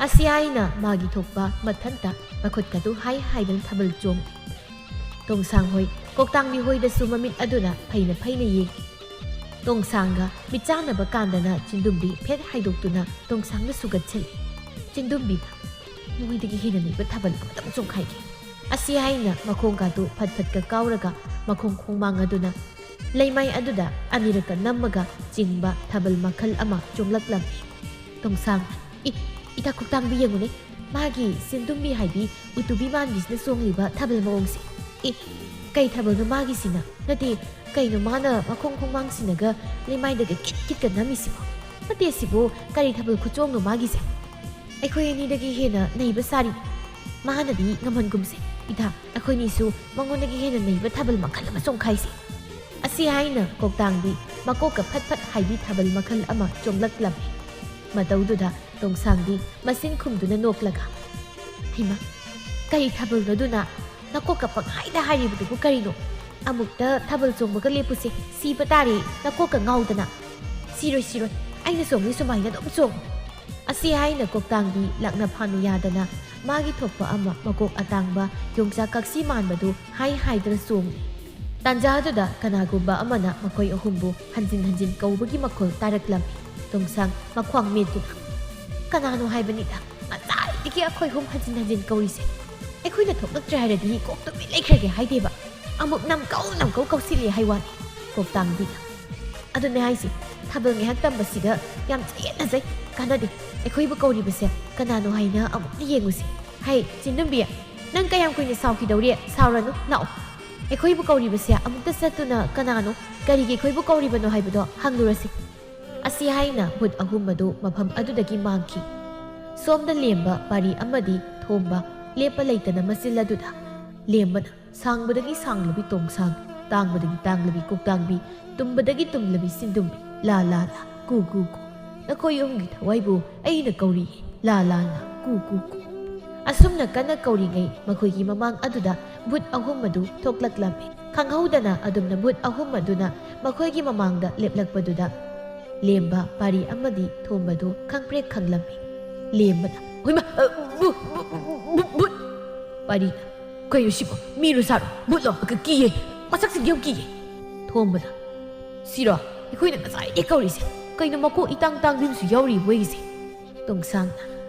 ꯑꯁꯤ ꯍꯥꯏꯅ ꯃꯥꯒꯤ ꯊꯣꯛꯄ ꯃꯊꯟꯇ ꯃꯈꯨꯠꯀꯗꯨ ꯍꯥꯏ ꯍꯥꯏꯗꯅ ꯊꯥꯕꯜ ꯆꯣꯡ꯫ ꯇꯣꯡꯁꯥꯡ ꯍꯣꯏ, ꯀꯣꯛꯇꯥꯡꯕꯤ ꯍꯣꯏꯗꯁꯨ ꯃꯃꯤꯠ ꯑꯗꯨꯅ ꯐꯩꯅ ꯐꯩꯅ ꯌꯦꯡ꯫ ꯇꯣꯡꯁꯥꯡꯒ ꯃꯤꯠꯆꯥꯟꯅꯕ ꯀꯥꯟꯗꯅ ꯆꯤꯟꯗꯨꯝꯕꯤ ꯐꯦꯠ ꯍꯥꯏꯗꯣꯛꯇꯨꯅ ꯇꯣꯡꯁꯥꯡꯅ ꯁꯨꯒꯠꯁꯤꯜꯂꯤ꯫ ꯆꯤꯟꯗꯨꯝꯕꯤꯅ, "ꯃꯣꯏꯗꯒꯤ ꯍꯦꯟꯅ ꯅꯩꯕ ꯊꯥꯕꯜ ꯑꯃꯇꯪ ꯆꯣꯡꯈꯥꯏꯒꯦ"꯫ ꯑꯁꯤ ꯍꯥꯏꯅ ꯃꯈꯣꯡꯒꯗꯨ ꯐꯠ ꯐꯠꯀ ꯀꯥꯎꯔꯒ ꯃꯈꯣꯡ ꯈꯣꯡꯃꯥꯡ ꯑꯗꯨꯅ ꯂꯩꯃꯥꯏ ꯑꯗꯨꯗ ꯑꯅꯤꯔꯛꯀ ꯅꯝꯃꯒ ꯆꯤꯡꯕ ꯊꯥꯕꯜ ꯃꯈꯜ ꯑꯃ ꯆꯣꯡꯂꯛꯂꯝꯃꯤ꯫ ꯇꯣꯡꯁꯥꯡ, "ꯏ, ꯏꯇꯥ ꯀꯣꯛꯇꯥꯡꯕꯤ ꯌꯦꯡꯉꯨꯅꯦ, ꯃꯥꯒꯤ ꯆꯤꯟꯗꯨꯝꯕꯤ ꯍꯥꯏꯕꯤ ꯎꯇꯨꯕꯤ ꯃꯥꯟꯕꯤꯁꯤꯅ ꯆꯣꯡꯂꯤꯕ ꯊꯥꯕꯜ ꯃꯑꯣꯡꯁꯦ꯫ ꯏ, ꯀꯩ ꯊꯥꯕꯜꯅꯣ ꯃꯥꯒꯤꯁꯤꯅ? ꯅꯠꯇꯦ, ꯀꯩꯅꯣ ꯃꯥꯅ ꯃꯈꯣꯡ ꯈꯣꯡꯃꯥꯡꯁꯤꯅꯒ ꯂꯩꯃꯥꯏꯗꯒ ꯀꯤꯠ ꯀꯤꯠꯀ ꯅꯝꯃꯤꯁꯤꯕꯣ? ꯅꯠꯇꯦ, ꯁꯤꯕꯨ ꯀꯔꯤ ꯊꯥꯕꯜ ꯈꯨꯆꯣꯡꯅꯣ ꯃꯥꯒꯤꯁꯦ? ꯑꯩꯈꯣꯏ ꯑꯅꯤꯗꯒꯤ ꯍꯦꯟꯅ ꯅꯩꯕ ꯁꯥꯔꯤ꯫ ꯃꯥꯅꯗꯤ ꯉꯝꯍꯟꯒꯨꯝꯁꯦ꯫ ꯏꯇꯥ, ꯑꯩꯈꯣꯏꯅꯤꯁꯨ ꯃꯉꯣꯟꯗꯒꯤ ꯍꯦꯟꯅ ꯅꯩꯕ ꯊꯥꯕꯜ ꯃꯈꯜ ꯑꯃ ꯆꯣꯡꯈꯥꯏꯁꯤ"꯫ ꯑꯁꯤ ꯍꯥꯏꯅ ꯀꯣꯛꯇꯥꯡꯕꯤ ꯃꯀꯣꯛꯀ ꯐꯠ ꯐꯠ ꯍꯥꯏꯕꯤ ꯊꯥꯕꯜ ꯃꯈꯜ ꯑꯃ ꯆꯣꯡꯂꯛꯂꯝꯃꯤ꯫ ꯃꯇꯧꯗꯨꯗ ꯇꯣꯡꯁꯥꯡꯗꯤ ꯃꯆꯤꯟ ꯈꯨꯝꯗꯨꯅ ꯅꯣꯛꯂꯒ, "ꯍꯩꯃꯥ, ꯀꯔꯤ ꯊꯥꯕꯜꯅꯣꯗꯨꯅ? ꯅꯀꯣꯛꯀ ꯄꯪꯍꯥꯏꯗ ꯍꯥꯏꯔꯤꯕꯗꯨꯕꯨ ꯀꯔꯤꯅꯣ? ꯑꯃꯨꯛꯇ ꯊꯥꯕꯜ ꯆꯣꯡꯕꯒ ꯂꯦꯞꯄꯨꯁꯦ, ꯁꯤꯕ ꯇꯥꯔꯦ, ꯅꯀꯣꯛꯀ ꯉꯥꯎꯗꯅ꯫" "ꯁꯤꯔꯣꯏ, ꯁꯤꯔꯣꯏ, ꯑꯩꯅ ꯆꯣꯡꯉꯤ ꯁꯨꯃꯥꯏꯅ ꯑꯗꯨꯝ ꯆꯣꯡꯉꯨ꯫" ꯑꯁꯤ ꯍꯥꯏꯅ ꯀꯣꯛꯇꯥꯡꯕꯤ ꯂꯥꯛꯅ ꯐꯥꯅ ꯌꯥꯗꯅ ꯃꯥꯒꯤ ꯊꯣꯛꯄ ꯑꯃ ꯃꯀꯣꯛ ꯑꯇꯥꯡꯕ ꯌꯣꯡꯆꯥꯛ ꯀꯛꯁꯤ ꯃꯥꯟꯕꯗꯨ ꯍꯥꯏ ꯍꯥꯏꯗꯨꯅ ꯆꯣꯡꯂꯤ꯫ ꯇꯥꯟꯖꯥꯗꯨꯗ ꯀꯅꯥꯒꯨꯝꯕ ꯑꯃꯅ ꯃꯈꯣꯏ ꯑꯍꯨꯝꯕꯨ ꯍꯟꯖꯤꯟ ꯍꯟꯖꯤꯟ ꯀꯧꯕꯒꯤ ꯃꯈꯣꯜ ꯇꯥꯔꯛꯂꯝꯃꯤ꯫ ꯇꯣꯡꯁꯥꯡ ꯃꯈ꯭ꯋꯥꯡ ꯃꯦꯠꯇꯨꯅ, "ꯀꯅꯥꯅꯣ ꯍꯥꯏꯕꯅꯤꯗ, ꯉꯁꯥꯏꯗꯒꯤ ꯑꯩꯈꯣꯏ ꯑꯍꯨꯝ ꯍꯟꯖꯤꯟ ꯍꯟꯖꯤꯟ ꯀꯧꯔꯤꯁꯦ꯫ ꯑꯩꯈꯣꯏꯅ ꯊꯣꯛꯂꯛꯇ꯭ꯔꯦ ꯍꯥꯏꯔꯗꯤ ꯀꯣꯛ ꯇꯨꯃꯤꯟ ꯂꯩꯈ꯭ꯔꯒꯦ ꯍꯥꯏꯗꯦꯕ꯫ ꯑꯃꯨꯛ ꯅꯝꯀꯧ ꯅꯝꯀꯧ ꯀꯧꯁꯤꯜꯂꯦ ꯍꯥꯏ ꯋꯥꯅꯤ꯫" ꯀꯣꯛꯇꯥꯡꯕꯤꯅ, "ꯑꯗꯨꯅꯦ ꯍꯥꯏꯁꯦ, ꯊꯥꯕꯜ ꯉꯥꯏꯍꯥꯛ ꯇꯝꯕꯁꯤꯗ ꯌꯥꯝ ꯆꯌꯦꯠꯅꯖꯩ꯫ ꯀꯥꯟꯅꯗꯦ꯫ ꯑꯩꯈꯣꯏꯕꯨ ꯀꯧꯔꯤꯕꯁꯦ ꯀꯅꯥꯅꯣ ꯍꯥꯏꯅ ꯑꯃꯨꯛꯇ ꯌꯦꯡꯉꯨꯁꯤ꯫ ꯍꯩ, ꯆꯤꯟꯗꯨꯝꯕꯤ, ꯅꯪ ꯀꯌꯥꯝ ꯀꯨꯏꯅ ꯁꯥꯎꯈꯤꯗꯧꯔꯤ? ꯁꯥꯎꯔꯅꯨ, ꯂꯥꯛꯑꯣ꯫ ꯑꯩꯈꯣꯏꯕꯨ ꯀꯧꯔꯤꯕꯁꯦ ꯑꯃꯨꯛꯇ ꯆꯠꯇꯨꯅ ꯀꯅꯥꯅꯣ, ꯀꯔꯤꯒꯤ ꯑꯩꯈꯣꯏꯕꯨ ꯀꯧꯔꯤꯕꯅꯣ ꯍꯥꯏꯕꯗꯣ ꯍꯪꯂꯨꯔꯁꯤ꯫" ꯑꯁꯤ ꯍꯥꯏꯅ ꯚꯨꯠ ꯑꯍꯨꯝ ꯑꯗꯨ ꯃꯐꯝ ꯑꯗꯨꯗꯒꯤ ꯃꯥꯡꯈꯤ꯫ ꯁꯣꯝꯗ ꯂꯦꯝꯕ ꯄꯥꯔꯤ ꯑꯃꯗꯤ ꯊꯣꯝꯕ ꯂꯦꯞꯄ ꯂꯩꯇꯅ ꯃꯆꯤꯜ ꯑꯗꯨꯗ ꯂꯦꯝꯕꯅ ꯁꯥꯡꯕꯗꯒꯤ ꯁꯥꯡꯂꯕꯤ ꯇꯣꯡꯁꯥꯡ, ꯇꯥꯡꯕꯗꯒꯤ ꯇꯥꯡꯂꯕꯤ ꯀꯣꯛꯇꯥꯡꯕꯤ, ꯇꯨꯝꯕꯗꯒꯤ ꯇꯨꯝꯂꯕꯤ ꯆꯤꯟꯗꯨꯝꯕꯤ, ꯂꯥ ꯂꯥ ꯂꯥ, ꯀꯨ ꯀꯨ ꯀꯨ꯫ ꯅꯈꯣꯏ ꯑꯍꯨꯝꯒꯤ ꯊꯋꯥꯏꯕꯨ ꯑꯩꯅ ꯀꯧꯔꯤꯌꯦ, ꯂꯥ ꯂꯥ ꯂꯥ, ꯀꯨ ꯀꯨ ꯀꯨ꯫ ꯑꯁꯨꯝꯅ ꯀꯟꯅ ꯀꯧꯔꯤꯉꯩ ꯃꯈꯣꯏꯒꯤ ꯃꯃꯥꯡ ꯑꯗꯨꯗ ꯚꯨꯠ ꯑꯍꯨꯝ ꯑꯗꯨ ꯊꯣꯛꯂꯛꯂꯝꯃꯤ꯫ ꯈꯪꯍꯧꯗꯅ ꯑꯗꯨꯝꯅ ꯚꯨꯠ ꯑꯍꯨꯝ ꯑꯗꯨꯅ ꯃꯈꯣꯏꯒꯤ ꯃꯃꯥꯡꯗ ꯂꯦꯞꯂꯛꯄꯗꯨꯗ ꯂꯦꯝꯕ ꯄꯥꯔꯤ ꯑꯃꯗꯤ ꯊꯣꯝꯕꯗꯨ ꯈꯪꯄ꯭ꯔꯦꯛ ꯈꯪꯂꯝꯃꯤ꯫ ꯂꯦꯝꯕꯅ, "ꯍꯣꯏꯃ, ꯑ, ꯚꯨ-, ꯚꯨ-, ꯚꯨ-, ꯚꯨꯠ!" ꯄꯥꯔꯤꯅ, "ꯀꯩꯅꯣ ꯁꯤꯕꯣ? ꯃꯤꯔꯣ ꯁꯥꯔꯣ? ꯚꯨꯠꯂꯣ? ꯀ-, ꯀꯤꯌꯦ꯫ ꯃꯁꯛꯁꯤꯡꯗꯤ ꯌꯥꯝ ꯀꯤꯌꯦ꯫" ꯊꯣꯝꯕꯅ, "ꯁꯤꯔꯣ? ꯑꯩꯈꯣꯏꯅ ꯉꯁꯥꯏꯗꯩ ꯀꯧꯔꯤꯁꯦ꯫ ꯀꯩꯅꯣ ꯃꯀꯣꯛ ꯏꯇꯥꯡ ꯇꯥꯡꯕꯤ ꯑꯃꯁꯨ ꯌꯥꯎꯔꯤ ꯃꯣꯏꯒꯤꯁꯦ?" ꯇꯣꯡꯁꯥꯡꯅ,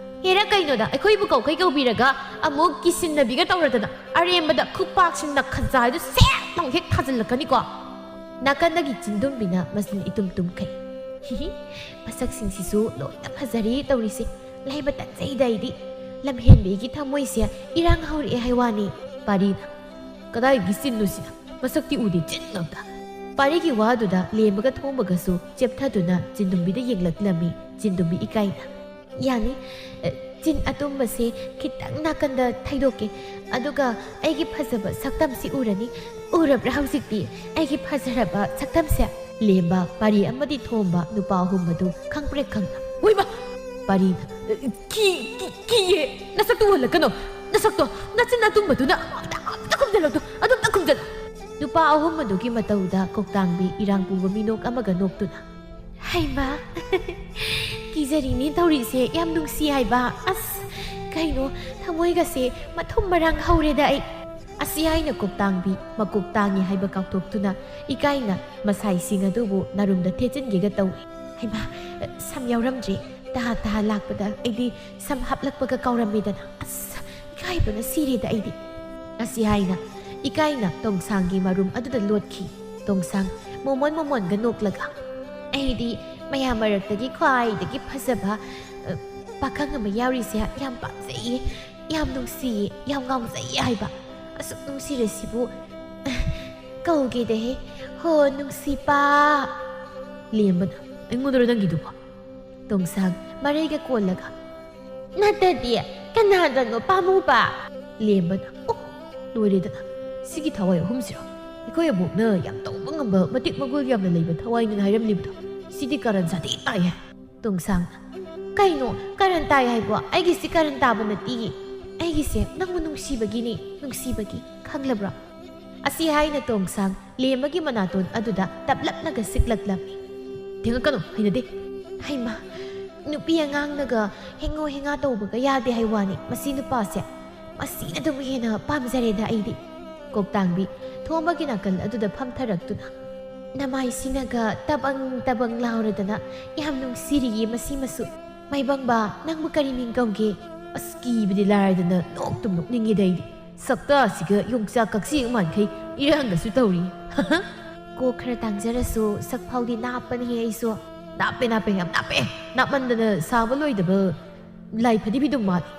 "ꯍꯦꯔꯥ ꯀꯩꯅꯣꯗ, ꯑꯩꯈꯣꯏꯕꯨ ꯀꯧꯈꯩ ꯀꯧꯕꯤꯔꯒ ꯑꯃꯨꯛ ꯀꯤꯁꯤꯟꯅꯕꯤꯒ ꯇꯧꯔꯗꯅ ꯑꯔꯦꯝꯕꯗ ꯈꯨꯄꯥꯛꯁꯤꯅ ꯈꯖꯥꯏꯗꯨ ꯁꯦꯠ ꯂꯥꯎ ꯍꯦꯛ ꯊꯥꯖꯤꯜꯂꯛꯀꯅꯤꯀꯣ꯫" ꯅꯥꯀꯟꯗꯒꯤ ꯆꯤꯟꯗꯨꯝꯕꯤꯅ ꯃꯆꯤꯟ ꯏꯇꯨꯝ ꯇꯨꯝꯈꯩ꯫ "ꯍꯤꯍꯤ, ꯃꯁꯛꯁꯤꯡꯁꯤꯁꯨ ꯂꯣꯏꯅ ꯐꯖꯔꯦ ꯇꯧꯔꯤꯁꯦ꯫ ꯂꯩꯕ ꯇꯟꯖꯩꯗ ꯑꯩꯗꯤ꯫ ꯂꯝꯍꯦꯟꯕꯤꯒꯤ ꯊꯃꯣꯏꯁꯦ ꯏꯔꯥꯡ ꯍꯧꯔꯛꯑꯦ ꯍꯥꯏ ꯋꯥꯅꯤ꯫" ꯄꯥꯔꯤꯅ, "ꯀꯗꯥꯏꯒꯤ ꯆꯤꯟꯅꯣ ꯁꯤꯅ? ꯃꯁꯛꯇꯤ ꯎꯗꯦ, ꯆꯤꯟ ꯉꯥꯛꯇ꯫" ꯄꯥꯔꯤꯒꯤ ꯋꯥꯗꯨꯗ ꯂꯦꯝꯕꯒ ꯊꯣꯝꯕꯒꯁꯨ ꯆꯦꯞꯊꯗꯨꯅ ꯆꯤꯟꯗꯨꯝꯕꯤꯗ ꯌꯦꯡꯂꯛꯂꯝꯃꯤ꯫ ꯆꯤꯟꯗꯨꯝꯕꯤ ꯏꯀꯥꯏꯅ, "ꯌꯥꯅꯤ, ꯑ, ꯆꯤꯟ ꯑꯇꯨꯝꯕꯁꯦ ꯈꯤꯇꯪ ꯅꯥꯀꯟꯗ ꯊꯩꯗꯣꯛꯀꯦ, ꯑꯗꯨꯒ ꯑꯩꯒꯤ ꯐꯖꯕ ꯁꯛꯇꯝꯁꯤ ꯎꯔꯅꯤ꯫ ꯎꯔꯕ꯭ꯔꯥ ꯍꯧꯖꯤꯛꯇꯤ ꯑꯩꯒꯤ ꯐꯖꯔꯕ ꯁꯛꯇꯝꯁꯦ?" ꯂꯦꯝꯕ, ꯄꯥꯔꯤ ꯑꯃꯗꯤ ꯊꯣꯝꯕ ꯅꯨꯄꯥ ꯑꯍꯨꯝ ꯑꯗꯨ ꯈꯪꯄ꯭ꯔꯦꯛ ꯈꯪꯅ, ꯍꯣꯏꯃ! ꯄꯥꯔꯤꯅ, "ꯀꯤ, ꯀꯤ, ꯀꯤꯌꯦ! ꯅꯁꯛꯇꯨ ꯎꯍꯜꯂꯛꯀꯅꯣ! ꯅꯁꯛꯇꯣ, ꯅꯆꯤꯟ ꯑꯇꯨꯝꯕꯗꯨꯅ ꯑꯝꯇ, ꯑꯝꯇ ꯈꯨꯝꯖꯤꯜꯂꯛꯇꯣ! ꯑꯗꯨꯝꯇ ꯈꯨꯝꯖꯤꯜꯂꯣ!" ꯅꯨꯄꯥ ꯑꯍꯨꯝ ꯑꯗꯨꯒꯤ ꯃꯇꯧꯗ ꯀꯣꯛꯇꯥꯡꯕꯤ ꯏꯔꯥꯡ ꯄꯨꯕ ꯃꯤꯅꯣꯛ ꯑꯃꯒ ꯅꯣꯛꯇꯨꯅ, "ꯍꯩꯃꯥ! ꯀꯤꯖꯔꯤꯅꯦ ꯇꯧꯔꯤꯁꯦ, ꯌꯥꯝ ꯅꯨꯡꯁꯤ ꯍꯥꯏꯕ꯫ ꯑꯁ, ꯀꯩꯅꯣ, ꯊꯃꯣꯏꯒꯁꯦ ꯃꯊꯨꯝ ꯃꯔꯥꯡ ꯍꯧꯔꯦꯗ ꯑꯩ!" ꯑꯁꯤ ꯍꯥꯏꯅ ꯀꯣꯛꯇꯥꯡꯕꯤ ꯃꯀꯣꯛ ꯇꯥꯡꯉꯤ ꯍꯥꯏꯕ ꯀꯥꯎꯊꯣꯛꯇꯨꯅ ꯏꯀꯥꯏꯅ ꯃꯁꯥꯏꯁꯤꯡ ꯑꯗꯨꯕꯨ ꯅꯥꯔꯨꯝꯗ ꯊꯦꯠꯆꯤꯟꯒꯦꯒ ꯇꯧꯏ꯫ "ꯍꯩꯃꯥ, ꯁꯝ ꯌꯥꯎꯔꯝꯗ꯭ꯔꯦ꯫ ꯇꯍꯥ ꯇꯍꯥ ꯂꯥꯛꯄꯗ ꯑꯩꯗꯤ ꯁꯝ ꯍꯥꯞꯂꯛꯄꯒ ꯀꯥꯎꯔꯝꯃꯦꯗꯅ꯫ ꯑꯁ, ꯏꯀꯥꯏꯕꯅ ꯁꯤꯔꯦꯗ ꯑꯩꯗꯤ!" ꯑꯁꯤ ꯍꯥꯏꯅ ꯏꯀꯥꯏꯅ ꯇꯣꯡꯁꯥꯡꯒꯤ ꯃꯔꯨꯝ ꯑꯗꯨꯗ ꯂꯣꯠꯈꯤ꯫ ꯇꯣꯡꯁꯥꯡ ꯃꯣꯃꯣꯟ ꯃꯣꯃꯣꯟꯒ ꯅꯣꯛꯂꯒ, "ꯑꯩꯗꯤ ꯃꯌꯥꯝ ꯃꯔꯛꯇꯒꯤ ꯈ꯭ꯋꯥꯏꯗꯒꯤ ꯐꯖꯕ, ꯑ, ꯄꯥꯈꯪ ꯑꯃ ꯌꯥꯎꯔꯤꯁꯦ ꯌꯥꯝ ꯄꯥꯝꯖꯩꯌꯦ, ꯌꯥꯝ ꯅꯨꯡꯁꯤꯌꯦ, ꯌꯥꯝ ꯉꯥꯎꯖꯩꯌꯦ ꯍꯥꯏꯕ꯫ ꯑꯁꯨꯛ ꯅꯨꯡꯁꯤꯔꯁꯤꯕꯨ, ꯀꯧꯒꯦꯗꯍꯦ꯫ ꯍꯣ, ꯅꯨꯡꯁꯤꯄꯥ!" ꯂꯦꯝꯕꯅ, "ꯑꯩꯉꯣꯟꯗꯔꯣ ꯅꯪꯒꯤꯗꯨꯕꯣ?" ꯇꯣꯡꯁꯥꯡ ꯃꯔꯩꯒ ꯀꯣꯜꯂꯒ, "ꯅꯠꯇꯗꯤ ꯀꯅꯥꯗꯅꯣ ꯄꯥꯝꯃꯨꯕ?" ꯂꯦꯝꯕꯅ, "ꯑꯣ, ꯂꯣꯏꯔꯦꯗꯅ꯫ ꯁꯤꯒꯤ ꯊꯋꯥꯏ ꯑꯍꯨꯝꯁꯤꯔꯣ? ꯑꯩꯈꯣꯏ ꯑꯕꯣꯛꯅ ꯌꯥꯝ ꯇꯧꯕ ꯉꯝꯕ, ꯃꯇꯤꯛ ꯃꯒꯨꯜ ꯌꯥꯝꯅ ꯂꯩꯕ ꯊꯋꯥꯏꯅꯦꯅ ꯍꯥꯏꯔꯝꯂꯤꯕꯗꯣ꯫ ꯁꯤꯗꯤ ꯀꯔꯟ ꯁꯥꯊꯤ ꯇꯥꯏꯍꯦ!" ꯇꯣꯡꯁꯥꯡꯅ, "ꯀꯩꯅꯣ ꯀꯔꯟ ꯇꯥꯏ ꯍꯥꯏꯕꯣ? ꯑꯩꯒꯤꯁꯤ ꯀꯔꯟ ꯇꯥꯕ ꯅꯠꯇꯤꯌꯦ꯫ ꯑꯩꯒꯤꯁꯦ ꯅꯪꯕꯨ ꯅꯨꯡꯁꯤꯕꯒꯤꯅꯤ, ꯅꯨꯡꯁꯤꯕꯒꯤ꯫ ꯈꯪꯂꯕ꯭ꯔꯣ?" ꯑꯁꯤ ꯍꯥꯏꯅ ꯇꯣꯡꯁꯥꯡ ꯂꯦꯝꯕꯒꯤ ꯃꯅꯥꯇꯣꯟ ꯑꯗꯨꯗ ꯇꯞꯂꯞꯅꯒ ꯁꯤꯛꯂꯛꯂꯝꯃꯤ꯫ "ꯊꯦꯡꯉꯛꯀꯅꯨ, ꯍꯩꯅꯗꯦ!" "ꯍꯩꯃꯥ, ꯅꯨꯄꯤ ꯑꯉꯥꯡꯅꯒ ꯍꯦꯡꯉꯣ ꯍꯦꯡꯉꯥ ꯇꯧꯕꯒ ꯌꯥꯗꯦ ꯍꯥꯏ ꯋꯥꯅꯤ꯫ ꯃꯁꯤ ꯅꯨꯄꯥꯁꯦ, ꯃꯁꯤꯅ ꯑꯗꯨꯝ ꯍꯦꯟꯅ ꯄꯥꯝꯖꯔꯦꯗ ꯑꯩꯗꯤ!" ꯀꯣꯛꯇꯥꯡꯕꯤ ꯊꯣꯡꯕꯒꯤ ꯅꯥꯀꯜ ꯑꯗꯨꯗ ꯐꯝꯊꯔꯛꯇꯨꯅ, "ꯅꯃꯥꯏꯁꯤꯅꯒ ꯇꯕꯪ ꯇꯕꯪ ꯂꯥꯎꯔꯗꯅ ꯌꯥꯝ ꯅꯨꯡꯁꯤꯔꯤꯌꯦ ꯃꯁꯤꯃꯁꯨ꯫ ꯃꯥꯏꯕꯪꯕ, ꯅꯪꯕꯨ ꯀꯔꯤ ꯃꯤꯡ ꯀꯧꯒꯦ?" ꯑꯁ, ꯀꯤꯕꯗꯤ ꯂꯥꯏꯔꯗꯅ ꯅꯣꯛꯇꯨꯝ ꯅꯣꯛꯅꯤꯡꯉꯤꯗ ꯑꯩꯗꯤ꯫ ꯁꯛꯇꯥꯁꯤꯒ ꯌꯣꯡꯆꯥꯛ ꯀꯛꯆꯦꯡ ꯃꯥꯟꯈꯩ ꯏꯔꯥꯡꯒꯁꯨ ꯇꯧꯔꯤ꯫ ꯀꯣꯛ ꯈꯔ ꯇꯥꯡꯖꯔꯁꯨ ꯁꯛ ꯐꯥꯎꯗꯤ ꯅꯥꯞꯄꯅꯤꯍꯦ ꯑꯩꯁꯨ꯫ "ꯅꯥꯞꯄꯦ, ꯅꯥꯞꯄꯦ, ꯌꯥꯝ ꯅꯥꯞꯄꯦ꯫ ꯅꯥꯞꯃꯟꯗꯅ ꯁꯥꯕ ꯂꯣꯏꯗꯕ ꯂꯥꯏ ꯐꯗꯤꯕꯤꯗꯨꯝ ꯃꯥꯜꯂꯤ꯫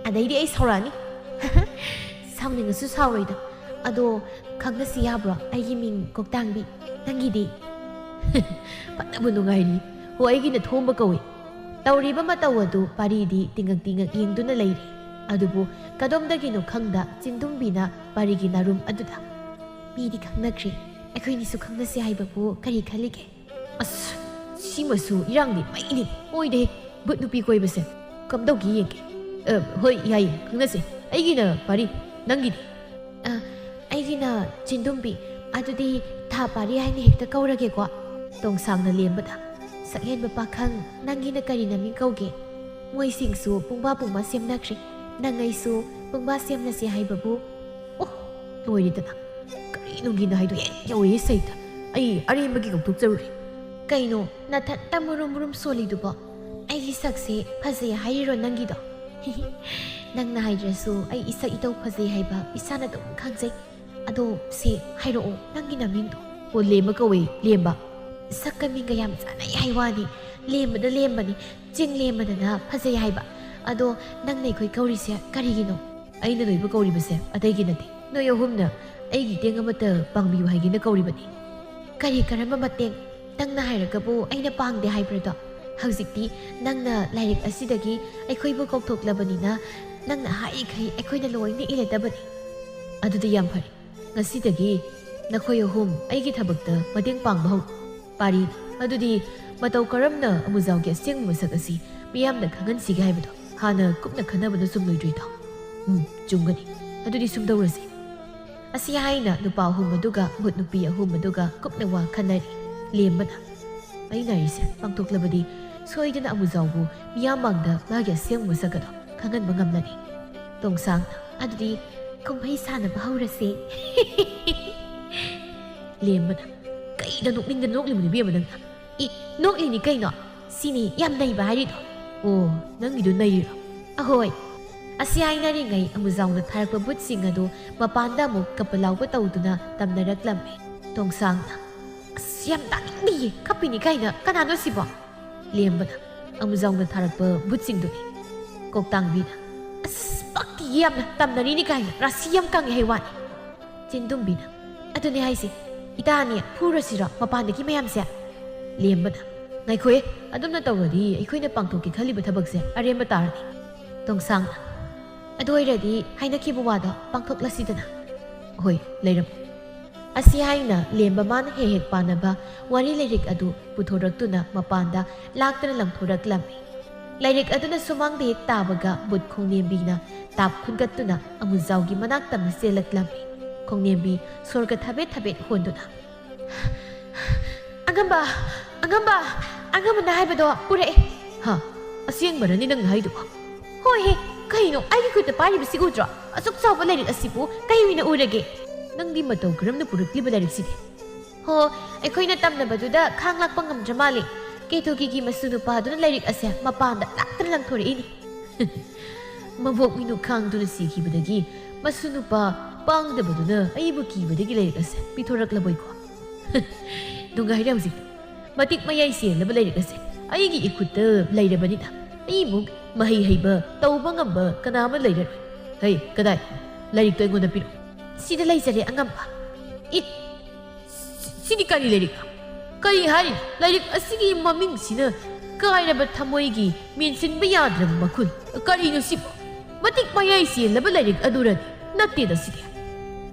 ꯑꯗꯩꯗꯤ ꯑꯩ ꯁꯥꯎꯔꯛꯑꯅꯤ꯫" "ꯁꯥꯎꯅꯤꯡꯉꯁꯨ ꯁꯥꯎꯔꯣꯏꯗ꯫ ꯑꯗꯣ ꯈꯪꯅꯁꯤ ꯌꯥꯕ꯭ꯔꯣ? ꯑꯩꯒꯤ ꯃꯤꯡ ꯀꯣꯛꯇꯥꯡꯕꯤ꯫ ꯅꯪꯒꯤꯗꯤ?" "ꯐꯅꯕꯨ ꯅꯨꯡꯉꯥꯏꯔꯤ꯫ ꯍꯣ, ꯑꯩꯒꯤꯅ ꯊꯣꯝꯕ ꯀꯧꯏ꯫" ꯇꯧꯔꯤꯕ ꯃꯇꯧ ꯑꯗꯨ ꯄꯥꯔꯤꯗꯤ ꯇꯤꯉꯛ ꯇꯤꯉꯛ ꯌꯦꯡꯗꯨꯅ ꯂꯩꯔꯤ꯫ ꯑꯗꯨꯕꯨ ꯀꯗꯣꯝꯗꯒꯤꯅꯣ ꯈꯪꯗ ꯆꯤꯟꯗꯨꯝꯕꯤꯅ ꯄꯥꯔꯤꯒꯤ ꯅꯥꯔꯨꯝ ꯑꯗꯨꯗ, "ꯃꯤꯗꯤ ꯈꯪꯅꯈ꯭ꯔꯦ꯫ ꯑꯩꯈꯣꯏꯅꯤꯁꯨ ꯈꯪꯅꯁꯤ ꯍꯥꯏꯕꯕꯨ ꯀꯔꯤ ꯈꯜꯂꯤꯒꯦ?" "ꯑꯁ, ꯁꯤꯃꯁꯨ ꯏꯔꯥꯡꯗꯤ ꯃꯩꯅꯤ꯫ ꯑꯣꯏꯗꯦ, ꯚꯨꯠ ꯅꯨꯄꯤ ꯀꯣꯏꯕꯁꯦ꯫ ꯀꯝꯗꯧꯒꯦ ꯌꯦꯡꯒꯦ꯫ ꯑ, ꯍꯣꯏ, ꯌꯥꯏꯌꯦ, ꯈꯪꯅꯁꯦ꯫ ꯑꯩꯒꯤꯅ ꯄꯥꯔꯤ, ꯅꯪꯒꯤꯗꯤ? ꯑ, ꯑꯩꯒꯤꯅ ꯆꯤꯟꯗꯨꯝꯕꯤ꯫ ꯑꯗꯨꯗꯤ ꯊꯥ ꯄꯥꯔꯤ ꯍꯥꯏꯅ ꯍꯦꯛꯇ ꯀꯧꯔꯒꯦꯀꯣ꯫ ꯇꯣꯡꯁꯥꯡꯅ ꯂꯦꯝꯕꯗ, "ꯁꯛꯍꯦꯟꯕ ꯄꯥꯈꯪ, ꯅꯪꯒꯤꯅ ꯀꯔꯤ ꯅꯃꯤꯡ ꯀꯧꯒꯦ?" ꯃꯣꯏꯁꯤꯡꯁꯨ ꯄꯨꯡꯕꯥ ꯄꯨꯡꯕꯥ ꯁꯦꯝꯅꯈ꯭ꯔꯦ꯫ ꯅꯪ ꯑꯩꯁꯨ ꯄꯨꯡꯕꯥ ꯁꯦꯝꯅꯁꯦ ꯍꯥꯏꯕꯕꯨ? ꯑꯣ, ꯂꯣꯏꯔꯦꯗꯅ꯫ ꯀꯔꯤꯅꯣꯒꯤꯅ ꯍꯥꯏꯗꯣ ꯍꯦꯛ ꯌꯧꯔꯛꯑꯦ ꯁꯩꯇ꯫ ꯑꯩ ꯑꯔꯦꯝꯕꯒꯤ ꯀꯧꯊꯣꯛꯆꯔꯨꯔꯦ꯫ ꯀꯩꯅꯣ, ꯅꯊꯟꯇ ꯃꯨꯔꯨꯝ ꯃꯨꯔꯨꯝ ꯁꯣꯜꯂꯤꯗꯨꯕꯣ? ꯑꯩꯒꯤ ꯁꯛꯁꯦ ꯐꯖꯩ ꯍꯥꯏꯔꯤꯔꯣ ꯅꯪꯒꯤꯗꯣ? ꯅꯪꯅ ꯍꯥꯏꯗ꯭ꯔꯁꯨ ꯑꯩ ꯏꯁꯛ ꯏꯇꯧ ꯐꯖꯩ ꯍꯥꯏꯕ ꯏꯁꯥꯅ ꯑꯗꯨꯝ ꯈꯪꯖꯩ꯫ ꯑꯗꯣ ꯁꯦ, ꯍꯥꯏꯔꯛꯑꯣ, ꯅꯪꯒꯤ ꯅꯃꯤꯡꯗꯣ? ꯑꯣ, ꯂꯦꯝꯕ ꯀꯧꯋꯦ, ꯂꯦꯝꯕ꯫ ꯁꯛꯀ ꯃꯤꯡꯒ ꯌꯥꯝ ꯆꯥꯟꯅꯩ ꯍꯥꯏ ꯋꯥꯅꯤ꯫ ꯂꯦꯝꯕꯗ ꯂꯦꯝꯕꯅꯤ, ꯆꯤꯡ ꯂꯦꯝꯕꯗꯅ ꯐꯖꯩ ꯍꯥꯏꯕ꯫ ꯑꯗꯣ ꯅꯪꯅ ꯑꯩꯈꯣꯏ ꯀꯧꯔꯤꯁꯦ ꯀꯔꯤꯒꯤꯅꯣ? ꯑꯩꯅ ꯅꯣꯏꯕꯨ ꯀꯧꯔꯤꯕꯁꯦ ꯑꯇꯩꯒꯤ ꯅꯠꯇꯦ, ꯅꯣꯏ ꯑꯍꯨꯝꯅ ꯑꯩꯒꯤ ꯏꯇꯦꯡ ꯑꯃꯇ ꯄꯥꯡꯕꯤꯌꯨ ꯍꯥꯏꯒꯦꯅ ꯀꯧꯔꯤꯕꯅꯤ꯫ ꯀꯔꯤ ꯀꯔꯝꯕ ꯃꯇꯦꯡ? ꯅꯪꯅ ꯍꯥꯏꯔꯒꯕꯨ ꯑꯩꯅ ꯄꯥꯡꯗꯦ ꯍꯥꯏꯕ꯭ꯔꯗꯣ? ꯍꯧꯖꯤꯛꯇꯤ ꯅꯪꯅ ꯂꯥꯏꯔꯤꯛ ꯑꯁꯤꯗꯒꯤ ꯑꯩꯈꯣꯏꯕꯨ ꯀꯧꯊꯣꯛꯂꯕꯅꯤꯅ, ꯅꯪꯅ ꯍꯥꯏꯔꯤꯈꯩ ꯑꯩꯈꯣꯏꯅ ꯂꯣꯏꯅ ꯏꯜꯂꯗꯕꯅꯤ꯫ ꯑꯗꯨꯗꯤ ꯌꯥꯝ ꯐꯔꯦ꯫ ꯉꯁꯤꯗꯒꯤ ꯅꯈꯣꯏ ꯑꯍꯨꯝ ꯑꯩꯒꯤ ꯊꯕꯛꯇ ꯃꯇꯦꯡ ꯄꯥꯡꯕ ꯍꯧꯔꯣ꯫ ꯄꯥꯔꯤ, ꯑꯗꯨꯗꯤ ꯃꯇꯧ ꯀꯔꯝꯅ ꯑꯃꯨꯖꯥꯎꯒꯤ ꯑꯁꯦꯡꯕ ꯃꯁꯛ ꯑꯁꯤ ꯃꯤꯌꯥꯝꯗ ꯈꯪꯍꯟꯁꯤꯒꯦ ꯍꯥꯏꯕꯗꯣ ꯍꯥꯟꯅ ꯀꯨꯞꯅ ꯈꯟꯅꯕꯅ ꯆꯨꯝꯂꯣꯏꯗ꯭ꯔꯤꯗꯣ? ꯎꯝ, ꯆꯨꯝꯒꯅꯤ꯫ ꯑꯗꯨꯗꯤ ꯁꯨꯝ ꯇꯧꯔꯁꯤ꯫ ꯑꯁꯤ ꯍꯥꯏꯅ ꯅꯨꯄꯥ ꯑꯍꯨꯝ ꯑꯗꯨꯒ ꯚꯨꯠ ꯅꯨꯄꯤ ꯑꯍꯨꯝ ꯑꯗꯨꯒ ꯀꯨꯞꯅ ꯋꯥ ꯈꯟꯅꯔꯤ꯫ ꯂꯦꯝꯕꯅ, "ꯑꯩꯅ ꯍꯥꯏꯔꯤꯁꯦ ꯄꯥꯡꯊꯣꯛꯂꯕꯗꯤ ꯁꯣꯏꯗꯅ ꯑꯃꯨꯖꯥꯎꯕꯨ ꯃꯤꯌꯥꯝ ꯃꯥꯡꯗ ꯃꯥꯒꯤ ꯑꯁꯦꯡꯕ ꯃꯁꯛ ꯑꯗꯣ ꯈꯪꯍꯟꯕ ꯉꯝꯂꯅꯤ꯫" ꯇꯣꯡꯁꯥꯡꯅ, "ꯑꯗꯨꯗꯤ ꯀꯨꯝꯍꯩ ꯁꯥꯟꯅꯕ ꯍꯧꯔꯁꯤ꯫" ꯂꯦꯝꯕꯅ, "ꯀꯩꯗ ꯅꯣꯛꯅꯤꯡꯗ ꯅꯣꯛꯂꯤꯕꯅꯣ ꯏꯕꯦꯝꯃ ꯅꯪꯅ?" "ꯏ, ꯅꯣꯛꯂꯤꯅꯤ ꯀꯩꯅꯣ꯫ ꯁꯤꯅꯤ ꯌꯥꯝ ꯅꯩꯕ ꯍꯥꯏꯔꯤꯗꯣ꯫" "ꯑꯣ, ꯅꯪꯒꯤꯗꯣ ꯅꯩꯔꯤꯔꯣ?" "ꯑꯍꯣꯏ꯫" ꯑꯁꯤ ꯍꯥꯏꯅꯔꯤꯉꯩ ꯑꯃꯨꯖꯥꯎꯅ ꯊꯥꯔꯛꯄ ꯚꯨꯠꯁꯤꯡ ꯑꯗꯨ ꯃꯄꯥꯟꯗ ꯑꯃꯨꯛ ꯀꯞꯄ ꯂꯥꯎꯕ ꯇꯧꯗꯨꯅ ꯇꯝꯅꯔꯛꯂꯝꯃꯤ꯫ ꯇꯣꯡꯁꯥꯡꯅ, "ꯑꯁ, ꯌꯥꯝ ꯇꯥꯅꯤꯡꯗꯤꯌꯦ, ꯀꯞꯄꯤꯅꯤ ꯀꯥꯏꯅ, ꯀꯅꯥꯅꯣ ꯁꯤꯕꯣ?" ꯂꯦꯝꯕꯅ, "ꯑꯃꯨꯖꯥꯎꯅ ꯊꯥꯔꯛꯄ ꯚꯨꯠꯁꯤꯡꯗꯨꯅꯤ꯫" ꯀꯣꯛꯇꯥꯡꯕꯤꯅ, "ꯑꯁ, ꯄꯛꯇꯤꯌꯦ ꯌꯥꯝꯅ, ꯇꯝꯅꯔꯤꯅꯤ ꯀꯥꯏꯅ, ꯔꯥꯁꯤ ꯌꯥꯝ ꯀꯪꯉꯦ ꯍꯥꯏ ꯋꯥꯅꯤ꯫" ꯆꯤꯟꯗꯨꯝꯕꯤꯅ, "ꯑꯗꯨꯅꯦ ꯍꯥꯏꯁꯦ, ꯏꯇꯥꯅꯤ ꯐꯨꯔꯁꯤꯔꯣ ꯃꯄꯥꯟꯗꯒꯤ ꯃꯌꯥꯝꯁꯦ?" ꯂꯦꯝꯕꯅ, "ꯉꯥꯏꯈꯣꯍꯦ, ꯑꯗꯨꯝꯅ ꯇꯧꯔꯗꯤ ꯑꯩꯈꯣꯏꯅ ꯄꯥꯡꯊꯣꯛꯀꯦ ꯈꯜꯂꯤꯕ ꯊꯕꯛꯁꯦ ꯑꯔꯦꯝꯕ ꯇꯥꯔꯅꯤ꯫" ꯇꯣꯡꯁꯥꯡꯅ, "ꯑꯗꯨ ꯑꯣꯏꯔꯗꯤ ꯍꯥꯏꯅꯈꯤꯕ ꯋꯥꯗꯣ ꯄꯥꯡꯊꯣꯛꯂꯁꯤꯗꯅ꯫" "ꯍꯣꯏ, ꯂꯩꯔꯝꯃꯣ꯫" ꯑꯁꯤ ꯍꯥꯏꯅ ꯂꯦꯝꯕ ꯃꯥꯅ ꯍꯦꯛ ꯍꯦꯛ ꯄꯥꯅꯕ ꯋꯥꯔꯤ ꯂꯥꯏꯔꯤꯛ ꯑꯗꯨ ꯄꯨꯊꯣꯔꯛꯇꯨꯅ ꯃꯄꯥꯟꯗ ꯂꯥꯛꯇꯅ ꯂꯪꯊꯣꯔꯛꯂꯝꯃꯤ꯫ ꯂꯥꯏꯔꯤꯛ ꯑꯗꯨꯅ ꯁꯨꯃꯥꯡꯗ ꯍꯦꯛ ꯇꯥꯕꯒ ꯕꯨꯠ ꯈꯣꯡꯅꯦꯝꯕꯤꯅ ꯇꯥꯞ ꯈꯨꯟꯒꯠꯇꯨꯅ ꯑꯃꯨꯖꯥꯎꯒꯤ ꯃꯅꯥꯛ ꯇꯝꯅ ꯆꯦꯜꯂꯛꯂꯝꯃꯤ꯫ ꯈꯣꯡꯅꯦꯝꯕꯤ ꯁꯣꯔꯒ ꯊꯕꯦꯠ ꯊꯕꯦꯠ ꯍꯣꯟꯗꯨꯅ, "ꯑꯉꯝꯕ! ꯑꯉꯝꯕ! ꯑꯉꯝꯕꯅ ꯍꯥꯏꯕꯗꯣ ꯄꯨꯔꯛꯑꯦ!" "ꯍꯥ? ꯑꯁꯦꯡꯕꯔꯅꯤ ꯅꯪꯅ ꯍꯥꯏꯗꯨꯕꯣ?" "ꯍꯣꯏꯍꯦ! ꯀꯩꯅꯣ, ꯑꯩꯒꯤ ꯈꯨꯠꯇ ꯄꯥꯏꯔꯤꯕꯁꯤ ꯎꯗ꯭ꯔꯣ? ꯑꯁꯨꯛ ꯆꯥꯎꯕ ꯂꯥꯏꯔꯤꯛ ꯑꯁꯤꯕꯨ ꯀꯩ ꯑꯣꯏꯅ ꯎꯔꯒꯦ?" "ꯅꯪꯗꯤ ꯃꯇꯧ ꯀꯔꯝꯅ ꯄꯨꯔꯛꯂꯤꯕ ꯂꯥꯏꯔꯤꯛꯁꯤꯗꯤ?" "ꯍꯣ, ꯑꯩꯈꯣꯏꯅ ꯇꯝꯅꯕꯗꯨꯗ ꯈꯥꯡ ꯂꯥꯛꯄ ꯉꯝꯗ꯭ꯔ ꯃꯥꯜꯂꯦ꯫ ꯀꯦꯊꯣꯒꯤꯒꯤ ꯃꯁꯨ ꯅꯨꯄꯥꯗꯨꯅ ꯂꯥꯏꯔꯤꯛ ꯑꯁꯦ ꯃꯄꯥꯟꯗ ꯂꯥꯛꯇꯅ ꯂꯪꯊꯣꯔꯛꯏꯅꯤ꯫" "ꯃꯕꯣꯛ ꯃꯤꯅꯨ ꯈꯥꯡꯗꯨꯅ ꯁꯤꯈꯤꯕꯗꯒꯤ ꯃꯁꯨ ꯅꯨꯄꯥ ꯄꯥꯡꯗꯕꯗꯨꯅ ꯑꯩꯕꯨ ꯀꯤꯕꯗꯒꯤ ꯂꯥꯏꯔꯤꯛ ꯑꯁꯦ ꯄꯤꯊꯣꯔꯛꯂꯕꯣꯏꯀꯣ?" "ꯅꯨꯡꯉꯥꯏꯔꯦ ꯍꯧꯖꯤꯛ꯫ ꯃꯇꯤꯛ ꯃꯌꯥꯏ ꯆꯦꯜꯂꯕ ꯂꯥꯏꯔꯤꯛ ꯑꯁꯦ ꯑꯩꯒꯤ ꯏꯈꯨꯠꯇ ꯂꯩꯔꯕꯅꯤꯅ ꯑꯩꯃꯨꯛ ꯃꯍꯩ ꯍꯩꯕ ꯇꯧꯕ ꯉꯝꯕ ꯀꯅꯥ ꯑꯃ ꯂꯩꯔꯔꯣꯏ꯫ ꯍꯩ, ꯀꯗꯥꯏ? ꯂꯥꯏꯔꯤꯛꯇꯣ ꯑꯩꯉꯣꯟꯗ ꯄꯤꯔꯛꯎ꯫" "ꯁꯤꯗ ꯂꯩꯖꯔꯦ, ꯑꯉꯝꯕ꯫" "ꯏ! ꯁꯤ-, ꯁꯤꯗꯤ ꯀꯔꯤ ꯂꯥꯏꯔꯤꯛꯅꯣ? ꯀꯔꯤ ꯍꯥꯏꯔꯤꯅꯣ? ꯂꯥꯏꯔꯤꯛ ꯑꯁꯤꯒꯤ ꯃꯃꯤꯡꯁꯤꯅ ꯀꯥꯏꯔꯕ ꯊꯃꯣꯏꯒꯤ ꯃꯦꯟꯁꯤꯟꯕ ꯌꯥꯗ꯭ꯔꯕ ꯃꯈꯨꯜ꯫ ꯀꯔꯤꯅꯣ ꯁꯤꯕꯣ? ꯃꯇꯤꯛ ꯃꯌꯥꯏ ꯆꯦꯜꯂꯕ ꯂꯥꯏꯔꯤꯛ ꯑꯗꯨꯔꯅꯤ? ꯅꯠꯇꯦꯗ ꯁꯤꯗꯤ꯫"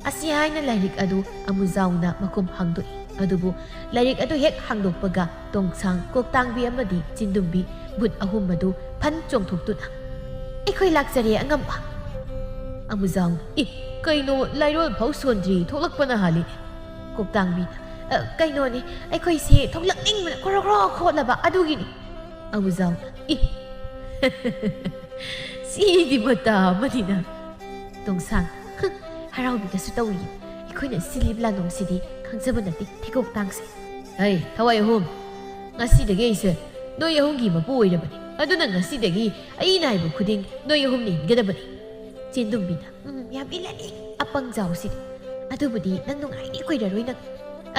ꯑꯁꯤ ꯍꯥꯏꯅ ꯂꯥꯏꯔꯤꯛ ꯑꯗꯨ ꯑꯃꯨꯖꯥꯎꯅ ꯃꯈꯨꯝ ꯍꯥꯡꯗꯣꯛꯏ꯫ ꯑꯗꯨꯕꯨ ꯂꯥꯏꯔꯤꯛ ꯑꯗꯨ ꯍꯦꯛ ꯍꯥꯡꯗꯣꯛꯄꯒ ꯇꯣꯡꯁꯥꯡ, ꯀꯣꯛꯇꯥꯡꯕꯤ ꯑꯃꯗꯤ ꯆꯤꯟꯗꯨꯝꯕꯤ ꯕꯨꯠ ꯑꯍꯨꯝ ꯑꯗꯨ ꯐꯟ ꯆꯣꯡꯊꯣꯛꯇꯨꯅ, "ꯑꯩꯈꯣꯏ ꯂꯥꯛꯆꯔꯦ, ꯑꯉꯝꯕ꯫" ꯑꯃꯨꯖꯥꯎꯅ, "ꯏ, ꯀꯩꯅꯣ, ꯂꯥꯏꯔꯣꯜ ꯐꯥꯎ ꯁꯣꯟꯗ꯭ꯔꯤ, ꯊꯣꯛꯂꯛꯄꯅ ꯍꯥꯜꯂꯤꯅꯦ꯫" ꯀꯣꯛꯇꯥꯡꯕꯤꯅ, "ꯑ, ꯀꯩꯅꯣꯅꯦ, ꯑꯩꯈꯣꯏꯁꯦ ꯊꯣꯛꯂꯛꯅꯤꯡꯕꯅ ꯈ꯭ꯔꯣ ꯈ꯭ꯔꯣ ꯈꯣꯠꯂꯕ ꯑꯗꯨꯒꯤꯅꯤ꯫" ꯑꯃꯨꯖꯥꯎꯅ, "ꯏ, ꯁꯤꯗꯤ ꯃꯇꯥ ꯑꯃꯅꯤꯅ꯫" ꯇꯣꯡꯁꯥꯡ, "ꯍ, ꯍꯔꯥꯎꯕꯤꯗꯁꯨ ꯇꯧꯏ꯫ ꯑꯩꯈꯣꯏꯅ ꯁꯤꯜꯂꯤꯕ ꯂꯥꯅꯣꯡꯁꯤꯗꯤ ꯈꯪꯖꯕ ꯅꯠꯇꯦ, ꯊꯩꯀꯣꯛ ꯇꯥꯡꯁꯦ꯫" "ꯍꯩ, ꯊꯋꯥꯏ ꯑꯍꯨꯝ, ꯉꯁꯤꯗꯒꯤ ꯑꯩꯁꯦ ꯅꯣꯏ ꯑꯍꯨꯝꯒꯤ ꯃꯄꯨ ꯑꯣꯏꯔꯕꯅꯤ꯫ ꯑꯗꯨꯅ ꯉꯁꯤꯗꯒꯤ ꯑꯩꯅ ꯍꯥꯏꯕ ꯈꯨꯗꯤꯡ ꯅꯣꯏ ꯑꯍꯨꯝꯅ ꯏꯟꯒꯗꯕꯅꯤ꯫" ꯆꯦꯟꯗꯨꯝꯕꯤꯅ, "ꯎꯝ, ꯌꯥꯝ ꯏꯜꯂꯅꯤ, ꯑꯄꯪꯖꯥꯎꯁꯤꯗꯤ꯫ ꯑꯗꯨꯕꯨꯗꯤ ꯅꯪ ꯅꯨꯡꯉꯥꯏꯅꯤ ꯀꯨꯏꯔꯔꯣꯏ ꯅꯪ꯫"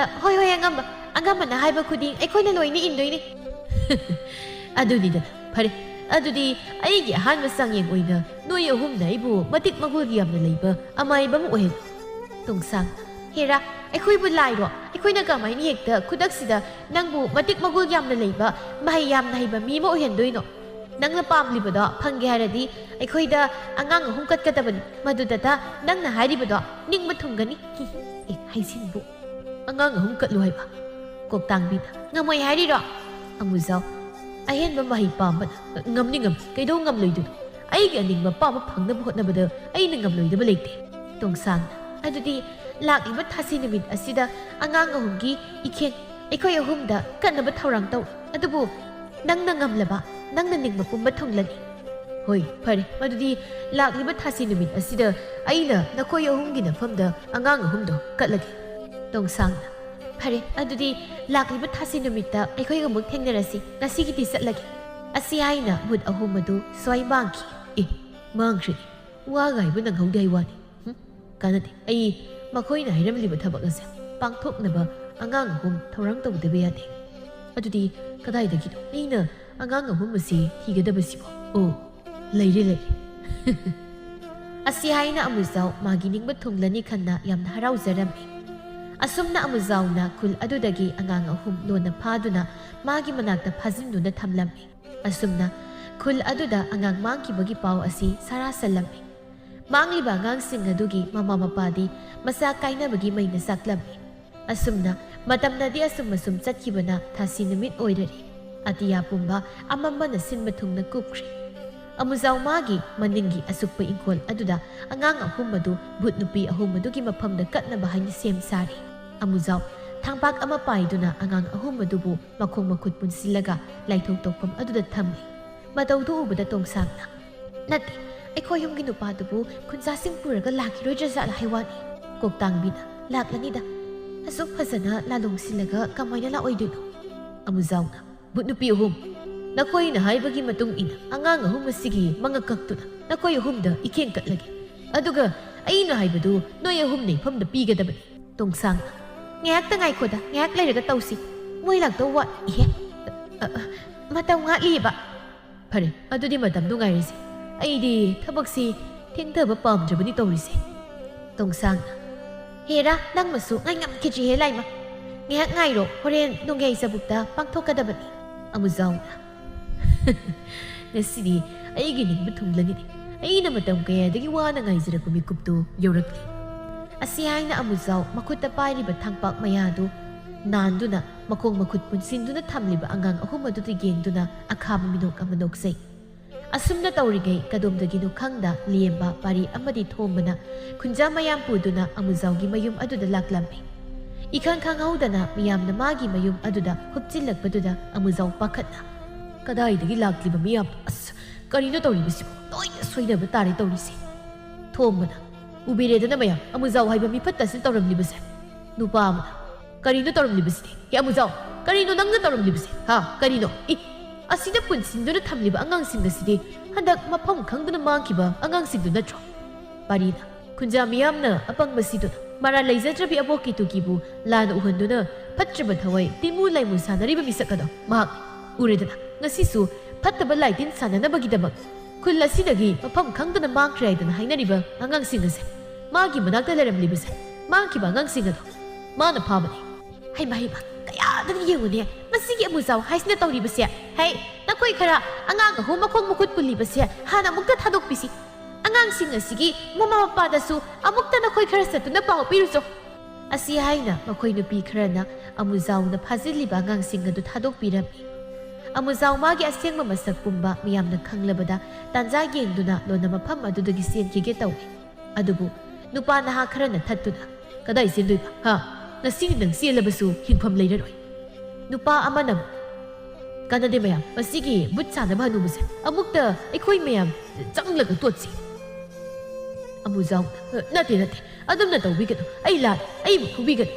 "ꯑ, ꯍꯣꯏ, ꯍꯣꯏ, ꯑꯉꯝꯕ, ꯑꯉꯝꯕꯅ ꯍꯥꯏꯕ ꯈꯨꯗꯤꯡ ꯑꯩꯈꯣꯏꯅ ꯂꯣꯏꯅ ꯏꯟꯗꯣꯏꯅꯤ꯫" "ꯑꯗꯨꯅꯤꯗꯅ, ꯐꯔꯦ꯫ ꯑꯗꯨꯗꯤ ꯑꯩꯒꯤ ꯑꯍꯥꯟꯕ ꯆꯥꯡꯌꯦꯡ ꯑꯣꯏꯅ ꯅꯣꯏ ꯑꯍꯨꯝꯅ ꯑꯩꯕꯨ ꯃꯇꯤꯛ ꯃꯒꯨꯜ ꯌꯥꯝꯅ ꯂꯩꯕ ꯑꯃꯥꯏꯕ ꯑꯃ ꯑꯣꯏꯍꯜꯂꯨ꯫" ꯇꯣꯡꯁꯥꯡ, "ꯍꯦꯔꯥ, ꯑꯩꯈꯣꯏꯕꯨ ꯂꯥꯏꯔꯣ? ꯑꯩꯈꯣꯏꯅ ꯀꯃꯥꯏꯅ ꯍꯦꯛꯇ ꯈꯨꯗꯛꯁꯤꯗ ꯅꯪꯕꯨ ꯃꯇꯤꯛ ꯃꯒꯨꯜ ꯌꯥꯝꯅ ꯂꯩꯕ, ꯃꯍꯩ ꯌꯥꯝꯅ ꯍꯩꯕ ꯃꯤ ꯑꯃ ꯑꯣꯏꯍꯟꯗꯣꯏꯅꯣ? ꯅꯪꯅ ꯄꯥꯝꯂꯤꯕꯗꯣ ꯐꯪꯒꯦ ꯍꯥꯏꯔꯗꯤ ꯑꯩꯈꯣꯏꯗ ꯑꯉꯥꯡ ꯑꯍꯨꯝ ꯀꯠꯀꯗꯕꯅꯤ꯫ ꯃꯗꯨꯗꯇ ꯅꯪꯅ ꯍꯥꯏꯔꯤꯕꯗꯣ ꯅꯤꯡꯕ ꯊꯨꯡꯒꯅꯤ꯫" "ꯑꯦ, ꯑꯩꯁꯤꯟꯕꯨ ꯑꯉꯥꯡ ꯑꯍꯨꯝ ꯀꯠꯂꯨ ꯍꯥꯏꯕ? ꯀꯣꯛꯇꯥꯡꯕꯤꯅ, "ꯉꯝꯃꯣꯏ ꯍꯥꯏꯔꯤꯔꯣ?" ꯑꯃꯨꯖꯥꯎ, "ꯑꯍꯦꯟꯕ ꯃꯍꯩ ꯄꯥꯝꯕꯅ ꯉꯝꯅꯤ, ꯉꯝꯅꯤ, ꯀꯩꯗꯧ ꯉꯝꯂꯣꯏꯗꯣꯏꯅꯣ? ꯑꯩꯒꯤ ꯑꯅꯤꯡꯕ ꯄꯥꯝꯕ ꯐꯪꯅꯕ ꯍꯣꯠꯅꯕꯗ ꯑꯩꯅ ꯉꯝꯂꯣꯏꯗꯕ ꯂꯩꯇꯦ꯫" ꯇꯣꯡꯁꯥꯡꯅ, "ꯑꯗꯨꯗꯤ ꯂꯥꯛꯂꯤꯕ ꯊꯥꯁꯤ ꯅꯨꯃꯤꯠ ꯑꯁꯤꯗ ꯑꯉꯥꯡ ꯑꯍꯨꯝꯒꯤ ꯏꯈꯦꯟ ꯑꯩꯈꯣꯏ ꯑꯍꯨꯝꯗ ꯀꯠꯅꯕ ꯊꯧꯔꯥꯡ ꯇꯧ꯫ ꯑꯗꯨꯕꯨ ꯅꯪꯅ ꯉꯝꯂꯕ, ꯅꯪꯅ ꯅꯤꯡꯕ ꯄꯨꯝꯕ ꯊꯨꯡꯂꯅꯤ꯫" "ꯍꯣꯏ, ꯐꯔꯦ, ꯃꯗꯨꯗꯤ ꯂꯥꯛꯂꯤꯕ ꯊꯥꯁꯤ ꯅꯨꯃꯤꯠ ꯑꯁꯤꯗ ꯑꯩꯅ ꯅꯈꯣꯏ ꯑꯍꯨꯝꯒꯤ ꯅꯐꯝꯗ ꯑꯉꯥꯡ ꯑꯍꯨꯝꯗꯣ ꯀꯠꯂꯒꯦ꯫" ꯇꯣꯡꯁꯥꯡꯅ, "ꯐꯔꯦ, ꯑꯗꯨꯗꯤ ꯂꯥꯛꯂꯤꯕ ꯊꯥꯁꯤ ꯅꯨꯃꯤꯠꯇ ꯑꯩꯈꯣꯏ ꯑꯃꯨꯛ ꯊꯦꯡꯅꯔꯁꯤ꯫ ꯉꯁꯤꯒꯤꯗꯤ ꯆꯠꯂꯒꯦ꯫" ꯑꯁꯤ ꯍꯥꯏꯅ ꯚꯨꯠ ꯑꯍꯨꯝ ꯑꯗꯨ ꯁ꯭ꯋꯥꯏ ꯃꯥꯡꯈꯤ꯫ "ꯑꯦ, ꯃꯥꯡꯈ꯭ꯔꯦ꯫ ꯋꯥ ꯉꯥꯏꯕ ꯅꯪꯍꯧꯗꯦ ꯍꯥꯏ ꯋꯥꯅꯤ꯫ ꯍꯨꯝ, ꯀꯥꯟꯅꯗꯦ꯫ ꯑꯩ ꯃꯈꯣꯏꯅ ꯍꯥꯏꯔꯝꯂꯤꯕ ꯊꯕꯛ ꯑꯁꯦ ꯄꯥꯡꯊꯣꯛꯅꯕ ꯑꯉꯥꯡ ꯑꯍꯨꯝ ꯊꯧꯔꯥꯡ ꯇꯧꯗꯕ ꯌꯥꯗꯦ꯫" "ꯑꯗꯨꯗꯤ ꯀꯗꯥꯏꯗꯒꯤꯅꯣ ꯑꯩꯅ ꯑꯉꯥꯡ ꯑꯍꯨꯝ ꯑꯁꯤ ꯊꯤꯒꯗꯕꯁꯤꯕꯣ? ꯑꯣ, ꯂꯩꯔꯦ, ꯂꯩꯔꯦ꯫" ꯑꯁꯤ ꯍꯥꯏꯅ ꯑꯃꯨꯖꯥꯎ ꯃꯥꯒꯤ ꯅꯤꯡꯕ ꯊꯨꯡꯂꯅꯤ ꯈꯟꯅ ꯌꯥꯝꯅ ꯍꯔꯥꯎꯖꯔꯝꯃꯤ꯫ ꯑꯁꯨꯝꯅ ꯑꯃꯨꯖꯥꯎꯅ ꯈꯨꯜ ꯑꯗꯨꯗꯒꯤ ꯑꯉꯥꯡ ꯑꯍꯨꯝ ꯂꯣꯟꯅ ꯐꯥꯗꯨꯅ ꯃꯥꯒꯤ ꯃꯅꯥꯛꯇ ꯐꯥꯖꯤꯟꯗꯨꯅ ꯊꯝꯂꯝꯃꯤ꯫ ꯑꯁꯨꯝꯅ ꯈꯨꯜ ꯑꯗꯨꯗ ꯑꯉꯥꯡ ꯃꯥꯡꯈꯤꯕꯒꯤ ꯄꯥꯎ ꯑꯁꯤ ꯁꯥꯔꯥ ꯁꯜꯂꯝꯃꯤ꯫ ꯃꯥꯡꯂꯤꯕ ꯑꯉꯥꯡꯁꯤꯡ ꯑꯗꯨꯒꯤ ꯃꯃꯥ ꯃꯄꯥꯗꯤ ꯃꯆꯥ ꯀꯥꯏꯅꯕꯒꯤ ꯃꯩꯅ ꯆꯥꯛꯂꯝꯃꯤ꯫ ꯑꯁꯨꯝꯅ ꯃꯇꯝꯅꯗꯤ ꯑꯁꯨꯝ ꯑꯁꯨꯝ ꯆꯠꯈꯤꯕꯅ ꯊꯥꯁꯤ ꯅꯨꯃꯤꯠ ꯑꯣꯏꯔꯔꯦ꯫ ꯑꯇꯤꯌꯥ ꯄꯨꯝꯕ ꯑꯃꯝꯕꯅ ꯁꯤꯟꯕ ꯊꯨꯡꯅ ꯀꯨꯞꯈ꯭ꯔꯦ꯫ ꯑꯃꯨꯖꯥꯎ ꯃꯥꯒꯤ ꯃꯅꯤꯡꯒꯤ ꯑꯁꯨꯛꯄ ꯏꯪꯈꯣꯜ ꯑꯗꯨꯗ ꯑꯉꯥꯡ ꯑꯍꯨꯝ ꯑꯗꯨ ꯚꯨꯠ ꯅꯨꯄꯤ ꯑꯍꯨꯝ ꯑꯗꯨꯒꯤ ꯃꯐꯝꯗ ꯀꯠꯅꯕ ꯍꯥꯏꯅ ꯁꯦꯝ ꯁꯥꯔꯤ꯫ ꯑꯃꯨꯖꯥꯎ ꯊꯥꯡꯄꯥꯛ ꯑꯃ ꯄꯥꯏꯗꯨꯅ ꯑꯉꯥꯡ ꯑꯍꯨꯝ ꯑꯗꯨꯕꯨ ꯃꯈꯣꯡ ꯃꯈꯨꯠ ꯄꯨꯟꯁꯤꯜꯂꯒ ꯂꯥꯏꯊꯣꯛ ꯇꯣꯛꯐꯝ ꯑꯗꯨꯗ ꯊꯝꯂꯤ꯫ ꯃꯇꯧꯗꯨ ꯎꯕꯗ ꯇꯣꯡꯁꯥꯡꯅ, "ꯅꯠꯇꯦ, ꯑꯩꯈꯣꯏ ꯌꯨꯝꯒꯤ ꯅꯨꯄꯥꯗꯨꯕꯨ ꯈꯨꯟꯖꯥꯁꯤꯡ ꯄꯨꯔꯒ ꯂꯥꯛꯈꯤꯔꯣꯏꯗ꯭ꯔꯖꯥꯠꯂ ꯍꯥꯏ ꯋꯥꯅꯤ꯫" ꯀꯣꯛꯇꯥꯡꯕꯤꯅ, "ꯂꯥꯛꯂꯅꯤꯗ, ꯑꯁꯨꯛ ꯐꯖꯅ ꯂꯥꯂꯣꯡ ꯁꯤꯜꯂꯒ ꯀꯃꯥꯏꯅ ꯂꯥꯛꯑꯣꯏꯗꯣꯏꯅꯣ?" ꯑꯃꯨꯖꯥꯎꯅ, "ꯚꯨꯠ ꯅꯨꯄꯤ ꯑꯍꯨꯝ, ꯅꯈꯣꯏꯅ ꯍꯥꯏꯕꯒꯤ ꯃꯇꯨꯡ ꯏꯟꯅ ꯑꯉꯥꯡ ꯑꯍꯨꯝ ꯑꯁꯤꯒꯤ ꯃꯉꯛ ꯀꯛꯇꯨꯅ ꯅꯈꯣꯏ ꯑꯍꯨꯝꯗ ꯏꯈꯦꯟ ꯀꯠꯂꯒꯦ꯫ ꯑꯗꯨꯒ ꯑꯩꯅ ꯍꯥꯏꯕꯗꯨ ꯅꯣꯏ ꯑꯍꯨꯝꯅ ꯏꯐꯝꯗ ꯄꯤꯒꯗꯕꯅꯤ꯫" ꯇꯣꯡꯁꯥꯡꯅ, "ꯉꯥꯏꯍꯥꯛꯇ ꯉꯥꯏꯈꯣꯗ, ꯉꯥꯏꯍꯥꯛ ꯂꯩꯔꯒ ꯇꯧꯁꯤ꯫ ꯃꯣꯏ ꯂꯥꯛꯇꯧ ꯋꯥꯠꯂꯤꯍꯦ꯫ ꯑ, ꯑ, ꯃꯇꯝ ꯋꯥꯠꯂꯤꯕ꯫" "ꯐꯔꯦ, ꯑꯗꯨꯗꯤ ꯃꯇꯝꯗꯨ ꯉꯥꯏꯔꯁꯤ꯫ ꯑꯩꯗꯤ ꯊꯕꯛꯁꯤ ꯊꯦꯡꯊꯕ ꯄꯥꯝꯗ꯭ꯔꯕꯅꯤ ꯇꯧꯔꯤꯁꯦ꯫" ꯇꯣꯡꯁꯥꯡꯅ, "ꯍꯦꯔꯥ, ꯅꯪꯃꯁꯨ ꯉꯥꯏꯉꯝꯈꯤꯗ꯭ꯔꯤꯍꯦ ꯂꯥꯏꯃ꯫ ꯉꯥꯏꯍꯥꯛ ꯉꯥꯏꯔꯣ, ꯍꯣꯔꯦꯟ ꯅꯣꯡꯌꯥꯏ ꯆꯕꯨꯛꯇ ꯄꯥꯡꯊꯣꯛꯀꯗꯕꯅꯤ꯫" ꯑꯃꯨꯖꯥꯎꯅ, "ꯉꯁꯤꯗꯤ ꯑꯩꯒꯤ ꯅꯤꯡꯕ ꯊꯨꯡꯂꯅꯤꯅꯦ꯫ ꯑꯩꯅ ꯃꯇꯝ ꯀꯌꯥꯗꯒꯤ ꯋꯥꯅ ꯉꯥꯏꯖꯔꯛꯄ ꯃꯤꯀꯨꯞꯇꯨ ꯌꯧꯔꯛꯂꯦ꯫" ꯑꯁꯤ ꯍꯥꯏꯅ ꯑꯃꯨꯖꯥꯎ ꯃꯈꯨꯠꯇ ꯄꯥꯏꯔꯤꯕ ꯊꯥꯡꯄꯥꯛ ꯃꯌꯥꯗꯨ ꯅꯥꯟꯗꯨꯅ ꯃꯈꯣꯡ ꯃꯈꯨꯠ ꯄꯨꯟꯁꯤꯟꯗꯨꯅ ꯊꯝꯂꯤꯕ ꯑꯉꯥꯡ ꯑꯍꯨꯝ ꯑꯗꯨꯗ ꯌꯦꯡꯗꯨꯅ ꯑꯈꯥꯕ ꯃꯤꯅꯣꯛ ꯑꯃ ꯅꯣꯛꯆꯩ꯫ ꯑꯁꯨꯝꯅ ꯇꯧꯔꯤꯉꯩ ꯀꯗꯣꯝꯗꯒꯤꯅꯣ ꯈꯪꯗ ꯂꯦꯝꯕ ꯄꯥꯔꯤ ꯑꯃꯗꯤ ꯊꯣꯝꯕꯅ ꯈꯨꯟꯖꯥ ꯃꯌꯥꯝ ꯄꯨꯗꯨꯅ ꯑꯃꯨꯖꯥꯎꯒꯤ ꯃꯌꯨꯝ ꯑꯗꯨꯗ ꯂꯥꯛꯂꯝꯃꯤ꯫ ꯏꯈꯪ ꯈꯪꯍꯧꯗꯅ ꯃꯤꯌꯥꯝꯅ ꯃꯥꯒꯤ ꯃꯌꯨꯝ ꯑꯗꯨꯗ ꯍꯨꯞꯆꯤꯜꯂꯛꯄꯗꯨꯗ ꯑꯃꯨꯖꯥꯎ ꯄꯥꯈꯠꯅ, "ꯀꯗꯥꯏꯗꯒꯤ ꯂꯥꯛꯂꯤꯕ ꯃꯤꯌꯥꯝ? ꯑꯁ, ꯀꯔꯤꯅꯣ ꯇꯧꯔꯤꯕꯁꯤꯕꯨ? ꯂꯣꯏꯅ ꯁꯣꯏꯅꯕ ꯇꯥꯔꯦ ꯇꯧꯔꯤꯁꯦ꯫" ꯊꯣꯝꯕꯅ, "ꯎꯕꯤꯔꯦꯗꯅ ꯃꯌꯥꯝ, ꯑꯃꯨꯖꯥꯎ ꯍꯥꯏꯕ ꯃꯤꯐꯠꯇ ꯑꯁꯤꯅ ꯇꯧꯔꯝꯂꯤꯕꯁꯦ꯫" ꯅꯨꯄꯥ ꯑꯃꯅ, "ꯀꯔꯤꯅꯣ ꯇꯧꯔꯝꯂꯤꯕꯁꯤꯗꯤ? ꯍꯦ ꯑꯃꯨꯖꯥꯎ, ꯀꯔꯤꯅꯣ ꯅꯪꯅ ꯇꯧꯔꯝꯂꯤꯕꯁꯦ? ꯍꯥ, ꯀꯔꯤꯅꯣ? ꯏ, ꯑꯁꯤꯗ ꯄꯨꯟꯁꯤꯟꯗꯨꯅ ꯊꯝꯂꯤꯕ ꯑꯉꯥꯡꯁꯤꯡ ꯑꯁꯤꯗꯤ ꯍꯟꯗꯛ ꯃꯐꯝ ꯈꯪꯗꯅ ꯃꯥꯡꯈꯤꯕ ꯑꯉꯥꯡꯁꯤꯡꯗꯨ ꯅꯠꯇ꯭ꯔꯣ?" ꯄꯥꯔꯤꯅ, "ꯈꯨꯟꯖꯥ ꯃꯤꯌꯥꯝꯅ ꯑꯄꯪꯕꯁꯤꯗꯨꯅ ꯃꯔꯥꯜ ꯂꯩꯖꯗ꯭ꯔꯕꯤ ꯑꯕꯣꯛ ꯀꯦꯇꯨꯀꯤꯕꯨ ꯂꯥꯟꯅ ꯎꯍꯟꯗꯨꯅ ꯐꯠꯇ꯭ꯔꯕ ꯊꯋꯥꯏ ꯇꯤꯃꯨ ꯂꯥꯏꯃꯨ ꯁꯥꯟꯅꯔꯤꯕ ꯃꯤꯁꯛ ꯑꯗꯣ ꯃꯍꯥꯛꯅꯤ꯫ ꯎꯔꯦꯗꯅ, ꯉꯁꯤꯁꯨ ꯐꯠꯇꯕ ꯂꯥꯏꯇꯤꯟ ꯁꯥꯟꯅꯅꯕꯒꯤꯗꯃꯛ ꯈꯨꯜ ꯑꯁꯤꯗꯒꯤ ꯃꯐꯝ ꯈꯪꯗꯅ ꯃꯥꯡꯈ꯭ꯔꯦ ꯍꯥꯏꯗꯅ ꯍꯥꯏꯅꯔꯤꯕ ꯑꯉꯥꯡꯁꯤꯡ ꯑꯁꯦ, ꯃꯥꯒꯤ ꯃꯅꯥꯛꯇ ꯂꯩꯔꯝꯂꯤꯕꯁꯦ, ꯃꯥꯡꯈꯤꯕ ꯑꯉꯥꯡꯁꯤꯡ ꯑꯗꯣ ꯃꯥꯅ ꯐꯥꯕꯅꯤ꯫" "ꯍꯩꯃ, ꯍꯩꯃ, ꯀꯌꯥꯗꯅ ꯌꯦꯡꯉꯨꯅꯦ, ꯃꯁꯤꯒꯤ ꯑꯃꯨꯖꯥꯎ ꯍꯥꯏꯁꯤꯅ ꯇꯧꯔꯤꯕꯁꯦ꯫ ꯍꯩ, ꯅꯈꯣꯏ ꯈꯔ ꯑꯉꯥꯡ ꯑꯍꯨꯝ ꯃꯈꯣꯡ ꯃꯈꯨꯠ ꯄꯨꯜꯂꯤꯕꯁꯦ ꯍꯥꯟꯅ ꯑꯃꯨꯛꯇ ꯊꯥꯗꯣꯛꯄꯤꯁꯤ꯫ ꯑꯉꯥꯡꯁꯤꯡ ꯑꯁꯤꯒꯤ ꯃꯃꯥ ꯃꯄꯥꯗꯁꯨ ꯑꯃꯨꯛꯇ ꯅꯈꯣꯏ ꯈꯔ ꯆꯠꯇꯨꯅ ꯄꯥꯎ ꯄꯤꯔꯨꯆꯣ꯫" ꯑꯁꯤ ꯍꯥꯏꯅ ꯃꯈꯣꯏ ꯅꯨꯄꯤ ꯈꯔꯅ ꯑꯃꯨꯖꯥꯎꯅ ꯐꯥꯖꯤꯜꯂꯤꯕ ꯑꯉꯥꯡꯁꯤꯡ ꯑꯗꯨ ꯊꯥꯗꯣꯛꯄꯤꯔꯝꯃꯤ꯫ ꯑꯃꯨꯖꯥꯎ ꯃꯥꯒꯤ ꯑꯁꯦꯡꯕ ꯃꯁꯛ ꯄꯨꯝꯕ ꯃꯤꯌꯥꯝꯅ ꯈꯪꯂꯕꯗ ꯇꯥꯟꯖꯥ ꯌꯦꯡꯗꯨꯅ ꯂꯣꯟꯅ ꯃꯐꯝ ꯑꯗꯨꯗꯒꯤ ꯆꯦꯟꯈꯤꯒꯦ ꯇꯧꯏ꯫ ꯑꯗꯨꯕꯨ ꯅꯨꯄꯥ ꯅꯍꯥ ꯈꯔꯅ ꯊꯠꯇꯨꯅ, "ꯀꯗꯥꯏ ꯆꯦꯟꯗꯣꯏꯕ? ꯍꯥ? ꯉꯁꯤꯗꯤ ꯅꯪ ꯆꯦꯜꯂꯕꯁꯨ ꯍꯤꯡꯐꯝ ꯂꯩꯔꯔꯣꯏ꯫" ꯅꯨꯄꯥ ꯑꯃꯅ, "ꯀꯥꯟꯅꯗꯦ ꯃꯌꯥꯝ, ꯃꯁꯤꯒꯤ ꯕꯨꯠ ꯁꯥꯟꯅꯕ ꯍꯅꯨꯕꯁꯦ ꯑꯃꯨꯛꯇ ꯑꯩꯈꯣꯏ ꯃꯌꯥꯝ ꯆꯪꯂꯒ ꯇꯣꯠꯁꯤ꯫" ꯑꯃꯨꯖꯥꯎꯅ, "ꯅꯠꯇꯦ, ꯅꯠꯇꯦ, ꯑꯗꯨꯝꯅ ꯇꯧꯕꯤꯒꯅꯨ, ꯑꯩ ꯂꯥꯜꯂꯦ, ꯑꯩꯕꯨ ꯐꯨꯕꯤꯒꯅꯨ꯫"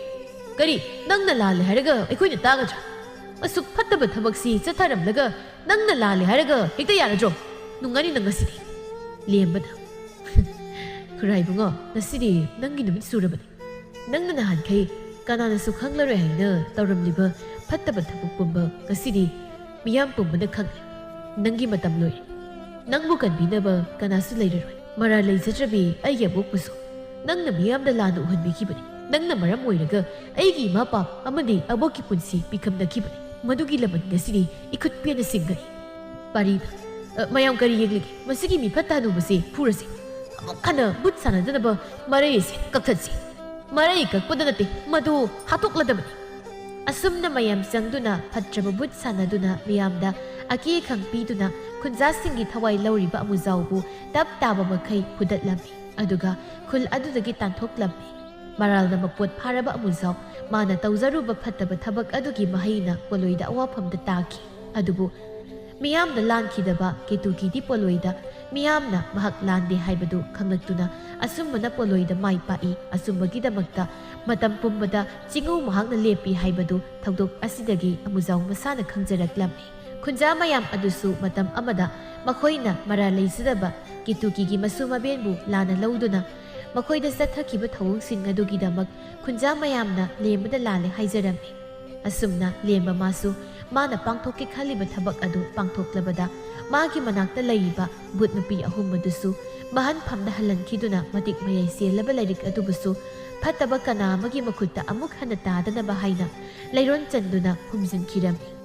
"ꯀꯔꯤ? ꯅꯪꯅ ꯂꯥꯜꯂꯦ ꯍꯥꯏꯔꯒ ꯑꯩꯈꯣꯏꯅ ꯇꯥꯒꯗ꯭ꯔꯥ? ꯑꯁꯨꯛ ꯐꯠꯇꯕ ꯊꯕꯛꯁꯤ ꯆꯠꯊꯔꯝꯂꯒ ꯅꯪꯅ ꯂꯥꯜꯂꯦ ꯍꯥꯏꯔꯒ ꯍꯦꯛꯇ ꯌꯥꯔꯗ꯭ꯔꯣ? ꯅꯨꯡꯉꯥꯏꯅꯤ ꯅꯪ ꯉꯁꯤꯗꯤ꯫" ꯂꯦꯝꯕꯅ, "ꯈꯨꯔꯥꯏꯕꯨꯡꯉꯣ, ꯉꯁꯤꯗꯤ ꯅꯪꯒꯤ ꯅꯨꯃꯤꯠ ꯁꯨꯔꯕꯅꯤ꯫ ꯅꯪꯅ ꯅꯍꯥꯟꯈꯩ ꯀꯅꯥꯅꯁꯨ ꯈꯪꯂꯔꯣꯏ ꯍꯥꯏꯅ ꯇꯧꯔꯝꯂꯤꯕ ꯐꯠꯇꯕ ꯊꯕꯛ ꯄꯨꯝꯕ ꯉꯁꯤꯗꯤ ꯃꯤꯌꯥꯝ ꯄꯨꯝꯕꯅ ꯈꯪꯂꯦ꯫ ꯅꯪꯒꯤ ꯃꯇꯝ ꯂꯣꯏꯔꯦ꯫ ꯅꯪꯕꯨ ꯀꯟꯕꯤꯅꯕ ꯀꯅꯥꯁꯨ ꯂꯩꯔꯔꯣꯏ꯫ ꯃꯔꯥꯜ ꯂꯩꯖꯗ꯭ꯔꯕꯤ ꯑꯩꯒꯤ ꯑꯕꯣꯛꯄꯨꯁꯨ ꯅꯪꯅ ꯃꯤꯌꯥꯝꯗ ꯂꯥꯟꯅ ꯎꯍꯟꯕꯤꯈꯤꯕꯅꯤ꯫ ꯅꯪꯅ ꯃꯔꯝ ꯑꯣꯏꯔꯒ ꯑꯩꯒꯤ ꯏꯃꯥ ꯄꯥꯞ ꯑꯃꯗꯤ ꯑꯕꯣꯛꯀꯤ ꯄꯨꯟꯁꯤ ꯄꯤꯈꯝꯅꯈꯤꯕꯅꯤ꯫ ꯃꯗꯨꯒꯤ ꯂꯃꯟ ꯉꯁꯤꯗꯤ ꯏꯈꯨꯠ ꯄꯦꯟꯅ ꯁꯤꯡꯒꯅꯤ꯫" ꯄꯥꯔꯤꯅ, "ꯑ, ꯃꯌꯥꯝ ꯀꯔꯤ ꯌꯦꯡꯂꯤꯒꯦ? ꯃꯁꯤꯒꯤ ꯃꯤꯐꯠꯇ ꯍꯅꯨꯕꯁꯦ ꯐꯨꯔꯁꯤ꯫" ꯑꯃꯨꯛ ꯍꯟꯅ ꯕꯨꯠ ꯁꯥꯟꯅꯗꯅꯕ ꯃꯔꯩ ꯑꯁꯤ ꯀꯛꯊꯠꯁꯤ꯫ ꯃꯔꯩ ꯀꯛꯄꯗ ꯅꯠꯇꯦ, ꯃꯗꯨ ꯍꯥꯠꯇꯣꯛꯂꯗꯕꯅꯤ꯫ ꯑꯁꯨꯝꯅ ꯃꯌꯥꯝ ꯆꯪꯗꯨꯅ ꯐꯠꯇ꯭ꯔꯕ ꯕꯨꯠ ꯁꯥꯟꯅꯗꯨꯅ ꯃꯤꯌꯥꯝꯗ ꯑꯀꯤ ꯑꯈꯪ ꯄꯤꯗꯨꯅ ꯈꯨꯟꯖꯥꯁꯤꯡꯒꯤ ꯊꯋꯥꯏ ꯂꯧꯔꯤꯕ ꯑꯃꯨꯖꯥꯎꯕꯨ ꯇꯞ ꯇꯥꯕ ꯃꯈꯩ ꯐꯨꯗꯠꯂꯝꯃꯤ꯫ ꯑꯗꯨꯒ ꯈꯨꯜ ꯑꯗꯨꯗꯒꯤ ꯇꯥꯟꯊꯣꯛꯂꯝꯃꯤ꯫ ꯃꯔꯥꯜꯅ ꯃꯄꯣꯠ ꯐꯥꯔꯕ ꯑꯃꯨꯖꯥꯎ ꯃꯥꯅ ꯇꯧꯖꯔꯨꯕ ꯐꯠꯇꯕ ꯊꯕꯛ ꯑꯗꯨꯒꯤ ꯃꯍꯩꯅ ꯄꯣꯂꯣꯏꯗ ꯑꯋꯥꯐꯝꯗ ꯇꯥꯈꯤ꯫ ꯑꯗꯨꯕꯨ ꯃꯤꯌꯥꯝꯅ ꯂꯥꯟꯈꯤꯗꯕ ꯀꯦꯇꯨꯀꯤꯗꯤ ꯄꯣꯂꯣꯏꯗ ꯃꯤꯌꯥꯝꯅ ꯃꯍꯥꯛ ꯂꯥꯟꯗꯦ ꯍꯥꯏꯕꯗꯨ ꯈꯪꯂꯛꯇꯨꯅ ꯑꯆꯨꯝꯕꯅ ꯄꯣꯂꯣꯏꯗ ꯃꯥꯏ ꯄꯥꯛꯏ꯫ ꯑꯆꯨꯝꯕꯒꯤꯗꯃꯛꯇ ꯃꯇꯝ ꯄꯨꯝꯕꯗ ꯆꯤꯡꯉꯧ ꯃꯍꯥꯛꯅ ꯂꯦꯞꯄꯤ ꯍꯥꯏꯕꯗꯨ ꯊꯧꯗꯣꯛ ꯑꯁꯤꯗꯒꯤ ꯑꯃꯨꯖꯥꯎ ꯃꯁꯥꯅ ꯈꯪꯖꯔꯛꯂꯝꯃꯤ꯫ ꯈꯨꯟꯖꯥ ꯃꯌꯥꯝ ꯑꯗꯨꯁꯨ ꯃꯇꯝ ꯑꯃꯗ ꯃꯈꯣꯏꯅ ꯃꯔꯥꯜ ꯂꯩꯖꯗꯕ ꯀꯦꯇꯨꯀꯤꯒꯤ ꯃꯁꯨ ꯃꯕꯦꯟꯕꯨ ꯂꯥꯟꯅ ꯂꯧꯗꯨꯅ ꯃꯈꯣꯏꯗ ꯆꯠꯊꯈꯤꯕ ꯊꯧꯑꯣꯡꯁꯤꯡ ꯑꯗꯨꯒꯤꯗꯃꯛ ꯈꯨꯟꯖꯥ ꯃꯌꯥꯝꯅ ꯂꯦꯝꯕꯗ ꯂꯥꯜꯂꯦ ꯍꯥꯏꯖꯔꯝꯃꯤ꯫ ꯑꯁꯨꯝꯅ ꯂꯦꯝꯕ ꯃꯥꯁꯨ ꯃꯥꯅ ꯄꯥꯡꯊꯣꯛꯀꯦ ꯈꯜꯂꯤꯕ ꯊꯕꯛ ꯑꯗꯨ ꯄꯥꯡꯊꯣꯛꯂꯕꯗ ꯃꯥꯒꯤ ꯃꯅꯥꯛꯇ ꯂꯩꯔꯤꯕ ꯕꯨꯠ ꯅꯨꯄꯤ ꯑꯍꯨꯝ ꯑꯗꯨꯁꯨ ꯃꯍꯟ ꯐꯝꯗ ꯍꯜꯍꯟꯈꯤꯗꯨꯅ ꯃꯇꯤꯛ ꯃꯌꯥꯏ ꯆꯦꯜꯂꯕ ꯂꯥꯏꯔꯤꯛ ꯑꯗꯨꯕꯨꯁꯨ ꯐꯠꯇꯕ ꯀꯅꯥ ꯑꯃꯒꯤ ꯃꯈꯨꯠꯇ ꯑꯃꯨꯛ ꯍꯟꯅ ꯇꯥꯗꯅꯕ ꯍꯥꯏꯅ ꯂꯩꯔꯣꯟ ꯆꯟꯗꯨꯅ ꯐꯨꯝꯖꯤꯟꯈꯤꯔꯝꯃꯤ꯫